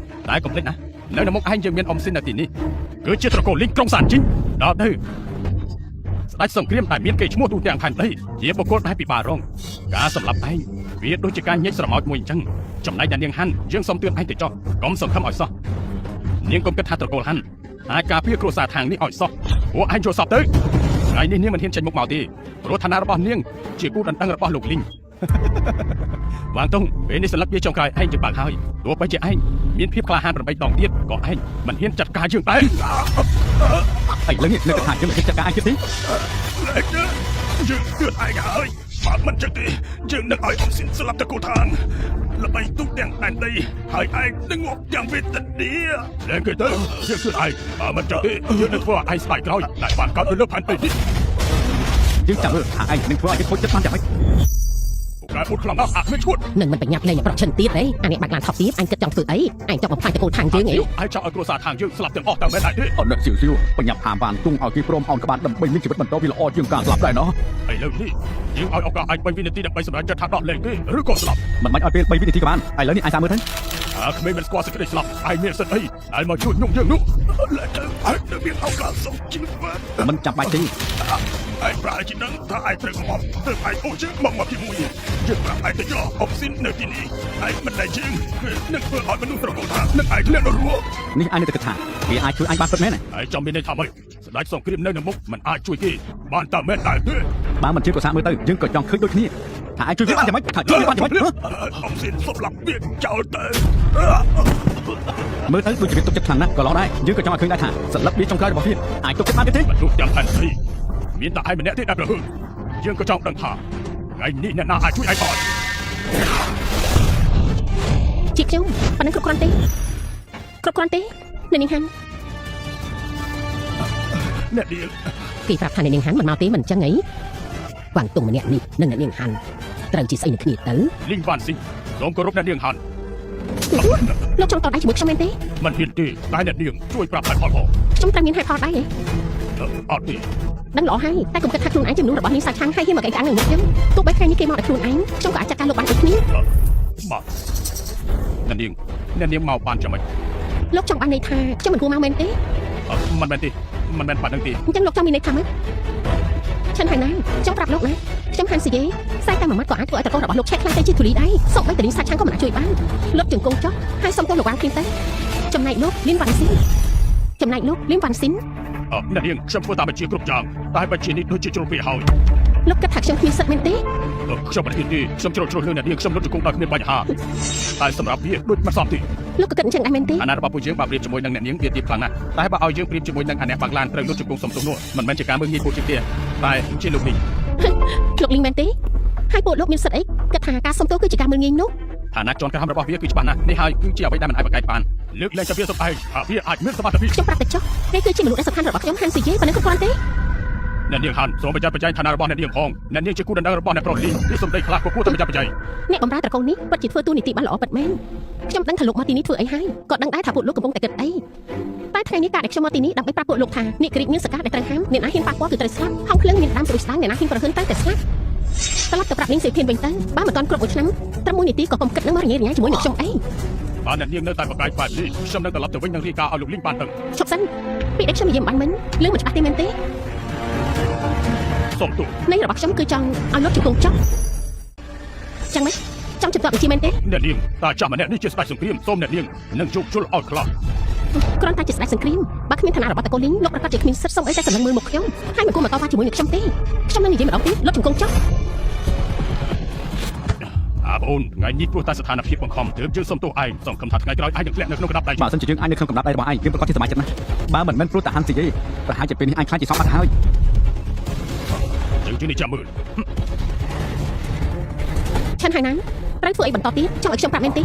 តែកុំភ្លេចណានៅនៅមុខឯងយើងមានអ៊ំស៊ីននៅទីនេះគឺជាត្រកូលលីងក្រុងសានជីងដល់ទៅស្ដេចសង្គ្រាមដែលមានគេឈ្មោះទូទាំងផែនដីជាបុគ្គលដែលពិបាករងការសម្លាប់ឯងវាដូចជាការញែកស្រមោចមួយអញ្ចឹងចំណែកអ្នកនាងហាន់យើងសុំទឿនឯងទៅចោះកុំសង្ឃឹមឲ្យសោះនាងកុំគិតថាត្រកូលហាន់អាចការពារគ្រួសារខាងនេះឲ្យសោះពួកឯងចូលសពទៅថ្ងៃនេះនាងមិនហ៊ានចេញមុខមកទេព្រោះឋានៈរបស់នាងជាគូដណ្ដឹងរបស់លោកលីង វ៉ាងតុងពេលនេះសន្លឹកវាចុងក្រោយឯងជាបើកហើយទោះបីជាឯងមានភាពក្លាហាន8ដងទៀតក៏ឯងមិនហ៊ានចាត់ការយើងដែរ ឥឡូវនេះនៅតែថាយើងមិនហ៊ានចាត់ការឯងទៀតទេ យើងទឿនឯងហើយបើមិនចឹងទេយើងនឹងឲ្យអ៊ំស៊ីនស្លាប់តកូឋានល្បីទូទាំងដែនដីហើយឯងនឹងងាប់យ៉ាងវេទនាលែងគេទៅយើងទឿនឯងបើមិនចឹងទេយើងនឹងធ្វើឲ្យឯងស្ដាយក្រោយដែលបានកើតនៅលើផែនដីនេះ យើងចាំមើលថាឯងនឹងធ្វើឲ្យយើងខូចចិត្តបានយ៉ាងម៉េច ពួកកែពុតខ្លាំងណាស់អាគ្មានឈួត នឹងមិនប្រញាប់លេងឲ្យប្រឈិនទៀតទេអានេះបាក់ឡានថប់ទៀតអញគិតចង់ធ្វើអីអញចង់បំផ្លាញតកូលខាងយើងអី ឯងចង់ឲ្យគ្រួសារខាងយើងស្លាប់ទាំងអស់តែមែនដែរទេ អត់នឹកសៀវសៀវបញ្ញាប់ហាមបានទុំឲ្យគេព្រមអោនក្បាលដើម្បីមានជីវិតបន្តវាល្អជាងការស្លាប់ដែរណោះ ឥឡូវនេះយើងឲ្យឱកាសឯង3វិនាទីដើម្បីសម្រេចចិត្តថាដោះលែងទេឬក៏ស្លាប់ មិនបាច់ឲ្យពេល3វិនាទីក៏បានឥឡូវនេះឯងសាកមើលទៅ អាក្មេងមិនស្គាល់សេចក្តីស្លាប់ឯងមានសិទ្ធិអីដែលមកជួយញងយើងនោះលែងទៅឯងនៅមានឱកាសសុខជីវិត មិនចាំបាច់ទេ ឯងប្រហែលជាដឹងថាឯងត្រូវងាប់ទើបឯងអូយើងមកងាប់ជាមួយយើងប្រាប់ឯងទៅយកអុកស៊ីននៅទីនេះឯងមិនដែលយើងគឺនឹងធ្វើឲ្យមនុស្សត្រកូលថានឹងឯងធ្លាក់ដល់រស់ នេះឯងនៅតែគិតថាវាអាចជួយអញបានពិតមែនទេ ឯងចាំមានន័យថាម៉េចស្ដេចសង្គ្រាមនៅនៅមុខមិនអាចជួយគេបានតើមែនដែរទេ បើមិនជឿក៏សាកមើលទៅយើងក៏ចង់ឃើញដូចគ្នាថាឯងជួយវាបានយ៉ាងម៉េចថាជួយវាបានយ៉ាងម៉េចហ៎ អុកស៊ីនសម្លាប់វាចោលទៅ មើលទៅដូចជាវាទុកចិត្តខ្លាំងណាស់ក៏ឡងដែរយើងក៏ចង់ឲ្យឃើញដែរថាសន្លឹកវាចុងក្រោយរបស់វាអាចទុកចិត្តបានទៀតទេ មនុស្សទាំងផែនដីមានតែឯងម្នាក់ទេដែលប្រហឺយើងក៏ចង់ដឹងថាថ្ងៃនេះអ្នកណាអាចជួយឯងបាន ជាខ្ញុំប៉ុណ្ណឹងគ្រប់គ្រាន់ទេគ្រប់គ្រាន់ទេអ្នកនាងហាន់ អ្នកនាង គេប្រាប់ថាអ្នកនាងហាន់មិនមកទេមិនអញ្ចឹងអីវ៉ាងតុងម្នាក់នេះនិងអ្នកនាងហាន់ត្រូវជាស្អីនឹងគ្នាទៅ លីងវ៉ាន់ស៊ីសូមគោរពអ្នកនាងហាន់ លោកចង់តដៃជាមួយខ្ញុំមែនទេ មិនហ៊ានទេតែអ្នកនាងជួយប្រាប់ឲ្យផលផង ខ្ញុំត្រូវមានហេតុផលដែរហ៎ អត់ទេ ដឹងល្អហើយតែកុំគិតថាខ្លួនឯងជាមនុស្សរបស់នាងសាឆាំងហើយហ៊ានមកកែងក្អាងនឹងមុខខ្ញុំទោះបីថ្ងៃនេះគេមកដល់ខ្លួនឯងខ្ញុំក៏អាចចាត់ការលោកបានដូចគ្នា បាទអ្នកនាងអ្នកនាងមកបានចាំម៉េច លោកចង់បានន័យថាខ្ញុំមិនគួរមកមែនទេ មិនមែនទេមិនមែនប៉ណ្ណឹងទេ អញ្ចឹងលោកចង់មានន័យថាម៉េចឆិនហើយណាចង់ប្រាប់លោកណាខ្ញុំហាន់ស៊ីយេស្អែកតែមួយម៉ាត់ក៏អាចធ្វើឲ្យតកូនរបស់លោកឆេះខ្លាំងទៅជាធូលីដែរសូម្បីតែនាងសាឆាំងក៏មិនអាចជួយបានលោកជង្គង់ចុះហើយសុំទោសលោកវ៉ាងភ្លាមទៅចំណែកលោកលៀនវ៉ាន់ស៊ីនចំណែកលោកលៀនវ៉ាន់ស៊ីន អ្នកនាងខ្ញុំធ្វើតាមបញ្ជាគ្រប់យ៉ាងតែបញ្ជានេះដូចជាជ្រុលពេកហើយ លោកគិតថាខ្ញុំគ្មានសិទ្ធិមែនទេ ខ្ញុំមិនហ៊ានទេខ្ញុំជ្រុលជ្រុលលើអ្នកនាងខ្ញុំលុតជង្គង់ដោយគ្មានបញ្ហាតែសម្រាប់វាដូចមិនសមទេ លោកក៏គិតអញ្ចឹងដែរមែនទេ អាណារបស់ពួកយើងបើប្រៀបជាមួយនឹងអ្នកនាងវាទៀបខ្លាំងណាស់តែបើឲ្យយើងប្រៀបជាមួយនឹងអាអ្នកបាងឡានត្រូវលុតជង្គង់សុំទោសនោះមិនមែនជាការមើលងាយពួកយើងទេតែជាលោកនេះ លោកលីងមែនទេហើយពួកលោកមានសិទ្ធិអីគិតថាការសុំទោសគឺជាការមើលងាយនោះ ឋានៈជាន់ក្រោមរបស់វាគឺច្បាស់ណាស់នេះហើយគឺជាអ្វីដែលមិនអាចបង្កែបានលើកលែងតែវាសំឯងថាវាអាចមានសមត្ថភាព ខ្ញុំប្រាប់តែចុះនេះគឺជាមនុស្សដែលសំខាន់របស់ខ្ញុំហាន់ស៊ីយេប៉ុណ្ណឹងគ្រប់គ្រាន់ទេ អ្នកនាងហាន់សូមប្រយ័ត្នប្រយែងឋានៈរបស់អ្នកនាងផងអ្នកនាងជាគូដណ្ដឹងរបស់អ្នកប្រុសលីងវាសំដីខ្លះក៏គួរតែប្រយ័ត្នប្រយែង អ្នកបម្រើត្រកូលនេះពិតជាធ្វើតួនាទីបានល្អពិតមែនខ្ញុំដឹងថាលោកមកទីនេះធ្វើអីហើយក៏ដឹងដែរថាពួកលោកកំពុងតែគិតអីតែថ្ងៃនេះការដែលខ្ញុំមកទីនេះដើម្បីប្រាប់ពួកលោកថាអ្នកក្រិចមានសកាដែលត្រូវហាមអ្នកណាហ៊ានប៉ះពាល់គឺត្រូវស្លាប់ហងភ្លើងមានដើមស្រួយស្ដាងអ្នកណាហ៊ានប្រហិនត្រូវតែស្លាប់ត្រឡប់ទៅប្រាប់នាងសេធានវិញទៅបើមិនទាន់គ្រប់មួយឆ្នាំត្រឹមមួយនាទីក៏កុំគិតនឹងមករញ៉េរញ៉ៃជាមួយនឹងខ្ញុំអី បើអ្នកនាងនៅតែប្រកែកបែបនេះខ្ញុំនឹងត្រឡប់ទៅវិញនឹងរាយការណ៍ឲ្យលោកលីងបានដឹង ឈប់សិនពីដែលខ្ញុំនិយាយមិនបានមិញលឺមិនច្បាស់ទេមែនទេ សូមទោស ន័យរបស់ខ្ញុំគឺចង់ឲ្យលោកជង្គង់ចុះ ចឹងម៉េចចង់ជំទាប់បញ្ជាមែនទេ អ្នកនាងតាចាស់ម្នាក់នេះជាស្ដេចសង្គ្រាមសូមអ្នកនាងនឹងយោគយល់ឲ្យខ្លះ គ្រាន់តែជាស្ដេចសង្គ្រាមបើគ្មានឋានៈរបស់តកូលីងលោកប្រកាសជាគ្មានសិទ្ធិសុំអីតែសម្លឹងមើលមុខខ្ញុំហើយមិនគួរមកតវ៉ាជាមួយនឹងខ្ញុំទេខ្ញុំនឹងនិយាយម្ដងទៀតលោកជំគង់ចុះ អាបងអូនថ្ងៃនេះព្រោះតែស្ថានភាពបង្ខំទើបយើងសុំទោសឯងសង្ឃឹមថាថ្ងៃក្រោយឯងនឹងធ្លាក់នៅក្នុងកណ្ដាប់ដៃ បើសិនជាយើងអាចនៅក្នុងកំដាប់ដៃរបស់ឯងយើងប្រកាសជាសប្បាយចិត្តណាស់បើមិនមែនព្រោះតែហាន់ស៊ីយេប្រហែលជាពេលនេះឯងខ្លាចជាសពបាត់ហើយ យើងជឿនេះចាំមើល ឆិនហើយណាត្រូវធ្វើអីបន្តទៀតចង់ឲ្យខ្ញុំប្រាប់មែនទេ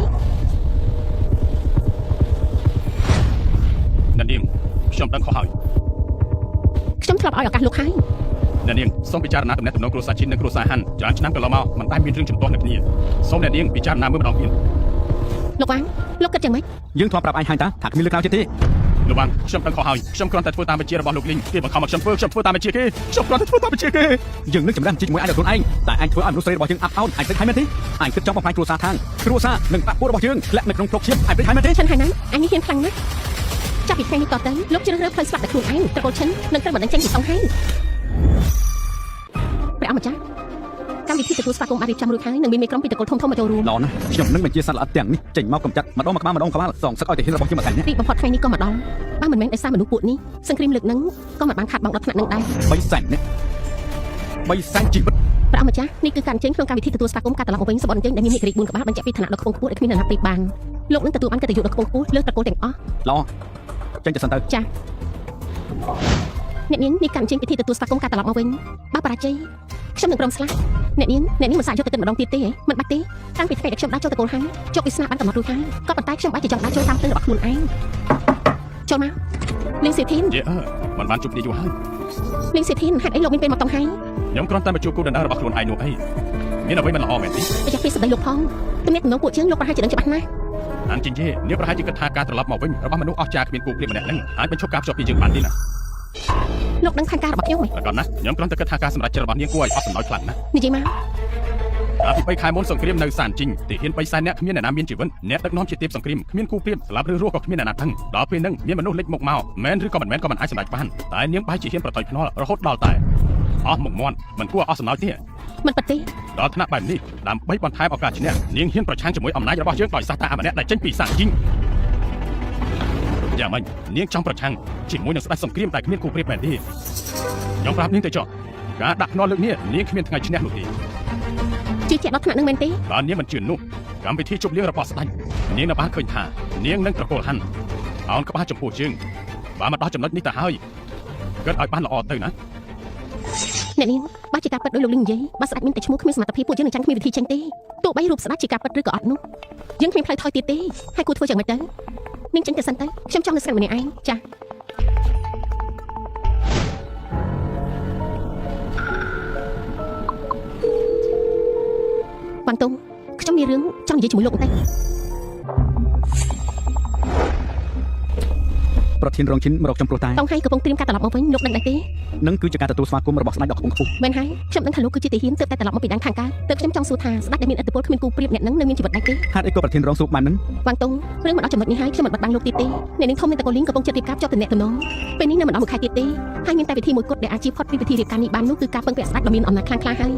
អ្នកនាងខ្ញុំដឹងខុសហើយ ខ្ញុំធ្លាប់ឲ្យឱកាសលោកហើយ អ្នកនាងសូមពិចារណាទំនាក់ទំនងគ្រួសារជីននិងគ្រួសារហាន់ច្រើនឆ្នាំកន្លងមកមិនដែលមានរឿងជំទាស់នឹងគ្នាសូមអ្នកនាងពិចារណាមើលម្ដងទៀត លោកវ៉ាងលោកគិតយ៉ាងម៉េច យើងធ្លាប់ប្រាប់ឯងហើយតាថាគ្មានលើកក្រោយទៀតទេ លោកវ៉ាងខ្ញុំដឹងខុសហើយខ្ញុំគ្រាន់តែធ្វើតាមបញ្ជារបស់លោកលីងគេបង្ខំឲ្យខ្ញុំធ្វើខ្ញុំធ្វើតាមបញ្ជាគេខ្ញុំគ្រាន់តែធ្វើតាមបញ្ជាគេ យើងនឹងចម្រើនជីជាមួយឯងដល់ខ្លួនឯងតែឯងធ្វើឲ្យមនុស្សស្រីរបស់យើងអាប់អោនឯងគិតហើយមែនទេឯងគិតចង់បំផ្លាញគ្រួសារខាងគ្រួសារនិងបក្សពួករបស់យើងធ្លាក់នៅក្នុងភ្លុកឈាមឯងគិតហើយមែនទេ ឆិនហើយណាអញនេះហ៊ានខ្លាំងណាស់ចាប់ពីថ្ងៃនេះតទៅលោកជ្រើសរើសផ្លូវស្លាប់តែខ្លួនឯងត្រកូលឈិននឹងត្រូវបណ្ដឹងចេញពីសង្ហៃព្រះអង្គម្ចាស់កម្មវិធីទទួលស្វាគមន៍បានរៀបចំរួចហើយនឹងមានមេក្រុមពីត្រកូលធំៗមកចូលរួម ល្អណាស់ខ្ញុំនឹងបញ្ជាសត្វល្អិតទាំងនេះចេញមកកម្ចាត់ម្ដងមួយក្បាលម្ដងក្បាលសងសឹកឲ្យតែហ៊ានរបស់យើងមួយថ្ងៃនេះ ទីបំផុតថ្ងៃនេះក៏មកដល់បើមិនមែនដោយសារមនុស្សពួកនេះសង្គ្រាមលើកហ្នឹងក៏មិនបានខាត់បងដល់ថ្នាក់ហ្នឹងដែរ 3សែននេះ3សែនជីវិត ព្រះអង្គម្ចាស់នេះគឺការអញ្ជើញក្នុងកម្មវិធីទទួលស្វាគមន៍ការត្រឡប់មកវិញសម្បត្តិអញ្ជើញដែលមាននិក្រិច4ក្បាលបញ្ជាក់ពីឋានៈដ៏ខ្ពង់ខ្ពស់ដែលគ្មាននរណាប្រៀបបានលោកនឹងទទួលបានកិត្តិយសដ៏ខ្ពង់ខ្ពស់លើសត្រកូលទាំងអស់ ល្អចេញទៅសិនទៅ ចា៎អ្នកនាងនេះការអញ្ជើញពិធីទទួលស្វាគមន៍ការត្រឡប់មកវិញបើបរាជ័យខ្ញុំនឹងព្រមស្លាប់អ្នកនាងអ្នកនាងមិនសាកយកទៅគិតម្ដងទៀតទេមិនបាច់ទេតាំងពីថ្ងៃដែលខ្ញុំដើរចូលត្រកូលហាំងជោគវាសនាបានកំណត់រួចហើយក៏ប៉ុន្តែខ្ញុំបែរជាចង់ដើរចូលតាមផ្លូវរបស់ខ្លួនឯងចូលមកលីងសេធីន យេអើមិនបានជួបគ្នាយូរហើយ លីងសេធីនហេតុអីលោកមានពេលមកតង់ហៃ ខ្ញុំគ្រាន់តែមកជួបគូដណ្ដើមរបស់ខ្លួនឯងនោះអីមានអ្វីមិនល្អមែនទេ ប្រយ័ត្នពីសម្ដីលោកផងទំនាក់ទំនងពួកយើងលោកប្រហែលជាដឹងច្បាស់ណាស់ អានជីងយេនាងប្រហែលជាគិតថាការត្រឡប់មកវិញរបស់មនុស្សអស្ចារ្យគ្មានគូប្រៀបម្នាក់ហ្នឹងអាចបញ្ឈប់ការភ្ជាប់ពីយើងបានទេណា លោកដឹងផែនការរបស់ខ្ញុំហ៎ ប្រកបណាស់ខ្ញុំគ្រាន់តែគិតថាការសម្រេចចិត្តរបស់នាងគួរឲ្យអស់សំណោចខ្លាំងណាស់ និយាយមក កាលពី3ខែមុនសង្គ្រាមនៅសានជីងទាហាន3សែននាក់គ្មានអ្នកណាមានជីវិតអ្នកដឹកនាំជាទេពសង្គ្រាមគ្មានគូប្រៀបស្លាប់ឬរស់ក៏គ្មានអ្នកណាដឹងដល់ពេលហ្នឹងមានមនុស្សលេចមុខមកមែនឬក៏មិនមែនក៏មិនអាចសម្រេចបានតែនាងបែរជាហ៊ានប្រថុយភ្នាល់រហូតដល់តែអស់មុខមាត់មិនគួរអស់សំណោចទេ មិនពិតទេ ដល់ថ្នាក់បែបនេះដើម្បីបន្ថែមឱកាសឈ្នះនាងហ៊ានប្រឆាំងជាមួយអំណាចរបស់យើងដោយសារតែអាម្នាក់ដែលចេញពីសានជីងយ៉ាងម៉េចនាងចង់ប្រឆាំងជាមួយនឹងស្ដេចសង្គ្រាមដែលគ្មានគូប្រៀបមែនទេខ្ញុំប្រាប់នាងទៅចុះការដាក់ភ្នាល់លើកនេះនាងគ្មានថ្ងៃឈ្នះនោះទេ ជឿជាក់ដល់ថ្នាក់នឹងមែនទេ បើនាងមិនជឿនោះកម្មវិធីជប់លៀងរបស់ស្ដេចនាងនៅបានឃើញថានាងនឹងត្រកូលហាន់អោនក្បាលចំពោះយើងបើមកដល់ចំណុចនេះទៅហើយគិតឲ្យបានល្អទៅណា អ្នកនាងបើជាការពិតដោយលោកលីងនិយាយបើស្ដេចមានតែឈ្មោះគ្មានសមត្ថភាពពួកយើងនឹងចាំងគ្មានវិធីចេញទេទោះបីរូបស្ដេចជាការពិតឬក៏អត់នោះយើងគ្មានផ្លូវថយទៀតទេហើយគួរធ្វើយ៉ាងម៉េចទៅនាងចេញទៅសិនទៅខ្ញុំចង់នៅស្ងាត់ម្នាក់ឯងចាវ៉ាន់តុងខ្ញុំមានរឿងចង់និយាយជាមួយលោកបន្តិច ប្រធានរងឈិនមករកខ្ញុំព្រោះតែ តង់ហៃកំពុងត្រៀមការត្រឡប់មកវិញលោកដឹងដែរទេ នឹងគឺជាការទទួលស្វាគមន៍របស់ស្ដេចដ៏ខ្ពង់ខ្ពស់ មែនហើយខ្ញុំដឹងថាលោកគឺជាទាហានទើបតែត្រឡប់មកពីដែនខាងកើតទើបខ្ញុំចង់សួរថាស្ដេចដែលមានឥទ្ធិពលគ្មានគូប្រៀបអ្នកនឹងនៅមានជីវិតដែរទេ ហេតុអីក៏ប្រធានរងស៊ូបែបហ្នឹង វ៉ាងតុងរឿងមកដល់ចំណុចនេះហើយខ្ញុំមិនបិទបាំងលោកទៀតទេអ្នកនាងធំនៃតកូលីងកំពុងចិត្តរៀបការភ្ជាប់ទំនាក់ទំនងពេលនេះនៅមិនដល់មួយខែទៀតទេហើយមានតែវិធីមួយគត់ដែលអាចជៀសផុតពីពិធីរៀបការនេះបាននោះគឺការពឹងពាក់ស្ដេចដ៏មានអំណាចខ្លាំងក្លាហើយ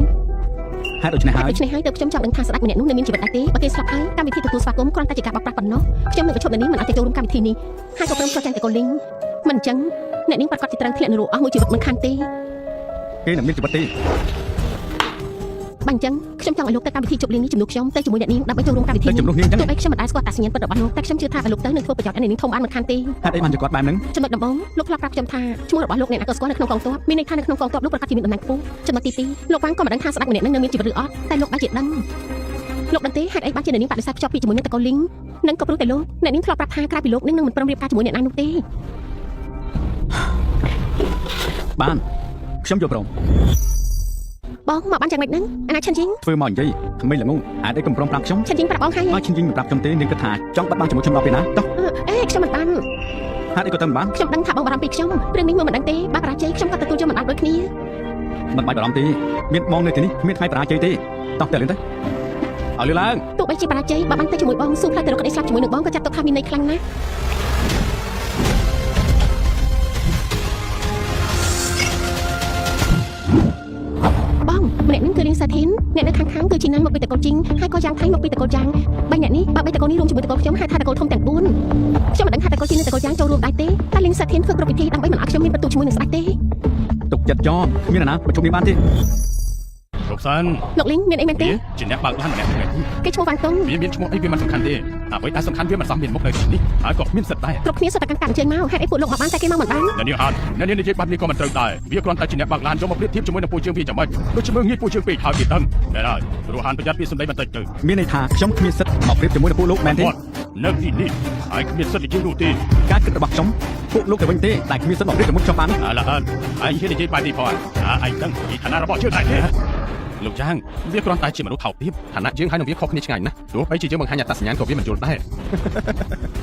ហេតុដូច្នេះហើយ ដូច្នេះហើយទើបខ្ញុំចង់ដឹងថាស្ដេចម្នាក់នោះនៅមានជីវិតដែរទេបើគេស្លាប់ហើយកម្មវិធីទទួលស្វាគមន៍គ្រាន់តែជាការបោកប្រាស់ប៉ុណ្ណោះខ្ញុំនឹងប្រឈប់នៅនេះមិនអាចទៅចូលរួមកម្មវិធីនេះហើយក៏ព្រមចុះចាញ់តកូលីងមិនអញ្ចឹងអ្នកនាងប្រាកដជាត្រូវធ្លាក់នរកអស់មួយជីវិតមិនខានទេ គេនឹងមានជីវិតទេ បើអញ្ចឹងខ្ញុំចង់ឲ្យលោកទៅកម្មវិធីជប់លៀងនេះជំនួសខ្ញុំទៅជាមួយអ្នកនាងដើម្បីចូលរួមកម្មវិធី ទៅ នេះ ជំនួសនាងចឹង ទោះបីខ្ញុំមិនដែលស្គាល់តាសញ្ញាណពិតរបស់លោកតែខ្ញុំជឿថាបើលោកទៅនឹងធ្វើប្រយោជន៍ឲ្យអ្នកនាងធំបានមិនខានទេ ហេតុអីបានជាគាត់បែបហ្នឹង ចំណុចដំបូងលោកធ្លាប់ប្រាប់ខ្ញុំថាឈ្មោះរបស់លោកអ្នកណាក៏ស្គាល់នៅក្នុងកងទ័ពមានន័យថានៅក្នុងកងទ័ពលោកប្រកាសជាមានតំណែងខ្ពស់ចំណុចទី2លោកវ៉ាងក៏មិនដឹងថាស្ដេចម្នាក់នឹងនៅមានជីវិតឬអត់តែលោកបានជាដឹងលោកដឹងទេហេតុអីបានជាអ្នកនាងបដិសេធភ្ជាប់ពីជាមួយនឹងតកូលីងនឹងក៏ព្រោះតែលោកអ្នកនាងធ្លាប់ប្រាប់ថាក្រៅពីលោកនឹងនឹងមិនព្រមរៀបការជាមួយអ្នកណានោះទេ បានខ្ញុំយល់ព្រម បងមកបានយ៉ាងម៉េចហ្នឹងអាណាឈិនជីង ធ្វើមកនិយាយក្មេងល្ងងហេតុអីក៏មិនព្រមប្រាប់ខ្ញុំ ឈិនជីងប្រាប់បងហើយ បើឈិនយីងមិនប្រាប់ខ្ញុំទេនាងគិតថាចង់បាត់បង់ជាមួយខ្ញុំដល់ពេលណាតោះ អេខ្ញុំមិនបាន ហេតុអីក៏ទៅមិនបាន ខ្ញុំដឹងថាបងបារម្ភពីខ្ញុំរឿងនេះមើលមិនដឹងទេបើបរាជ័យខ្ញុំក៏ទទួលយកមិនបានដូចគ្នា មិនបាច់បារម្ភទេមានបងនៅទីនេះគ្មានថ្ងៃបរាជ័យទេតោះទៅលឿនទៅឲ្យលឿនឡើង ទោះបីជាបរាជ័យបើបានទៅជាមួយបងស៊ូផ្លូវទៅរកក្តីស្លាប់ជាមួយនឹងបងក៏ចាត់ទុកថាមានន័យខ្លាំងណាស់បងម្នាក់ហ្នឹងគឺរៀងសា សាធីនអ្នកនៅខាងខាងគឺជាណានមកពីតកូលជីងហើយក៏យ៉ាងថៃមកពីតកូលយ៉ាងបីអ្នកនេះបើបីតកូលនេះរួមជាមួយតកូលខ្ញុំហៅថាតកូលធំទាំង4ខ្ញុំមិនដឹងថាតកូលជីងនិងតកូលយ៉ាងចូលរួមដែរទេតែលីងសាធីនធ្វើគ្រប់វិធីដើម្បីមិនឲ្យខ្ញុំមានបន្ទុកជាមួយនឹងស្ដេចទេ ទុកចិត្តចោលគ្មានអ្នកណាប្រជុំនេះបានទេ លោកសាន លោកលីងមានអីមែនទេ វាជាអ្នកបើកឡានម្នាក់ថ្ងៃនេះ គេឈ្មោះវ៉ាងតុង វាមានឈ្មោះអីវាមិនសំខាន់ទេអ្វីដែលសំខាន់វាមិនសមមានមុខនៅទីនេះហើយក៏គ្មានសិទ្ធិដែរ គ្រប់គ្នាសុទ្ធតែកាន់កាប់អញ្ជើញមកហេតុអីពួកលោកមកបានតែគេមកមិនបាន អ្នកនាងហានអ្នកនាងនិយាយបែបនេះក៏មិនត្រូវដែរវាគ្រាន់តែជាអ្នកបើកឡានយកមកប្រៀបធៀបជាមួយនឹងពួកយើងវាយ៉ាងម៉េចដូចជាមើលងាយពួកយើងពេកហើយវាដឹងណែហើយព្រោះហានប្រយ័ត្នពីសម្ដីបន្តិចទៅ មានន័យថាខ្ញុំគ្មានសិទ្ធិមកប្រៀបជាមួយនឹងពួកលោកមែនទេ គាត់នៅទីនេះហើយគ្មានសិទ្ធិនិយាយនោះទេ ការគិតរបស់ខ្ញុំពួកលោកទៅវិញទេតែគ្មានសិទ្ធិមកប្រៀបជាមួយខ្ញុំបាន អើឡាហានឯងហ៊ាននិយាយបែបនេះផងអើឯងដឹងពីឋានៈរបស់យើងដែរទេលោកចាងវាគ្រាន់តែជាមនុស្សថោកទាបឋានៈយើងហើយនឹងវាខុសគ្នាឆ្ងាយណាស់ទោះបីជាយើងបង្ហាញអត្តសញ្ញាណក៏វាមិនយល់ដែរ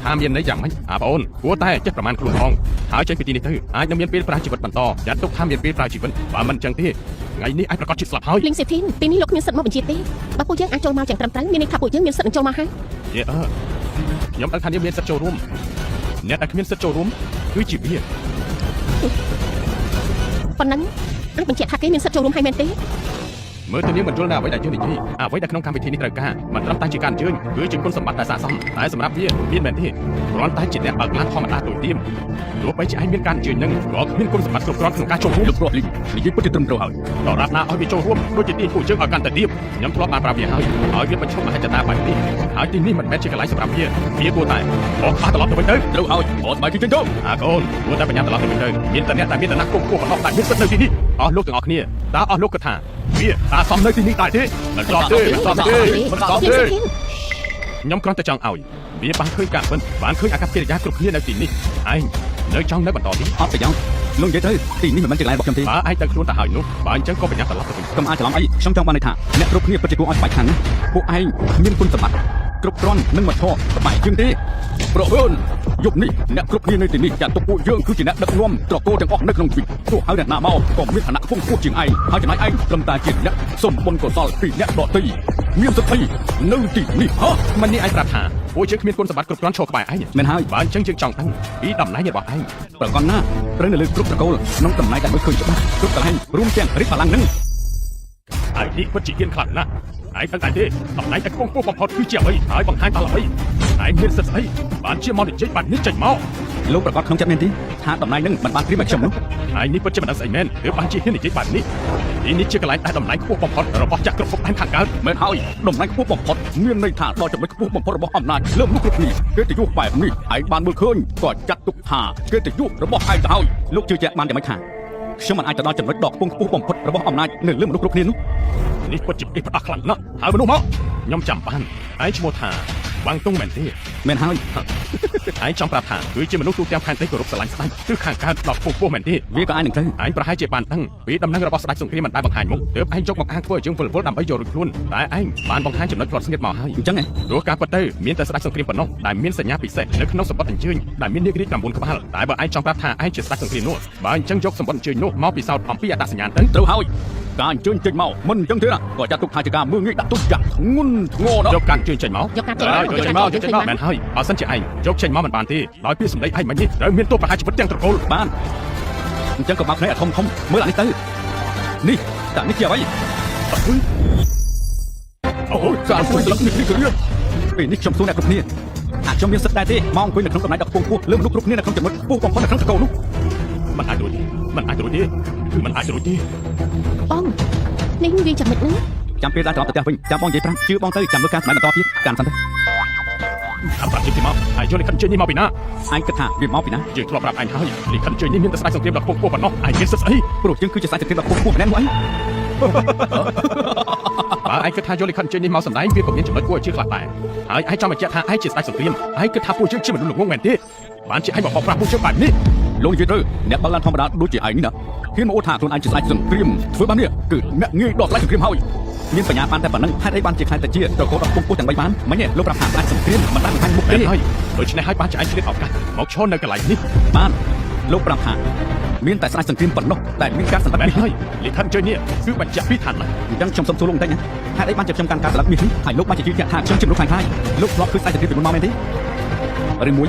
ថាមានន័យយ៉ាងម៉េចអាបងអូនគួរតែចេះប្រមាណខ្លួនផងហើយចេញពីទីនេះទៅអាចនឹងមានពេលប្រាជីវិតបន្តចាត់ទុកថាមានពេលប្រាជីវិតបើមិនចឹងទេថ្ងៃនេះអាចប្រកាសជាស្លាប់ហើយ លីងសេធីនទីនេះលោកគ្មានសិទ្ធិមកបញ្ជាទេបើពួកយើងអាចចូលមកយ៉ាងត្រឹមត្រូវមានន័យថាពួកយើងមានសិទ្ធិនឹងចូលមកហើយ យេអឺខ្ញុំដឹងថានាងមានសិទ្ធិចូលរួមអ្នកដែលគ្មានសិទ្ធិចូលរួមគឺជាវា ប៉ុណ្ណឹងអាចបញ្ជាក់ថាគេមានសិទ្ធិចូលរួមហើយមែនទេ មើលទៅនាងមិនយល់នៅអ្វីដែលយើងនិយាយអ្វីដែលក្នុងកម្មវិធីនេះត្រូវការមិនត្រឹមតែជាការអញ្ជើញគឺជាគុណសម្បត្តិដែលស័ក្តិសមតែសម្រាប់វាមានមែនទេគ្រាន់តែជាអ្នកបើកឡានធម្មតាទូទាមទោះបីជាឯងមានការអញ្ជើញនឹងក៏គ្មានគុណសម្បត្តិគ្រប់គ្រាន់ក្នុងការចូលរួម លោកប្រុសលីងនិយាយពិតជាត្រឹមត្រូវហើយ ដរាបណាឲ្យវាចូលរួមដូចជាទាញពួកយើងឲ្យកាន់តែទៀបខ្ញុំធ្លាប់បានប្រាប់វាហើយឲ្យវាបញ្ឈប់មហិច្ឆតាបែបនេះហើយទីនេះមិនមែនជាកន្លែងសម្រាប់វាវាគួរតែបកបាត្រឡប់ទៅវិញទៅ ត្រូវហើយអត់ស្បាយគឺចេញទៅ អាកូនគួរតែបញ្ញាត្រឡប់ទៅវិញទៅមានតែអ្នកដែលមានឋានៈខ្ពង់ខ្ពស់ប៉ុណ្ណោះដែលមានសិទ្ធិនៅទីនេះអស់លោកទាំងអស់គ្នាតើអស់លោកគិតថាវាតើសមនៅទីនេះដែរទេមិនសមទេមិនសមទេមិនសម លីង ទេ សេធីន ខ្ញុំគ្រាន់តែចង់ឲ្យវាបានឃើញការពិតបានឃើញអាកប្បកិរិយាគ្រប់គ្នានៅទីនេះឯងនៅចង់នៅបន្តទៀត អត់ប្រយោជន៍លោកនិយាយទៅទីនេះមិនមែនជាកន្លែងរបស់ខ្ញុំទេ បើឯងទៅខ្លួនទៅហើយនោះបើអញ្ចឹងក៏បញ្ញាត្រឡប់ទៅវិញ កុំអាចច្រឡំអីខ្ញុំចង់បានន័យថាអ្នកគ្រប់គ្នាពិតជាគួរឲ្យស្បែកខាងណាពួកឯងគ្មានគុណសម្បត្តិគ្រប់គ្រាន់នឹងមកឈរក្បែរជាងទេ ប្រហូនយប់នេះអ្នកគ្រប់គ្នានៅទីនេះចាត់ទុកពួកយើងគឺជាអ្នកដឹកនាំត្រកូលទាំងអស់នៅក្នុងទ្វីបទោះហើយអ្នកណាមកក៏មានឋានៈខ្ពង់ខ្ពស់ជាងឯងហើយចំណែកឯងត្រឹមតែជាអ្នកសុំបុណ្យកុសលពីអ្នកដទៃមានសិទ្ធិនៅទីនេះហ៎ មិននេះឯងប្រាប់ថាពួកយើងគ្មានគុណសម្បត្តិគ្រប់គ្រាន់ឈរក្បែរឯង មែនហើយ បើអញ្ចឹងយើងចង់ដឹងពីតំណែងរបស់ឯង ប្រកបណាត្រូវនៅលើគ្រប់ត្រកូលក្នុងតំណែងដែលមើលឃើញច្បាស់គ្រប់កន្លែងរួមទាំងរិទ្ធបលាំងនឹង ឯងនេះពិតជាហ៊ានខ្លាំងណាស់ឯងដឹងតែទេតំណែងតែខ្ពង់ខ្ពស់បំផុតគឺជាអ្វីហើយបង្ហាញដល់អ្វីឯងមានសិទ្ធិស្អីបានជាមកនិយាយបែបនេះចេញមក លោកប្រកាសក្នុងចិត្តមែនទេថាតំណែងនឹងមិនបានត្រៀមឲ្យខ្ញុំនោះ ឯងនេះពិតជាមិនដឹងស្អីមែនឬបានជាហ៊ាននិយាយបែបនេះទីនេះជាកន្លែងដែលតំណែងខ្ពស់បំផុតរបស់ចក្រភពដែនខាងកើត មែនហើយតំណែងខ្ពស់បំផុតមានន័យថាដល់ចំណុចខ្ពស់បំផុតរបស់អំណាចលើមនុស្សគ្រប់គ្នាកិត្តិយសបែបនេះឯងបានមើលឃើញក៏ចាត់ទុកថាកិត្តិយសរបស់ឯងទៅហើយ លោកជឿជាក់បានយ៉ាងម៉េចថាខ្ញុំមិនអាចទៅដល់ចំណុចដ៏ខ្ពង់ខ្ពស់បំផុតរបស់អំណាចនៅលើមនុស្សគ្រប់គ្នានោះ នេះពិតជាផ្ដេសផ្ដាស់ខ្លាំងណាស់ហើយមនុស្សមកខ្ញុំចាំបានឯងឈ្មោះថាវ៉ាងតុងមែនទេ មែនហើយ ឯងចង់ប្រាប់ថាគឺជាមនុស្សទូទាំងផែនដីគោរពស្រឡាញ់ស្ដេចគឺខាងកើតដល់ខ្ពង់ខ្ពស់មែនទេ វាក៏អាចនឹងត្រូវ ឯងប្រហែលជាបានដឹងពីដំណឹងរបស់ស្ដេចសង្គ្រាមមិនដែលបង្ហាញមុខទើបឯងយកមកអាងធ្វើឲ្យយើងវិលវល់ដើម្បីយករួចខ្លួនតែឯងបានបង្ហាញចំណុចផ្លត់ស្ងៀតមកហើយ អញ្ចឹងឯង ព្រោះការពិតទៅមានតែស្ដេចសង្គ្រាមប៉ុណ្ណោះដែលមានសញ្ញាពិសេសនៅក្នុងសម្បត្តិអញ្ជើញដែលមាននាគរាជ9ក្បាលតែបើឯងចង់ប្រាប់ថាឯងជាស្ដេចសង្គ្រាមនោះបើអញ្ចឹងយកសម្បត្តិអញ្ជើញនោះមកពិសោធន៍អំពីអត្តសញ្ញាណទៅ ត្រូវហើយការអញ្ជើញចេញមកមិនអញ្ចឹងទេណាក៏ចាត់ទុកថាជាការមើលងាយដាក់ទុកយ៉ាងធ្ងន់ធ្ងរណាស់ យកការអញ្ជើញចេញមក យកការចេញមក យកចេញមកយកចេញមកមែនហើយបើសិនជាឯងយកចេញមកមិនបានទេដោយពាក្យសម្ដីឯងមិញនេះត្រូវមានទោសប្រហារជីវិតទាំងត្រកូល បានអញ្ចឹងក៏បើកភ្នែកឲ្យធំធំមើលអានេះទៅនេះតើនេះជាអ្វី អូយការអង្គុយស្លឹកនេះនេះគឺរឿង ពេលនេះខ្ញុំសួរអ្នកគ្រប់គ្នាថាខ្ញុំមានសិទ្ធិដែរទេមកអង្គុយនៅក្នុងតំណែងដ៏ខ្ពង់ខ្ពស់លើមនុស្សគ្រប់គ្នានៅក្នុងចំណុចខ្ពស់បំផុតនៅក្នុងត្រកូលនោះ មិនអាចរួចទេមិនអាចរួចទេគឺមិនអាចរួចទេ បងនេះវាចំណុចហ្នឹង ចាំពេលដើរត្រឡប់ទៅផ្ទះវិញចាំបងនិយាយប្រាប់ជឿបងទៅចាំមើលការសម្ដែងបន្តទៀតចាំសិនទៅ តាមប្រាប់ជាងគេមកហើយយកលិខិតអញ្ជើញនេះមកពីណា ឯងគិតថាវាមកពីណា យើងធ្លាប់ប្រាប់ឯងហើយលិខិតអញ្ជើញនេះមានតែស្ដេចសង្គ្រាមដ៏ខ្ពង់ខ្ពស់ប៉ុណ្ណោះឯងមានសិទ្ធិស្អី ព្រោះយើងគឺជាស្ដេចសង្គ្រាមដ៏ខ្ពង់ខ្ពស់ម្នាក់នោះអី បើឯងគិតថាយកលិខិតអញ្ជើញនេះមកសម្ដែងវាក៏មានចំណុចគួរឲ្យជឿខ្លះដែរហើយឯងចង់បញ្ជាក់ថាឯងជាស្ដេចសង្គ្រាមឯងគិតថាពួកយើងជាមនុស្សល្ងងមែនទេបានជាឯងមកបោកប្រាស់ពួកយើងបែបនេះ លោកនិយាយត្រូវអ្នកបើកឡានធម្មតាដូចជាឯងនេះណាហ៊ានមកអូថាខ្លួនឯងជាស្ដេចសង្គ្រាមធ្វើបែបនេះគឺអ្នកងាយដល់ស្ដេចសង្គ្រាមហើយ មានបញ្ញាបានតែប៉ុណ្ណឹងហេតុអីបានជាខ្លាចតែជាត្រកូលដ៏ខ្ពង់ខ្ពស់ទាំង3បានមិញទេលោកប្រាប់ថាស្ដេចសង្គ្រាមមិនបានបង្ហាញមុខទេ មែនហើយដូច្នេះហើយបានជាឯងឆ្លៀតឱកាសមកឈរនៅកន្លែងនេះ បានលោកប្រាប់ថាមានតែស្ដេចសង្គ្រាមប៉ុណ្ណោះតែមានការសម្ដែង មែន មាស ហើយលិខិតអញ្ជើញនេះគឺបញ្ជាក់ពីឋានៈ អញ្ចឹងខ្ញុំសុំសួរលោកបន្តិចណាហេតុអីបានជាខ្ញុំកាន់ការស្លាប់មាសនេះហើយលោកបានជាជឿជាក់ថាខ្ញុំជាមនុស្សខ្លាចៗលោកធ្លាប់ឃើញស្ដេចសង្គ្រាមពីមុនមកមែនទេឬមួយ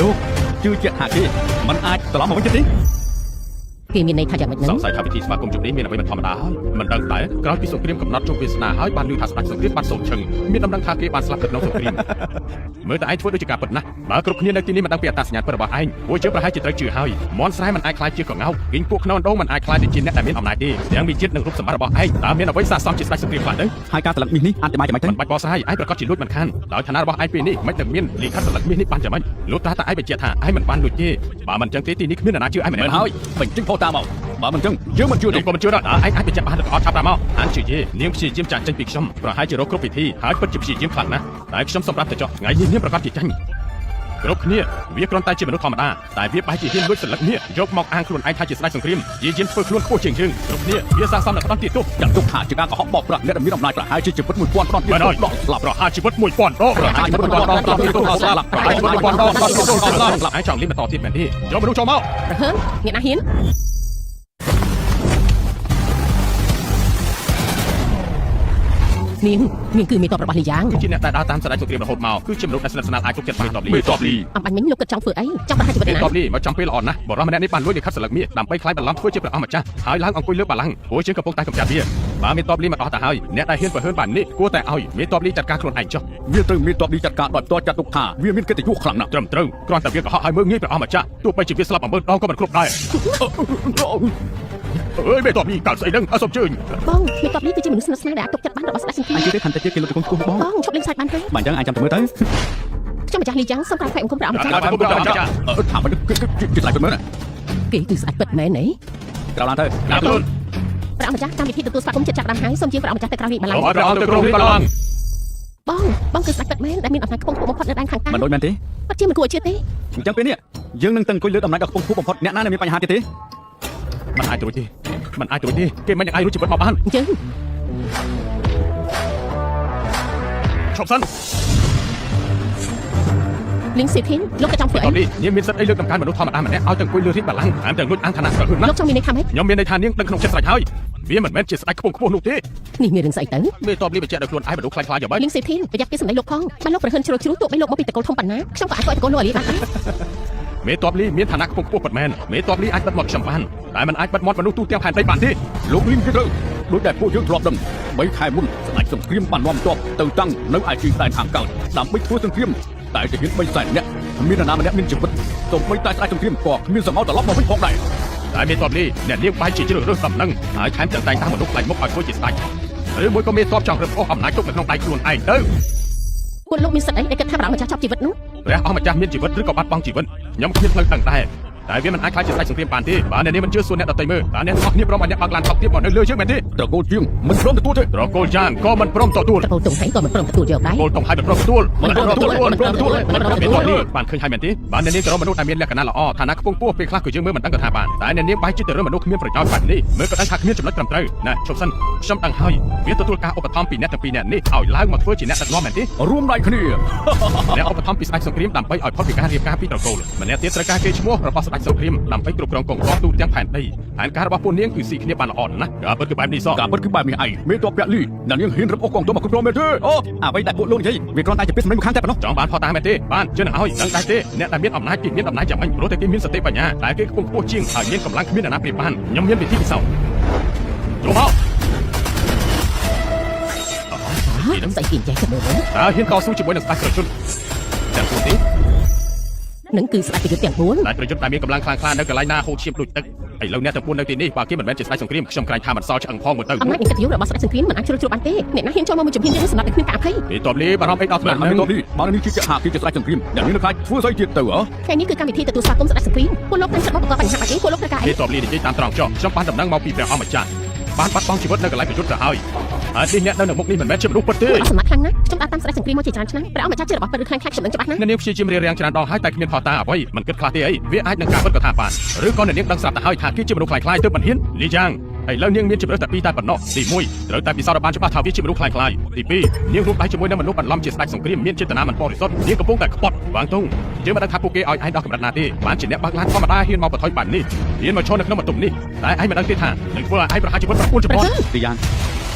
លោកជឿជាក់ថាគេមិនអាចត្រឡប់មកវិញទៀតទេ គេមានន័យថាយ៉ាងម៉េចហ្នឹង សង្ស័យថាពិធីស្វាគមន៍ជុំនេះមានអ្វីមិនធម្មតាហើយមិនដឹងតែក្រោយពីសង្គ្រាមកំណត់ជោគវាសនាហើយបានឮថាស្ដេចសង្គ្រាមបានសូត្រឈឹងមានដំណឹងថាគេបានស្លាប់នៅក្នុងសង្គ្រាមមើលតែឯងធ្វើដូចជាការពិតណាស់បើគ្រប់គ្នានៅទីនេះមិនដឹងពីអត្តសញ្ញាណពិតរបស់ឯងពួកយើងប្រហែលជាត្រូវជឿហើយមន់ស្រែមិនអាចក្លាយជាកងោកគីងពួកខ្នងដងមិនអាចក្លាយទៅជាអ្នកដែលមានអំណាចទេទាំងវិជាតិនិងរូបសម្បត្តិរបស់ឯងតើមានអ្វីស័ក្តិសមជាស្ដេចសង្គ្រាមខ្លះទៅ ហើយការសន្លឹកមាសនេះអធិប្បាយយ៉ាងម៉េចទៅ មិនបាច់បកស្រាយឯងប្រកាសជាលួចមិនខានដោយឋានៈរបស់ឯងពេលនេះមិននឹងមានលិខិតសន្លឹកមាសនេះបានយ៉ាងម៉េចលោកតាតាឯងបញ្ជាក់ថាឯងមិនបានលួចទេបើមិនចឹងទេទីនេះគ្មាននរណាជឿឯងម្នាក់ មែនហើយបញ្ចេញផុសតាមមកបើមិនចឹងយើងមិនជឿទេ ខ្ញុំក៏មិនជឿដែរតើឯងអាចបញ្ជាក់បានឬក៏អត់ឆាប់តាមមកអានជឿយេនាងព្យាយាមចាក់ចេញពីខ្ញុំប្រហែលជារកគ្រប់វិធីហើយពិតជាព្យាយាមខ្លាំងណាស់តែខ្ញុំសម្រាប់តែចោះថ្ងៃនេះនាងប្រកាសជាចាញ់គ្រប់គ្នាវាគ្រាន់តែជាមនុស្សធម្មតាតែវាបែរជាហ៊ានលួចសន្លឹកនេះយកមកអាងខ្លួនឯងថាជាស្ដេចសង្គ្រាមយាយយាមធ្វើខ្លួនខ្ពស់ជាងយើងគ្រប់គ្នាវាសាកសមនឹងផ្ដន់ទាទោស ចាត់ទុកថាជាការកុហកបោកប្រាស់អ្នកដែលមានអំណាចប្រហែលជាជីវិត1000ផ្ដន់ទៀត មែនហើយ ដល់ស្លាប់ ប្រហារជីវិត1000ដងប្រហារជីវិត1000ដងដល់ទីទោសដល់ស្លាប់ប្រហារជីវិត1000ដងដល់ទីទោសដល់ស្លាប់ឯងចង់លេងបន្តទៀតមែនទេយកមនុស្សចូលមក ប្រហើនអ្នកណាហ៊ាន នាងនាងគឺមេតបរបស់លីយ៉ាង គឺជាអ្នកដែលដើរតាមស្ដេចសង្គ្រាមរហូតមកគឺជាមនុស្សដែលស្និទ្ធស្នាលអាចទុកចិត្តមេតបលី មេតបលី អំបញ្ញមិញលោកគិតចង់ធ្វើអីចង់ប្រហារជីវិត មេ ណា តបលីមកចំពេលល្អណាស់បរិសម្នាក់នេះបានលួចលិខិតសន្លឹកមាសដើម្បីខ្លាយបន្លំធ្វើជាព្រះអង្គម្ចាស់ហើយឡើងអង្គុយលើបល្ល័ង្កព្រោះជាងកំពុងតែកម្ចាត់វាបើមេតបលីមកអស់ទៅហើយអ្នកដែលហ៊ានប្រហើនបាននេះគួរតែឲ្យមេតបលីចាត់ការខ្លួនឯងចុះ វាត្រូវមេតបលីចាត់ការដោយផ្ទាល់ចាត់ទុកថាវាមានកិត្តិយសខ្លាំងណាស់ ត្រឹមត្រូវគ្រាន់តែវាកុហកឲ្យមើលងាយព្រះអង្គម្ចាស់ទោះបីជាវាស្លាប់អំពើដងក៏មិនគ្រប់ដែរអើយមេតបលីកើតស្អីនឹងអត់សុំជើញ បងមេតបនេះគឺជាមនុស្សស្និទ្ធស្នាលដែលអាចទុកចិត្តបានរបស់ស្ដេចសង្គ្រាម អញជឿទេថាតែជាគេលុតទៅគោះបង បងឈប់លេងសើចបានហើយ បើអញ្ចឹងអញចាំតែមើលទៅ ខ្ញុំម្ចាស់លីយ៉ាងសូមក្រាបថ្វាយបង្គំព្រះអង្គម្ចាស់ ព្រះអង្គម្ចាស់ អឺថាមិនគឺជាស្ដេចពិតមែន គេគឺស្ដេចពិតមែនទេ ក្រោយឡើងទៅ ក្រាបទូល ព្រះអង្គម្ចាស់កម្មវិធីទទួលស្វាគមន៍ចិត្តចាប់ផ្ដើមហើយសូមជាព្រះអង្គម្ចាស់ទៅក្រោយនេះបល្ល័ង្ក ឲ្យព្រះអង្គទៅគ្រងបល្ល័ង្ក បងបងគឺស្ដេចពិតមែនដែលមានអំណាចខ្ពង់ខ្ពស់បំផុតនៅដែនខាងកើត មិនដូចមែនទេ ពិតជាមិនគួរឲ្យជឿទេ អញ្ចឹងពេលនេះយើងនឹងទៅអង្គុយលើតំណែងដ៏ខ្ពង់ខ្ពស់បំផុតអ្នកណានៅមានបញ្ហាទៀតទេ មិនអាចរួចទេមិនអាចរួចទេគេមិនអាចរួចជីវិតមកបាន អញ្ចឹង ឈប់សិន លីងស៊ីធីនលោកក៏ចង់ធ្វើអី តនេះនាងមានសិទ្ធិអីលើកដំកើងមនុស្សធម្មតាម្នាក់ឲ្យទៅអង្គុយលើរាជបល្ល័ង្កថែមទាំងលួចអាងឋានៈស្រហឿនណា លោកចង់មានន័យថាម៉េច ខ្ញុំមានន័យថានាងដឹងក្នុងចិត្តស្រេចហើយវាមិនមែនជាស្ដេចខ្ពង់ខ្ពស់នោះទេ នេះមានរឿងស្អីទៅ មេតបលីបញ្ជាក់ដោយខ្លួនឯងមនុស្សខ្លាចខ្លាចយ៉ាងម៉េច លីងស៊ីធីនប្រយ័ត្នពីសម្ដីលោកផងបើលោកប្រហិនជ្រុលជ្រុះទោះបីលោកមកពីតកូលធំប៉ុណ្ណាខ្ញុំក៏អាចធ្វើឲ្យតកូលលោកឲ្យលាបានដែរ មេតបលីមានឋានៈខ្ពង់ខ្ពស់ពិតមែនមេតបលីអាចបិទមាត់ខ្ញុំបានតែมันអាចបិទមាត់មនុស្សទូទាំងផែនដីបានទេ លោកលីមគេត្រូវដោយដែលពួកយើងធ្លាប់ដឹង3ខែមុនស្ដេចសង្គ្រាមបាននាំទ័ពទៅតាំងនៅឯទីដែនខាងកើតដើម្បីធ្វើសង្គ្រាមតែទាហាន3សែននាក់គ្មាននរណាម្នាក់មានជីវិតសូម្បីតែស្ដេចសង្គ្រាមក៏គ្មានសមោត្រឡប់មកវិញផងដែរ តែមេតបលីអ្នកនាងបែរជាជ្រើសរើសដំណឹងហើយថែមទាំងតែងតាំងមនុស្សខ្លាចមុខឲ្យធ្វើជាស្ដេចឬមួយក៏មេតបចង់រឹបអូសអំណាចទុកនៅក្នុងដៃខ្លួនឯងទៅ ពួកលោកមានសិទ្ធិអីដែលគិតថាព្រះអង្គម្ចាស់ចាប់ជីវិតនោះ ព្រះអង្គម្ចាស់មានជីវិតឬក៏បាត់បង់ជីវិតខ្ញុំគ្មានផ្លូវដឹងដែរតែវាមិនអាចខ្លាចជាស្ដេចសង្គ្រាមបានទេបើអ្នកនេះមិនជឿសួរអ្នកដទៃមើលតើអ្នកទាំងអស់គ្នាព្រមឲ្យអ្នកបើកឡានថប់ទៀតមកនៅលើយើងមែនទេ ត្រកូលជាងមិនព្រមទទួលទេ ត្រកូលចានក៏មិនព្រមទទួល តកូលតុងហៃក៏មិនព្រមទទួលយកដែរ គោលតុងឲ្យមិនព្រមទទួល មិនព្រមទទួលមិនព្រមទទួល មិនព្រមទទួលនេះបានឃើញហើយមែនទេបានអ្នកនាងក៏រកមនុស្សដែលមានលក្ខណៈល្អឋានៈខ្ពង់ខ្ពស់ពេលខ្លះក៏យើងមើលមិនដឹងក៏ថាបានតែអ្នកនាងបែរជាទៅរើមនុស្សគ្មានប្រយោជន៍បែបនេះមើលក៏ដឹងថាគ្មានចំណុចត្រឹមត្រូវណាឈប់សិនខ្ញុំដឹងហើយវាទទួលការឧបត្ថម្ភពីអ្នកទាំងពីរអ្នកនេះឲ្យឡើងមកធ្វើជាអ្នកដឹកនាំមែនទេ រួមដៃគ្នា អ្នកឧបត្ថម្ភពីស្ដេចសង្គ្រាមដើម្បីឲ្យផុតពីការរៀបការពីត្រកូលម្នាក់ទៀតត្រូវការគេឈ្មោះរបស់ស្ដេចសង្គ្រាមដើម្បីគ្រប់គ្រងកងទ័ពទូទាំងផែនដីផែនការរបស់ពួកនាងគឺស៊ីគ្នាបានល្អណាស់ការពិតគឺបែបនេះសោះ ការពិតគឺបែបនេះឯងមេតបពាក់លីអ្នកនាងហ៊ានរឹបអូសកងទ័ពមកគ្រប់គ្រងមែនទេអូ អ្វីដែលពួកលោកនិយាយវាគ្រាន់តែជាពាក្យសម្ដីមួយខាងតែប៉ុណ្ណោះ ចង់បានផុសតាមែនទេបានជឿនឹងឲ្យដឹងដែរទេអ្នកដែលមានអំណាចគេមានអំណាចយ៉ាងម៉េចព្រោះតែគេមានសតិបញ្ញាតែគេខ្ពង់ខ្ពស់ជាងហើយមានកម្លាំងគ្មានអ្នកណាប្រៀបបានខ្ញុំមានវិធីពិសោធន៍ចូលមក ស្អីគេចេះទៅមើល តើហ៊ានតស៊ូជាមួយនឹងស្ដេចប្រយុទ្ធទាំងពួកនេះ នឹងគឺស្ដេចប្រយុទ្ធទាំង4 ស្ដេចប្រយុទ្ធដែលមានកម្លាំងខ្លាំងក្លានៅកន្លែងណាហូរឈាមដូចទឹកឥឡូវអ្នកទាំងពួននៅទីនេះបើគេមិនមែនជាស្ដេចសង្គ្រាមខ្ញុំក្រែងថាមិនសល់ឆ្អឹងផងមើលទៅ អំណាចនិងកិត្តិយសរបស់ស្ដេចសង្គ្រាមមិនអាចជ្រុលជ្រួបបានទេអ្នកណាហ៊ានចូលមកមួយជំហានយើងសម្រាប់តែគ្មានការអភ័យ ពេលតបលីបារម្ភអីដល់ថ្នាក់ហ្នឹង មែនមេតបលីបើនេះជាថាគេជាស្ដេចសង្គ្រាមអ្នកនាងនឹងខ្លាចធ្វើស្អីទៀតទៅហ៎ ថ្ងៃនេះគឺកម្មវិធីទទួលស្វាគមន៍ស្ដេចសង្គ្រាមពួកលោកតាំងចិត្តមកបង្កបញ្ហាបែបនេះពួកលោកត្រូវការអី ពេលតបលីនិយាយតាមត្រង់ចុះខ្ញុំបានដំណឹងមកពីព្រះអង្គម្ចាស់បានបាត់បង់ជីវិតនៅកន្លែងប្រយុទ្ធទៅហើយហើយនេះអ្នកនៅនៅមុខនេះមិនមែនជាមនុស្សពិតទេ ពួកអសមត្ថខ្លាំងណាស់ខ្ញុំដើរតាមស្ដេចសង្គ្រាមមកជាច្រើនឆ្នាំព្រះអង្គម្ចាស់ជារបស់ពិតឬខ្លាំងខ្លាចខ្ញុំដឹងច្បាស់ណាស់ អ្នកនាងព្យាយាមរារាំងច្រើនដងហើយតែគ្មានផុសតាអ្វីមិនគិតខ្លះទេអីវាអាចនឹងការពិតក៏ថាបានឬក៏អ្នកនាងដឹងស្រាប់ទៅហើយថាគេជាមនុស្សខ្លាយៗទើបមិនហ៊ានលីយ៉ាងឥឡូវនាងមានជម្រើសតែពីរតែប៉ុណ្ណោះទី1ត្រូវតែពិសោធន៍ឲ្យបានច្បាស់ថាវាជាមនុស្សខ្លាយៗទី2នាងរួមដៃជាមួយនឹងមនុស្សបន្លំជាស្ដេចសង្គ្រាមមានចេតនាមិនបរិសុទ្ធនាងកំពុងតែខ្ពត់វាងតុងយើងមិនដឹងថាពួកគេឲ្យឯងដល់កម្រិតណាទេបានជាអ្នកបើកឡានធម្មតាហ៊ានមកបន្ថយបែបនេះហ៊ានមកឈរនៅក្នុងបន្ទប់នេះតែឯងមិនដឹងទេថានឹងធ្វើឲ្យឯងប្រហែលជីវិតប្រពន្ធចំពោះ ទីយ៉ាង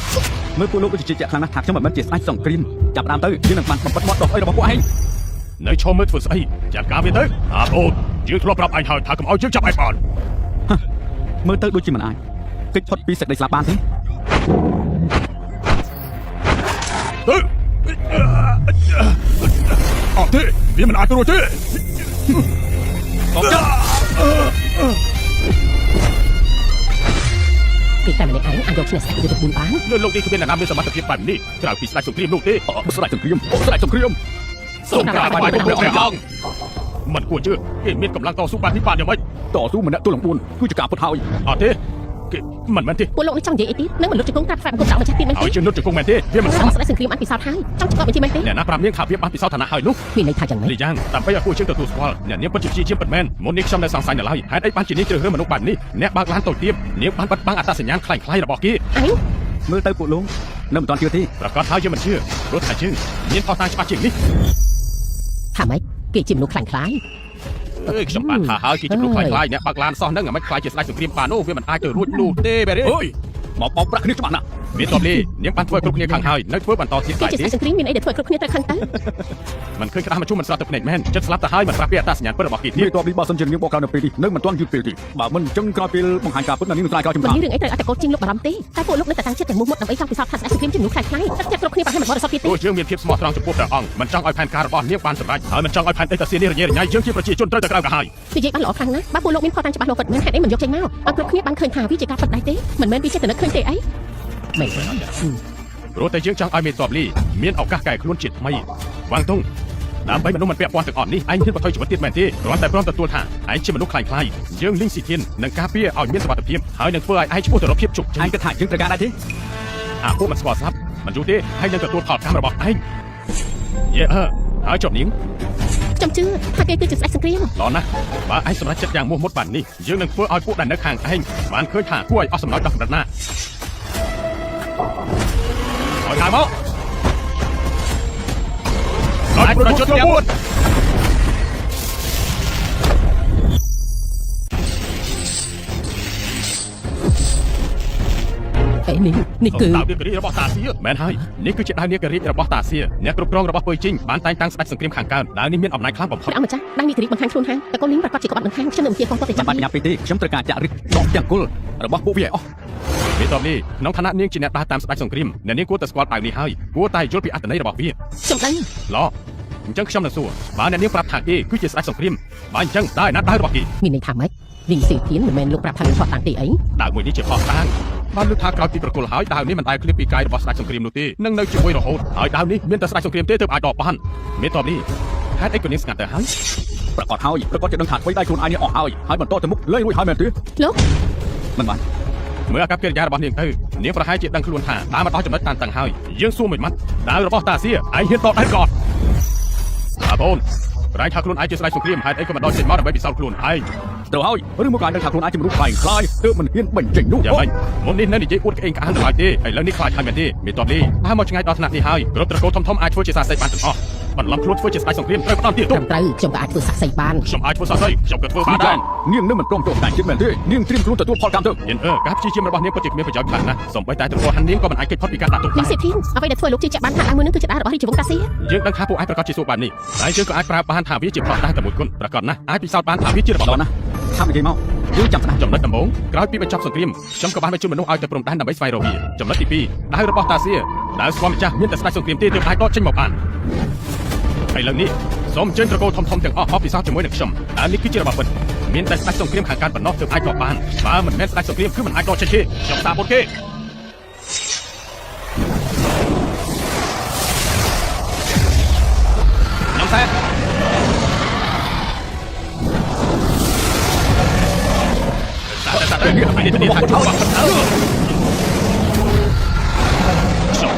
មើលពួកលោកដូចជាជឿជាក់ខ្លាំងណាស់ថាខ្ញុំមិនមែនជាស្ដេចសង្គ្រាមចាប់ផ្ដើមទៅយើងនឹងបានបំបិតមាត់ដល់អីរបស់ពួកឯង នៅឈរមើលធ្វើស្អីចាត់ការវាទៅអាអូនយើងធ្លាប់ប្រាប់ឯងហើយថាកុំឲ្យយើងចាប់ឯងបាន មើលទៅដូចជាមិនអាចគេចផុតពីសេចក្តីស្លាប់បានទេ អត់ទេវាមិនអាចរួចទេ គេតែម្នាក់ឯងអាចយកឈ្នះស្ដេចយុទ្ធភូមិបាន លើលោកនេះគ្មានអ្នកណាមានសមត្ថភាពបែបនេះក្រៅពីស្ដេចសង្គ្រាមនោះទេ ស្ដេចសង្គ្រាមអូស្ដេចសង្គ្រាម សូមក្រាបថ្វាយបង្គំព្រះអង្គមិនគួរជឿគេមានកម្លាំងតស៊ូបែបនេះបានយ៉ាងម៉េច តស៊ូម្នាក់ទល់នឹង4គឺជាការពិតហើយ អត់ទេគេមិនមែនទេ ពួកលោកនេះចង់និយាយអីទៀតនឹងមិនលុតជង្គង់ក្រាបថ្វាយបង្គំព្រះអង្គម្ចាស់ទៀតមែនទេ ហើយជឿនុតជង្គង់មែនទេវាមិនសម ស្ដេចសង្គ្រាមបានពិសោធន៍ហើយចង់ឆ្កត់បញ្ជាមែនទេ អ្នកណាប្រាប់នាងថាវាបានពិសោធន៍ឋានៈហើយនោះ មានន័យថាយ៉ាងម៉េច លីយ៉ាងដើម្បីឲ្យពួកយើងទទួលស្គាល់អ្នកនាងពិតជាព្យាយាមពិតមែនមុននេះខ្ញុំនៅសង្ស័យនៅឡើយហេតុអីបានជានាងជ្រើសរើសមនុស្សបែបនេះអ្នកបើកឡានតូចទាបនាងបានបិទបាំងអត្តសញ្ញាណคล้ายៗរបស់គេ ឯង មើលទៅពួកលោកនៅមិនទាន់ជឿទេ ប្រកាសហើយយើងមិនជឿព្រោះថាយើងមានផុសតាងច្បាស់ជាងនេះ ថាម៉េចគេជាមនុស្សខ្លាញ់ខ្លាយ អើយខ្ញុំបានថាហើយគេជាមនុស្សคล้ายៗអ្នកបើកឡានសោះហ្នឹងមិនខ្លាចជាស្ដេចសង្គ្រាមបាននោះវាមិនអាចទៅរួចនោះទេបែរេ អើយមកបោកប្រាក់គ្នាច្បាស់ណាស់ មានតបលីនាងបានធ្វើឲ្យគ្រប់គ្នាខាងហើយនៅធ្វើបន្តទៀត គេ ដែរទេ ជាស្ដេចសង្គ្រាមមានអីដែលធ្វើឲ្យគ្រប់គ្នាត្រូវខឹងទៅ មិនឃើញក្តារមជុំមិនស្រស់ទៅភ្នែកមែនចិត្តស្លាប់ទៅហើយមិនប្រាប់ពីអត្តសញ្ញាណពិតរបស់គេទៀត នេះតបនេះបើសិនជានាងបកក្រោយនៅពេលនេះនឹងមិនទាន់យឺតពេលទេបើមិនអញ្ចឹងក្រោយពេលបង្ហាញការពិតណានាងនឹងស្រាយក្រោយជំ មិន នឿ មានរឿងអីត្រូវអត្តកោជាងលោកបារម្ភទេតែពួកលោកនៅតែតាំងចិត្តទាំងមុះមុតដើម្បីចង់ពិសោធន៍ថាស្ដេចសង្គ្រាមជាមនុស្សខ្លាចខ្លាយទឹកចិត្តគ្រប់គ្នាប្រហែលមិនបរិសុទ្ធទៀតទេ ព្រោះយើងមានភាពស្មោះត្រង់ចំពោះព្រះអង្គមិនចង់ឲ្យផែនការរបស់នាងបានសម្រេចហើយមិនចង់ឲ្យផែនដីតាសៀនេះរញ៉េរញ៉ៃយើងជាប្រជាជនត្រូវតែក្រៅក្រហាយ និយាយបានល្អខ្លាំងណាស់បើពួកលោកមានផុសតាងច្បាស់លាស់ពិតមែនហេតុអីមិនយកចេញមកឲ្យគ្រប់គ្នាបានឃើញថាវាជាការពិតដែរទេមិនមែនវាចេតនិកឃើញទេអី មែនទេ ព្រោះតែយើងចង់ឲ្យមេតបលីមានឱកាសកែខ្លួនជាថ្មីវ៉ាងតុងដើម្បីមនុស្សមិនពាក់ព័ន្ធទាំងអស់នេះឯងហ៊ានបថុយជីវិតទៀតមែនទេគ្រាន់តែព្រមទទួលថាឯងជាមនុស្សខ្លាញ់ខ្លាយយើងលីងស៊ីធាននឹងការពារឲ្យមានសុវត្ថិភាពហើយនឹងធ្វើឲ្យឯងឆ្ពោះទៅរកភាពជោគជ័យ ឯងគិតថាយើងត្រូវការដែរទេ អាពួកមិនស្គាល់ស្រាប់មិនយូរទេហើយនឹងទទួលផលកម្មរបស់ឯងយេអើហើយចប់នាង ខ្ញុំជឿថាគេគឺជាស្ដេចសង្គ្រាម ល្អណាស់បើឯងសម្រេចចិត្តយ៉ាងមោះមុតបែបនេះយើងនឹងធ្វើឲ្យពួកដែលនៅខាងឯងបានឃើញថាគួរឲ្យអស់សំណើចដល់កម្រិតណាឲ្យតាមមកដល់ប្រយុទ្ធទាំងពួន អេនេះនេះគឺ ដាវនាគរាជរបស់តាសៀមែនហើយនេះគឺជាដាវនាគរាជរបស់តាសៀអ្នកគ្រប់គ្រងរបស់ពើជីងបានតែងតាំងស្ដេចសង្គ្រាមខាងកើតដាវនេះមានអំណាចខ្លាំងបំផុត ព្រះអង្គម្ចាស់ដៃនេះគ្រីបង្ហាញខ្លួនហាងតកូនលីងប្រកាសជាក្បត់នឹងហាងខ្ញុំនឹងជាកងទ័ពទៅ មិន ចាប់ បាច់ប្រញាប់ពេកទេខ្ញុំត្រូវការចាក់ឫសដកទាំងគល់របស់ពួកវាឲ្យអស់ មេតបនេះក្នុងឋានៈនាងជាអ្នកដើរតាមស្ដេចសង្គ្រាមអ្នកនាងគួរតែស្គាល់ដាវនេះហើយគួរតែយល់ពីអត្ថន័យរបស់វា ខ្ញុំដឹង ល្អអញ្ចឹងខ្ញុំនឹងសួរបើអ្នកនាងប្រាប់ថាគេគឺជាស្ដេចសង្គ្រាមបើអញ្ចឹងតើឯណាដាវរបស់គេ មានន័យថាម៉េចលីងស៊ីធានមិនមែនលោកប្រាប់ថាមានផុសតាងទេអី ដាវមួយនេះជាផុសតាងបានលើកថាក្រោយពីប្រគល់ហើយដាវនេះមិនដែលឃ្លាតពីកាយរបស់ស្ដេចសង្គ្រាមនោះទេនឹងនៅជាមួយរហូតហើយដាវនេះមានតែស្ដេចសង្គ្រាមទេទើបអាចដកបានមេតបនេះហេតុអីក៏នាងស្ងាត់ទៅហើយ ប្រកាសហើយប្រកាសជាដឹងថាអ្វីដៃខ្លួនឯងនេះអស់ហើយហើយបន្តទៅមុខលែងរួចហើយមែនទេ លោក មិនបាន មើលអាកប្បកិរិយារបស់នាងទៅនាងប្រហែលជាដឹងខ្លួនថាដើរមកដល់ចំណុចតានតឹងហើយយើងសួរមួយម៉ាត់ដាវរបស់តាសៀឯងហ៊ានតបដែរក៏អត់អាបងប្រែងថាខ្លួនឯងជាស្ដេចសង្គ្រាមហេតុអីក៏មិនដល់ចេញមកដើម្បីពិសោធន៍ខ្លួនឯង ត្រូវហើយឬមកកាយដឹងថាខ្លួនឯងជាមនុស្សខ្លាញ់ខ្លាយទើបមិនហ៊ានបញ្ចេញនោះ យ៉ាងម៉េចមុននេះនៅនិយាយអួតក្អេងក្អាងដល់ទេឥឡូវនេះខ្លាចហើយមែនទេមានតបនេះដើរមកឆ្ងាយដល់ថ្នាក់នេះហើយគ្រប់ត្រកូលធំៗអាចធ្វើជាសាសីបានទាំងអស់បន្លំខ្លួនធ្វើជាស្ដេចសង្គ្រាមត្រូវផ្ដំទៀត ត្រឹមត្រូវខ្ញុំក៏អាចធ្វើសាក់សីបាន ខ្ញុំអាចធ្វើសាសីខ្ញុំក៏ធ្វើបានដែរ នាងនឹងមិនព្រមចូលតែជាតិមែនទេនាងត្រៀមខ្លួនទទួលផលកម្មទៅ យិនអឺការព្យាយាមរបស់នាងពិតជាគ្មានប្រយោជន៍ខ្លាំងណាស់សូម្បីតែត្រកូលហាន់នាងក៏មិនអាចគេចផុតពីការដាក់ទោស លីងសេធីនអ្វីដែលធ្វើលោកជឿជាក់បានថាដើមមួយនឹងគឺជាដាវរបស់រាជវង្សតាសៀ យើងដឹងថាពួកឯងប្រកាសជាសួរបែបនេះតែយើងក៏អាចប្រើបានថាវាជាផលដែរតែមួយគុណប្រកាសណាស់អាចពិសោធន៍បានថាវាជារបស់ ល្អណាស់ថានិយាយមកយើងចាំស្ដាប់ ចំណុចដំបូងក្រោយពីបញ្ចប់សង្គ្រាមខ្ញុំក៏បានបញ្ជូនមនុស្សឲ្យទៅព្រំដែនដើម្បីស្វែងរកវាចំណុចទី2ដាវរបស់តាសៀដាវស្គាល់ម្ចាស់មានតែស្ដេចសង្គ្រាមទេទើបអាចដកចេញមកបានឥឡូវនេះសូមអញ្ជើញត្រកូលធំៗទាំងអស់មកពិសោធន៍ជាមួយនឹងខ្ញុំដាវនេះគឺជារបស់ពិតមានតែស្ដេចសង្គ្រាមខាងកើតប៉ុណ្ណោះទើបអាចដកបានបើមិនមែនស្ដេចសង្គ្រាមគឺមិនអាចដកចេញទេខ្ញុំតាមបុតគេខ្ញុំសែតែនេះនេះនេះថាខ្ញុំ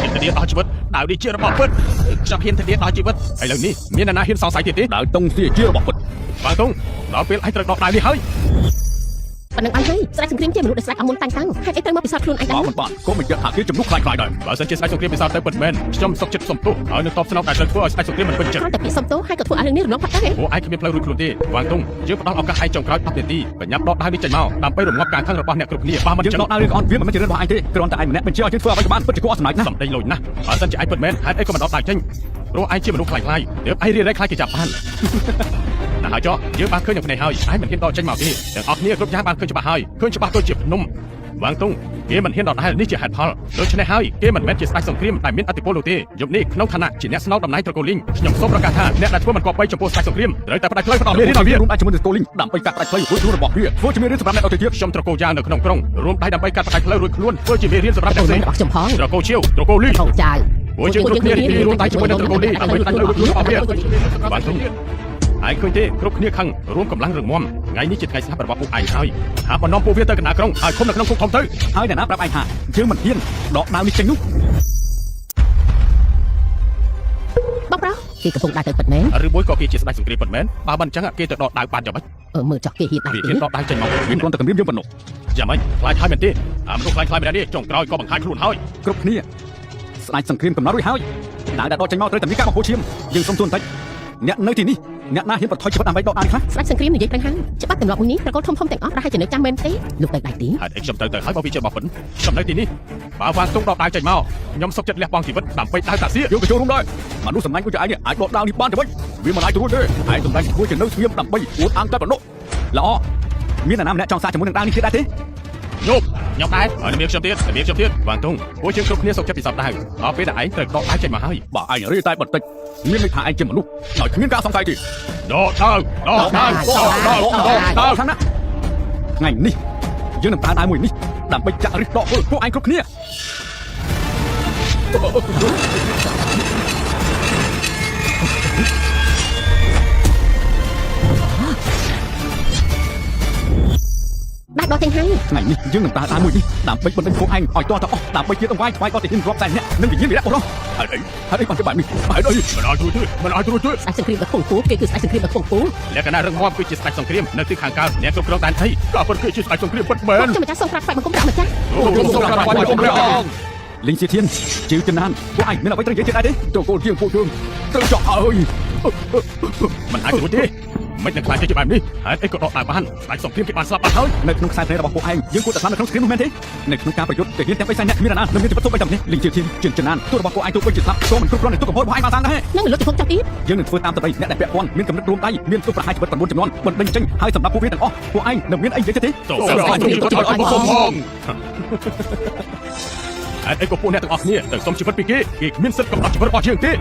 ហ៊ានធានាដល់ជីវិតដាវនេះជារបស់ពិតខ្ញុំហ៊ានធានាដល់ជីវិតឥឡូវនេះមានអ្នកណាហ៊ានសង្ស័យទៀតទេ ដាវតុងសៀជារបស់ពិត បាទតុងដល់ពេលឯងត្រូវដកដាវនេះហើយ ប៉ុណ្ណឹងបានហើយស្ដេចសង្គ្រាមជាមនុស្សដែលស្ដេចអមុនតាំងតាំងហេតុអីត្រូវមកពិសោធន៍ខ្លួនឯងដែរ បើមិនបានក៏មិនយកថាគេជំនួសខ្លាញ់ខ្លាយដែរ បើសិនជាស្ដេចសង្គ្រាមពិសោធន៍ទៅពិតមែនខ្ញុំសុកចិត្តសុំទោសហើយនឹងតបស្នងដែលត្រូវធ្វើឲ្យស្ដេចសង្គ្រាមមិនពេញចិត្ត គ្រាន់តែពាក្យសុំទោសហើយក៏ធ្វើឲ្យរឿងនេះរំលងផុតទៅ ព្រោះឯងគ្មានផ្លូវរួចខ្លួនទេវ៉ាងតុងយើងផ្ដល់ឱកាសឯងចុងក្រោយ10នាទីបញ្ញាប់ដកដាវនេះចេញមកដើម្បីរងាប់ការខឹងរបស់អ្នកគ្រប់គ្នាបើមិន យើង ចឹង ដកដាវឬក៏អត់វាមិនមែនជារឿងរបស់ឯងទេគ្រាន់តែឯងម្នាក់បញ្ជាឲ្យយើងធ្វើអ្វីក៏បានពិតជាគួរអស់សំណើចណាស់ សំដីលុយណាស់បើសិនជាឯងពិតមែនហេតុអីក៏មិនដកដាវចេញព្រោះឯងជាមនុស្សខ្លាចខ្លាយទើបឯងរៀនរែងខ្លាចគេចាប់បានណា ណាស់ហើយចុះយើងបានឃើញនៅភ្នែកហើយឯងមិនហ៊ានដកចេញមកទេទាំងអស់គ្នាគ្រប់យ៉ាងបានឃើញច្បាស់ហើយឃើញច្បាស់ដូចជាភ្នំវ៉ាងតុងគេមិនហ៊ានដដែលនេះជាហេតុផលដូច្នេះហើយគេមិនមែនជាស្ដេចសង្គ្រាមដែលមានអធិពលនោះទេយប់នេះក្នុងឋានៈជាអ្នកស្នងតំណែងត្រកូលលីងខ្ញុំសូមប្រកាសថាអ្នកដែលធ្វើមិនគប្បីចំពោះស្ដេចសង្គ្រាមត្រូវតែផ្ដាច់ផ្លូវផ្ដល់មេរៀនឲ្យវា រួមដៃជាមួយនឹងស្កូលីងដើម្បីកាត់ផ្ដាច់ផ្លូវរួចខ្លួនរបស់វាធ្វើជាមេរៀនសម្រាប់អ្នកដទៃទៀត ខ្ញុំត្រកូលយ៉ាងនៅក្នុងក្រុងរួមដៃដើម្បីកាត់ផ្ដាច់ផ្លូវរួចខ្លួនធ្វើជាមេរៀនសម្រាប់ តូ អ្នកផ្សេង នរបស់ខ្ញុំផង ត្រកូលជាវត្រកូលលី កូនចៅ ពួកយើងគ្រប់គ្នារីករាយរួមដៃជាមួយនឹងត្រកូលលីដើម្បីផ្ដាច់ផ្លូវរួចខ្លួនរបស់វាបានទុំឯងឃើញទេគ្រប់គ្នាខឹងរួមកម្លាំងរឹងមាំថ្ងៃនេះជាថ្ងៃស្លាប់របស់ពួកឯងហើយហាប់បំណំពួកវាទៅកណ្ដាលក្រុងហើយឃុំនៅក្នុងគុកធំទៅ ហើយអ្នកណាប្រាប់ឯងថាយើងមិនហ៊ានដកដាវនេះចេញនោះ បងប្រុស គេកំពុងដើរទៅពិតមែន ឬមួយក៏គេជាស្ដេចសង្គ្រាមពិតមែនបើមិនអញ្ចឹងគេទៅដកដាវបានយ៉ាងម៉េច អឺមើលចោះគេហ៊ានដែរ វា ទេ ហ៊ានដកដាវចេញមក វាគ្រាន់តែគម្រាមយើងប៉ុណ្ណោះ យ៉ាងម៉េចខ្លាចហើយមែនទេអាមនុស្សខ្លាចខ្លាចម្នាក់នេះចុងក្រោយក៏បង្ហាញខ្លួនហើយ គ្រប់គ្នាស្ដេចសង្គ្រាមកំណត់រួចហើយដាវដែលដកចេញមកត្រូវតែមានការបង្ហូរឈាមយើងសុំទួបន្តិចអ្នកនៅទីនេះអ្នកណាហ៊ានប្រថុយជីវិតដើម្បីដកដាវនេះខ្លះ ស្ដេចសង្គ្រាមនិយាយត្រូវហើយច្បាប់ទម្លាប់មួយនេះត្រកូលធំធំទាំងអស់ប្រហែលជានៅចាំមែនទេ លោកទៅដែរទេ ហេតុអីខ្ញុំទៅហើយបើវាជារបស់ពិនខ្ញុំនៅទីនេះបើវ៉ាងទុងដកដាវចេញមកខ្ញុំសុខចិត្តលះបង់ជីវិតដើម្បីដាវតាសៀ យើងក៏ចូលរួមដែរមនុស្សសម្លាញ់ដូចជាឯងនេះអាចដកដាវនេះបានទៅវិញវាមិនអាចរួចទេឯងសម្លាញ់ធ្វើជានៅស្ងៀមដើម្បីអួតអាងតែប៉ុណ្ណោះ ល្អមានអ្នកណាម្នាក់ចង់សាកជាមួយនឹងដាវនេះទៀតដែរទេ ញប់ខ្ញុំដែរហើយមានខ្ញុំទៀតមានខ្ញុំទៀតវ៉ាងទុងពួកយើងគ្រប់គ្នាសុខចិត្តពិសោធន៍ដាវដល់ពេលដែលឯងត្រូវដកដាវចេញមកហើយ បើឯងរីតែបន្តិចមានន័យថាឯងជាមនុស្សដោយគ្មានការសង្ស័យទេ ដកដាវដកដាវដកដាវដកដាវ ខាងណាថ្ងៃនេះយើងនឹងប្រើដាវមួយនេះដើម្បីចាក់ឫសដកពលពួកឯងគ្រប់គ្នា ដាច់ដកចេញហើយ ថ្ងៃនេះយើងនឹងប្រើដាវមួយនេះដើម្បីបណ្ដេញពួកឯងឲ្យទាល់តែអស់ដើម្បីជាដង្វាយថ្វាយដល់ទាហានរាប់សែននាក់និងវិញ្ញាណវីរៈបុរសហេតុអីហេតុអីបានជាបែបនេះហេតុអី មិនអាចរួចទេមិនអាចរួចទេ ស្ដេចសង្គ្រាមដ៏ខ្ពង់ខ្ពស់គេគឺស្ដេចសង្គ្រាមដ៏ខ្ពង់ខ្ពស់ លក្ខណៈរឹងមាំគឺជាស្ដេចសង្គ្រាមនៅទីខាងកើតអ្នកគ្រប់គ្រងដែនដីក៏ពិតគឺជាស្ដេចសង្គ្រាមពិតមែន ខ្ញុំម្ចាស់សូមក្រាបថ្វាយបង្គំព្រះម្ចាស់ ខ្ញុំសូមក្រាបថ្វាយបង្គំព្រះអង្គ លីងសៀធានជីវចិនណានពួកឯងមានអ្វីត្រូវនិយាយទៀតដែរទេ ត្រកូលជាងពួកយើងត្រូវចោះហើយ មិនអាចរួចទេមិននឹងខ្លាចទៅជាបែបនេះហេតុអីក៏ដកដាវបានស្ដេចសង្គ្រាមគេបានស្លាប់បាត់ហើយ នៅក្នុងខ្សែភ្នែករបស់ពួកឯងយើងគួរតែស្លាប់នៅក្នុងស្គ្រីមនោះមែនទេនៅក្នុងការប្រយុទ្ធទាហានទាំង3សែននាក់គ្មាននរណានឹងមានជីវិតសូម្បីតែម្នាក់លីងសៀធានជឿនចិនណានទោះរបស់ពួកឯងទោះបីជាស្លាប់ក៏មិនគ្រប់គ្រាន់នឹងទុកកំហុសរបស់ឯងបានសាងដែរ នឹងមិនលុតពិភពចោះទៀត យើងនឹងធ្វើតាមសម្ដីអ្នកដែលពាក់ព័ន្ធមានកំណត់រួមដៃមានទោសប្រហារជីវិត9ចំនួនបណ្ដេញចេញហើយសម្រាប់ពួកវាទាំងអស់ពួកឯងនឹងមានអីនិយាយទៀតទេ សូមស្ដេចសង្គ្រាមក៏ឲ្យបង្គំផងហេតុអីក៏ពួកអ្នកទាំងអស់គ្នាទៅសុំជីវិតពីគេគេគ្មានសិទ្ធិកំណត់ជីវិតរបស់យើងទេ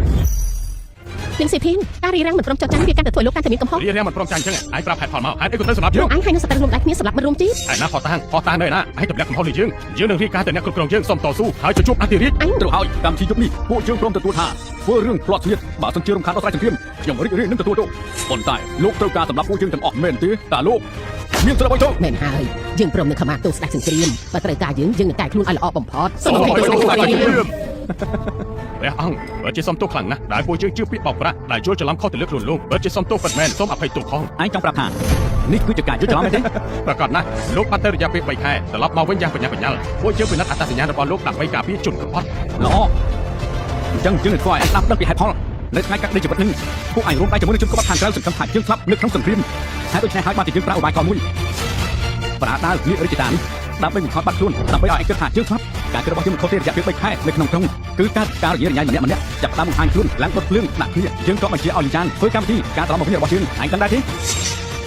លីងសេធីនការរីរាំងមិនព្រមចុះចាញ់វាកាន់តែធ្វើឲ្យលោកកាន់តែមានកំហុស រៀបរៀងមិនព្រមចាញ់អញ្ចឹងឯងប្រាប់ហេតុផលមកហេតុអីក៏ត្រូវសម្រាប់យើង លោកឯងហើយនឹងសត្រូវរួមដៃគ្នាសម្រាប់មិត្តរួមជី ឯណាផតាងផតាងនៅណាឯងទម្លាក់កំហុសលើយើងយើងនឹងរៀបការទៅអ្នកគ្រប់គ្រងយើងសុំតស៊ូហើយទៅជួបអធិរាជ អញ ត្រូវហើយកម្មវិធីយប់នេះពួកយើងព្រមទទួលថាធ្វើរឿងផ្្លាត់ស្នៀតបើសិនជារំខានដល់ស្រែចង្គ្រាមខ្ញុំរីករាយនឹងទទួលទោសប៉ុន្តែលោកត្រូវការសម្រាប់ពួកយើងទាំងអស់មែនទេតាលោកមានស្រាប់ឲ្យទៅ មែនហើយយើងព្រមនឹងខមាទោសស្ដេចសង្គ្រាមបើត្រូវការយើងយើងនឹងកែខ្លួនឲ្យល្អបំផុត សូមអភ័យទោសស្ដេចសង្គ្រាមព្រះអង្គបើជាសុំទោសខ្លាំងណាស់ដែលពួកយើងជឿពាក្យបោកប្រាស់ដែលយល់ច្រឡំខុសទៅលើខ្លួនលោកបើជាសុំទោសពិតមែនសូមអភ័យទោសផង ឯងចង់ប្រាប់ថានេះគឺជាការយល់ច្រឡំមែនទេ ប្រកាសណាស់លោកបាត់ទៅរយៈពេល3ខែត្រឡប់មកវិញយ៉ាងបញ្ញាបញ្ញាល់ពួកយើងពិនិត្យអត្តសញ្ញាណរបស់លោកដើម្បីការពារជនក្បត់ ល្អអញ្ចឹងយើងនឹងធ្វើឲ្យឯងស្ដាប់ដឹងពីហេតុផលនៅថ្ងៃកាត់ក្តីជីវិតនឹងពួកឯងរួមដៃជាមួយនឹងជនក្បត់ខាងក្រៅសង្ឃឹមថាយើងស្លាប់នៅក្នុងសង្គ្រាមហើយដូច្នេះហើយបានជាយើងប្រើឧបាយកលមួយប្រើដាវលាករាជតានេះដើម្បីមិនខត់បាត់ខ្លួនដើម្បីឲ្យឯងគិតថាយើងស្លាប់ការគិតរបស់យើងមិនខុសទេរយៈពេល3ខែនៅក្នុងក្រុងគឺការការរញ៉េរញ៉ៃម្នាក់ម្នាក់ចាប់ផ្ដើមបង្ហាញខ្លួនឡើងដុតភ្លើងដាក់គ្នាយើងក៏បញ្ជាឲ្យលីចានធ្វើកម្មវិធីការត្រឡប់មកវិញរបស់យើងឯងដឹងដែរទេ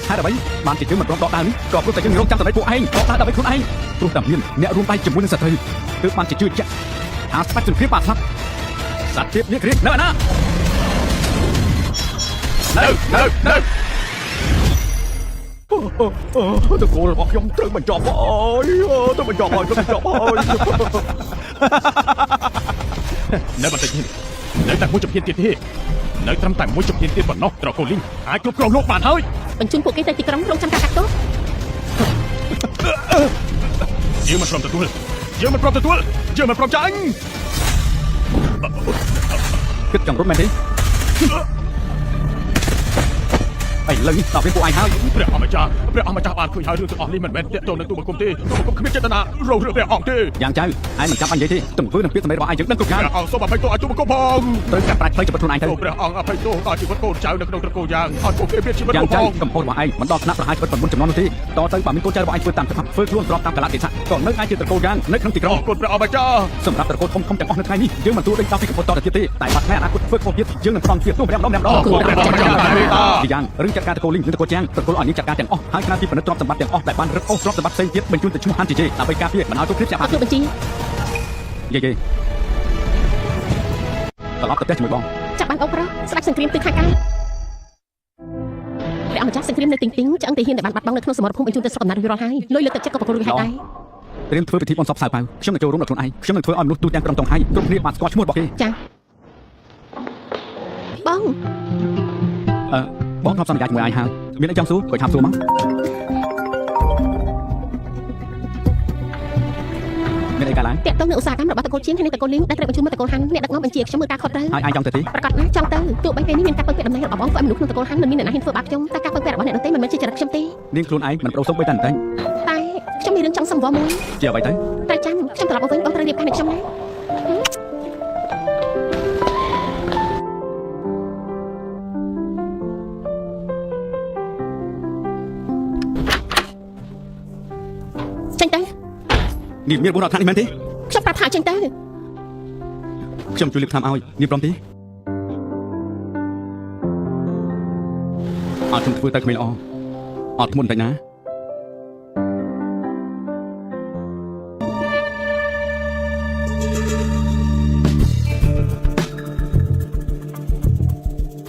ហេតុអ្វីបានជាយើងមិនព្រមដកដាវនេះក៏ព្រោះតែយើងរងចាំសម្ដីពួកឯងដកដាវដើម្បីខ្លួនឯងព្រោះតែមានអ្នករួមដៃជាមួយនឹងសត្រូវទើបបានជាជឿជាក់ថាស្ដេចសង្គ្រាមបានស្លាប់សត្វទេពនេះគ្រានៅឯណា នៅនៅនៅ ត្រកូលរបស់ខ្ញុំត្រូវបញ្ចប់ហើយត្រូវបញ្ចប់ហើយត្រូវបញ្ចប់ហើយ នៅបន្តិចទៀតនៅតែមួយជំហានទៀតទេនៅត្រឹមតែមួយជំហានទៀតប៉ុណ្ណោះត្រកូលលីងអាចគ្រប់គ្រងលោកបានហើយ បញ្ជូនពួកគេទៅទីក្រុងរងចាំការកាត់ទោស យើងមិនព្រមទទួលយើងមិនព្រមទទួលយើងមិនព្រមចាញ់ គិតចង់រត់មែនទេឥឡូវនេះដល់ពេលពួកឯងហើយ ព្រះអម្ចាស់ព្រះអម្ចាស់បានឃើញហើយរឿងទាំងអស់នេះមិនមែនទាក់ទងនឹងទូបង្គំទេទូបង្គំគ្មានចេតនារងរឿងព្រះអង្គទេ យ៉ាងចៅឯងមិនចាំបាច់និយាយទេទង្វើនឹងពាក្យសម្ដីរបស់ឯងយើងដឹងគ្រប់យ៉ាង ព្រះអង្គសូមអភ័យទោសឲ្យទូបង្គំផង ត្រូវកាត់ប្រាច់ផ្លូវជីវិតខ្លួនឯងទៅ សូមព្រះអង្គអភ័យទោសដល់ជីវិតកូនចៅនៅក្នុងត្រកូលយ៉ាងឲ្យពួកគេមានជីវិត យ៉ាងចៅ ផង កំហុសរបស់ឯងមិនដល់ថ្នាក់ប្រហែលជីវិត9ចំនួននោះទេតទៅបើមានកូនចៅរបស់ឯងធ្វើតាមច្បាប់ធ្វើខ្លួនស្របតាមកាលៈទេសៈក៏នៅឯជាត្រកូលយ៉ាងនៅក្នុងទីក្រុង អរគុណព្រះអម្ចាស់ សម្រាប់ត្រកូលធំធំទាំងអស់នៅថ្ងៃនេះយើងមិនទួដេញដោពីកំពតតទៅទៀតទេតែបាត់ថ្ងៃអនាគតធ្វើខុសទៀតយើងនឹងផ្ដំទៀតទោះម្ដងម្ដងម្ដង អរគុណព្រះអម្ចាស់មេត្តា យ៉ាងរឿងចិត្ត ចាត់ការតកូលលីងនិងតកូលជាងប្រគល់ឲ្យនាងចាត់ការទាំងអស់ហើយក្រៅពីផលិតទ្រព្យសម្បត្តិទាំងអស់ដែលបានរឹបអូសទ្រព្យសម្បត្តិផ្សេងទៀតបញ្ជូនទៅឈ្មោះហាន់ជីជេដើម្បីការពារមិនឲ្យទុកគ្រីបចាប់ អត់ធ្វើបញ្ជី យេយេត្រឡប់ទៅផ្ទះជាមួយបង ចាប់បានអូប្រុសស្ដេចសង្គ្រាមទិសខាងកើតព្រះអម្ចាស់សង្គ្រាមនៅទីងទីងឆ្អឹងទីហ៊ានដែលបានបាត់បង់នៅក្នុងសមរភូមិបញ្ជូនទៅស្រុកកំណើតរួចរាល់ហើយលុយលើកទឹកចិត្តក៏ប្រគល់រួចហើយដែរ ត្រៀមធ្វើពិធីបុណ្យសពសៅប៉ៅខ្ញុំនឹងចូលរួមដល់ខ្លួនឯងខ្ញុំនឹងធ្វើឲ្យមនុស្សទូទាំងក្រុងតុងហៃគ្រប់គ្នាបានស្គាល់ឈ្មោះរបស់គេ ចាបង អឺបងធ្លាប់សន្យាជាមួយឯងហើយមានអីចង់សួរក៏ឆាប់សួរមកមានអីកើតឡើង តាក់ទងនឹងឧស្សាហកម្មរបស់តកូលជាងហើយនិងតកូលលីងដែលត្រូវបញ្ជូនមកតកូលហាន់អ្នកដឹកនាំបញ្ជាខ្ញុំមើលការខុសត្រូវ ហើយឯងចង់ទៅទី ប្រកាសណាស់ចង់ទៅទោះបីពេលនេះមានការពឹងពាក់តំណែងរបស់បងធ្វើឲ្យមនុស្សក្នុងតកូលហាន់មិនមានអ្នកណាហ៊ានធ្វើបាបខ្ញុំតែការពឹងពាក់របស់អ្នកដទៃមិនមែនជាចរិតខ្ញុំទេ នាងខ្លួនឯងមិនប្រូសុំបីតែបន្តិច តែខ្ញុំមានរឿងចង់សុំវល់មួយ ជាអ្វីទៅ ត្រូវចាំខ្ញុំត្រឡប់មកវិញបងត្រូវរៀបការនឹងខ្ញុំណាចេញទៅ នាងមានបុណ្យអត់ឋាននេះមែនទេ ខ្ញុំប្រាប់ថាចេញទៅ ខ្ញុំជួយលៀបថ្នាំឲ្យនាងព្រមទេអត់ខ្ញុំធ្វើទៅក្មេងល្អអត់ធ្ងន់បន្តិចណា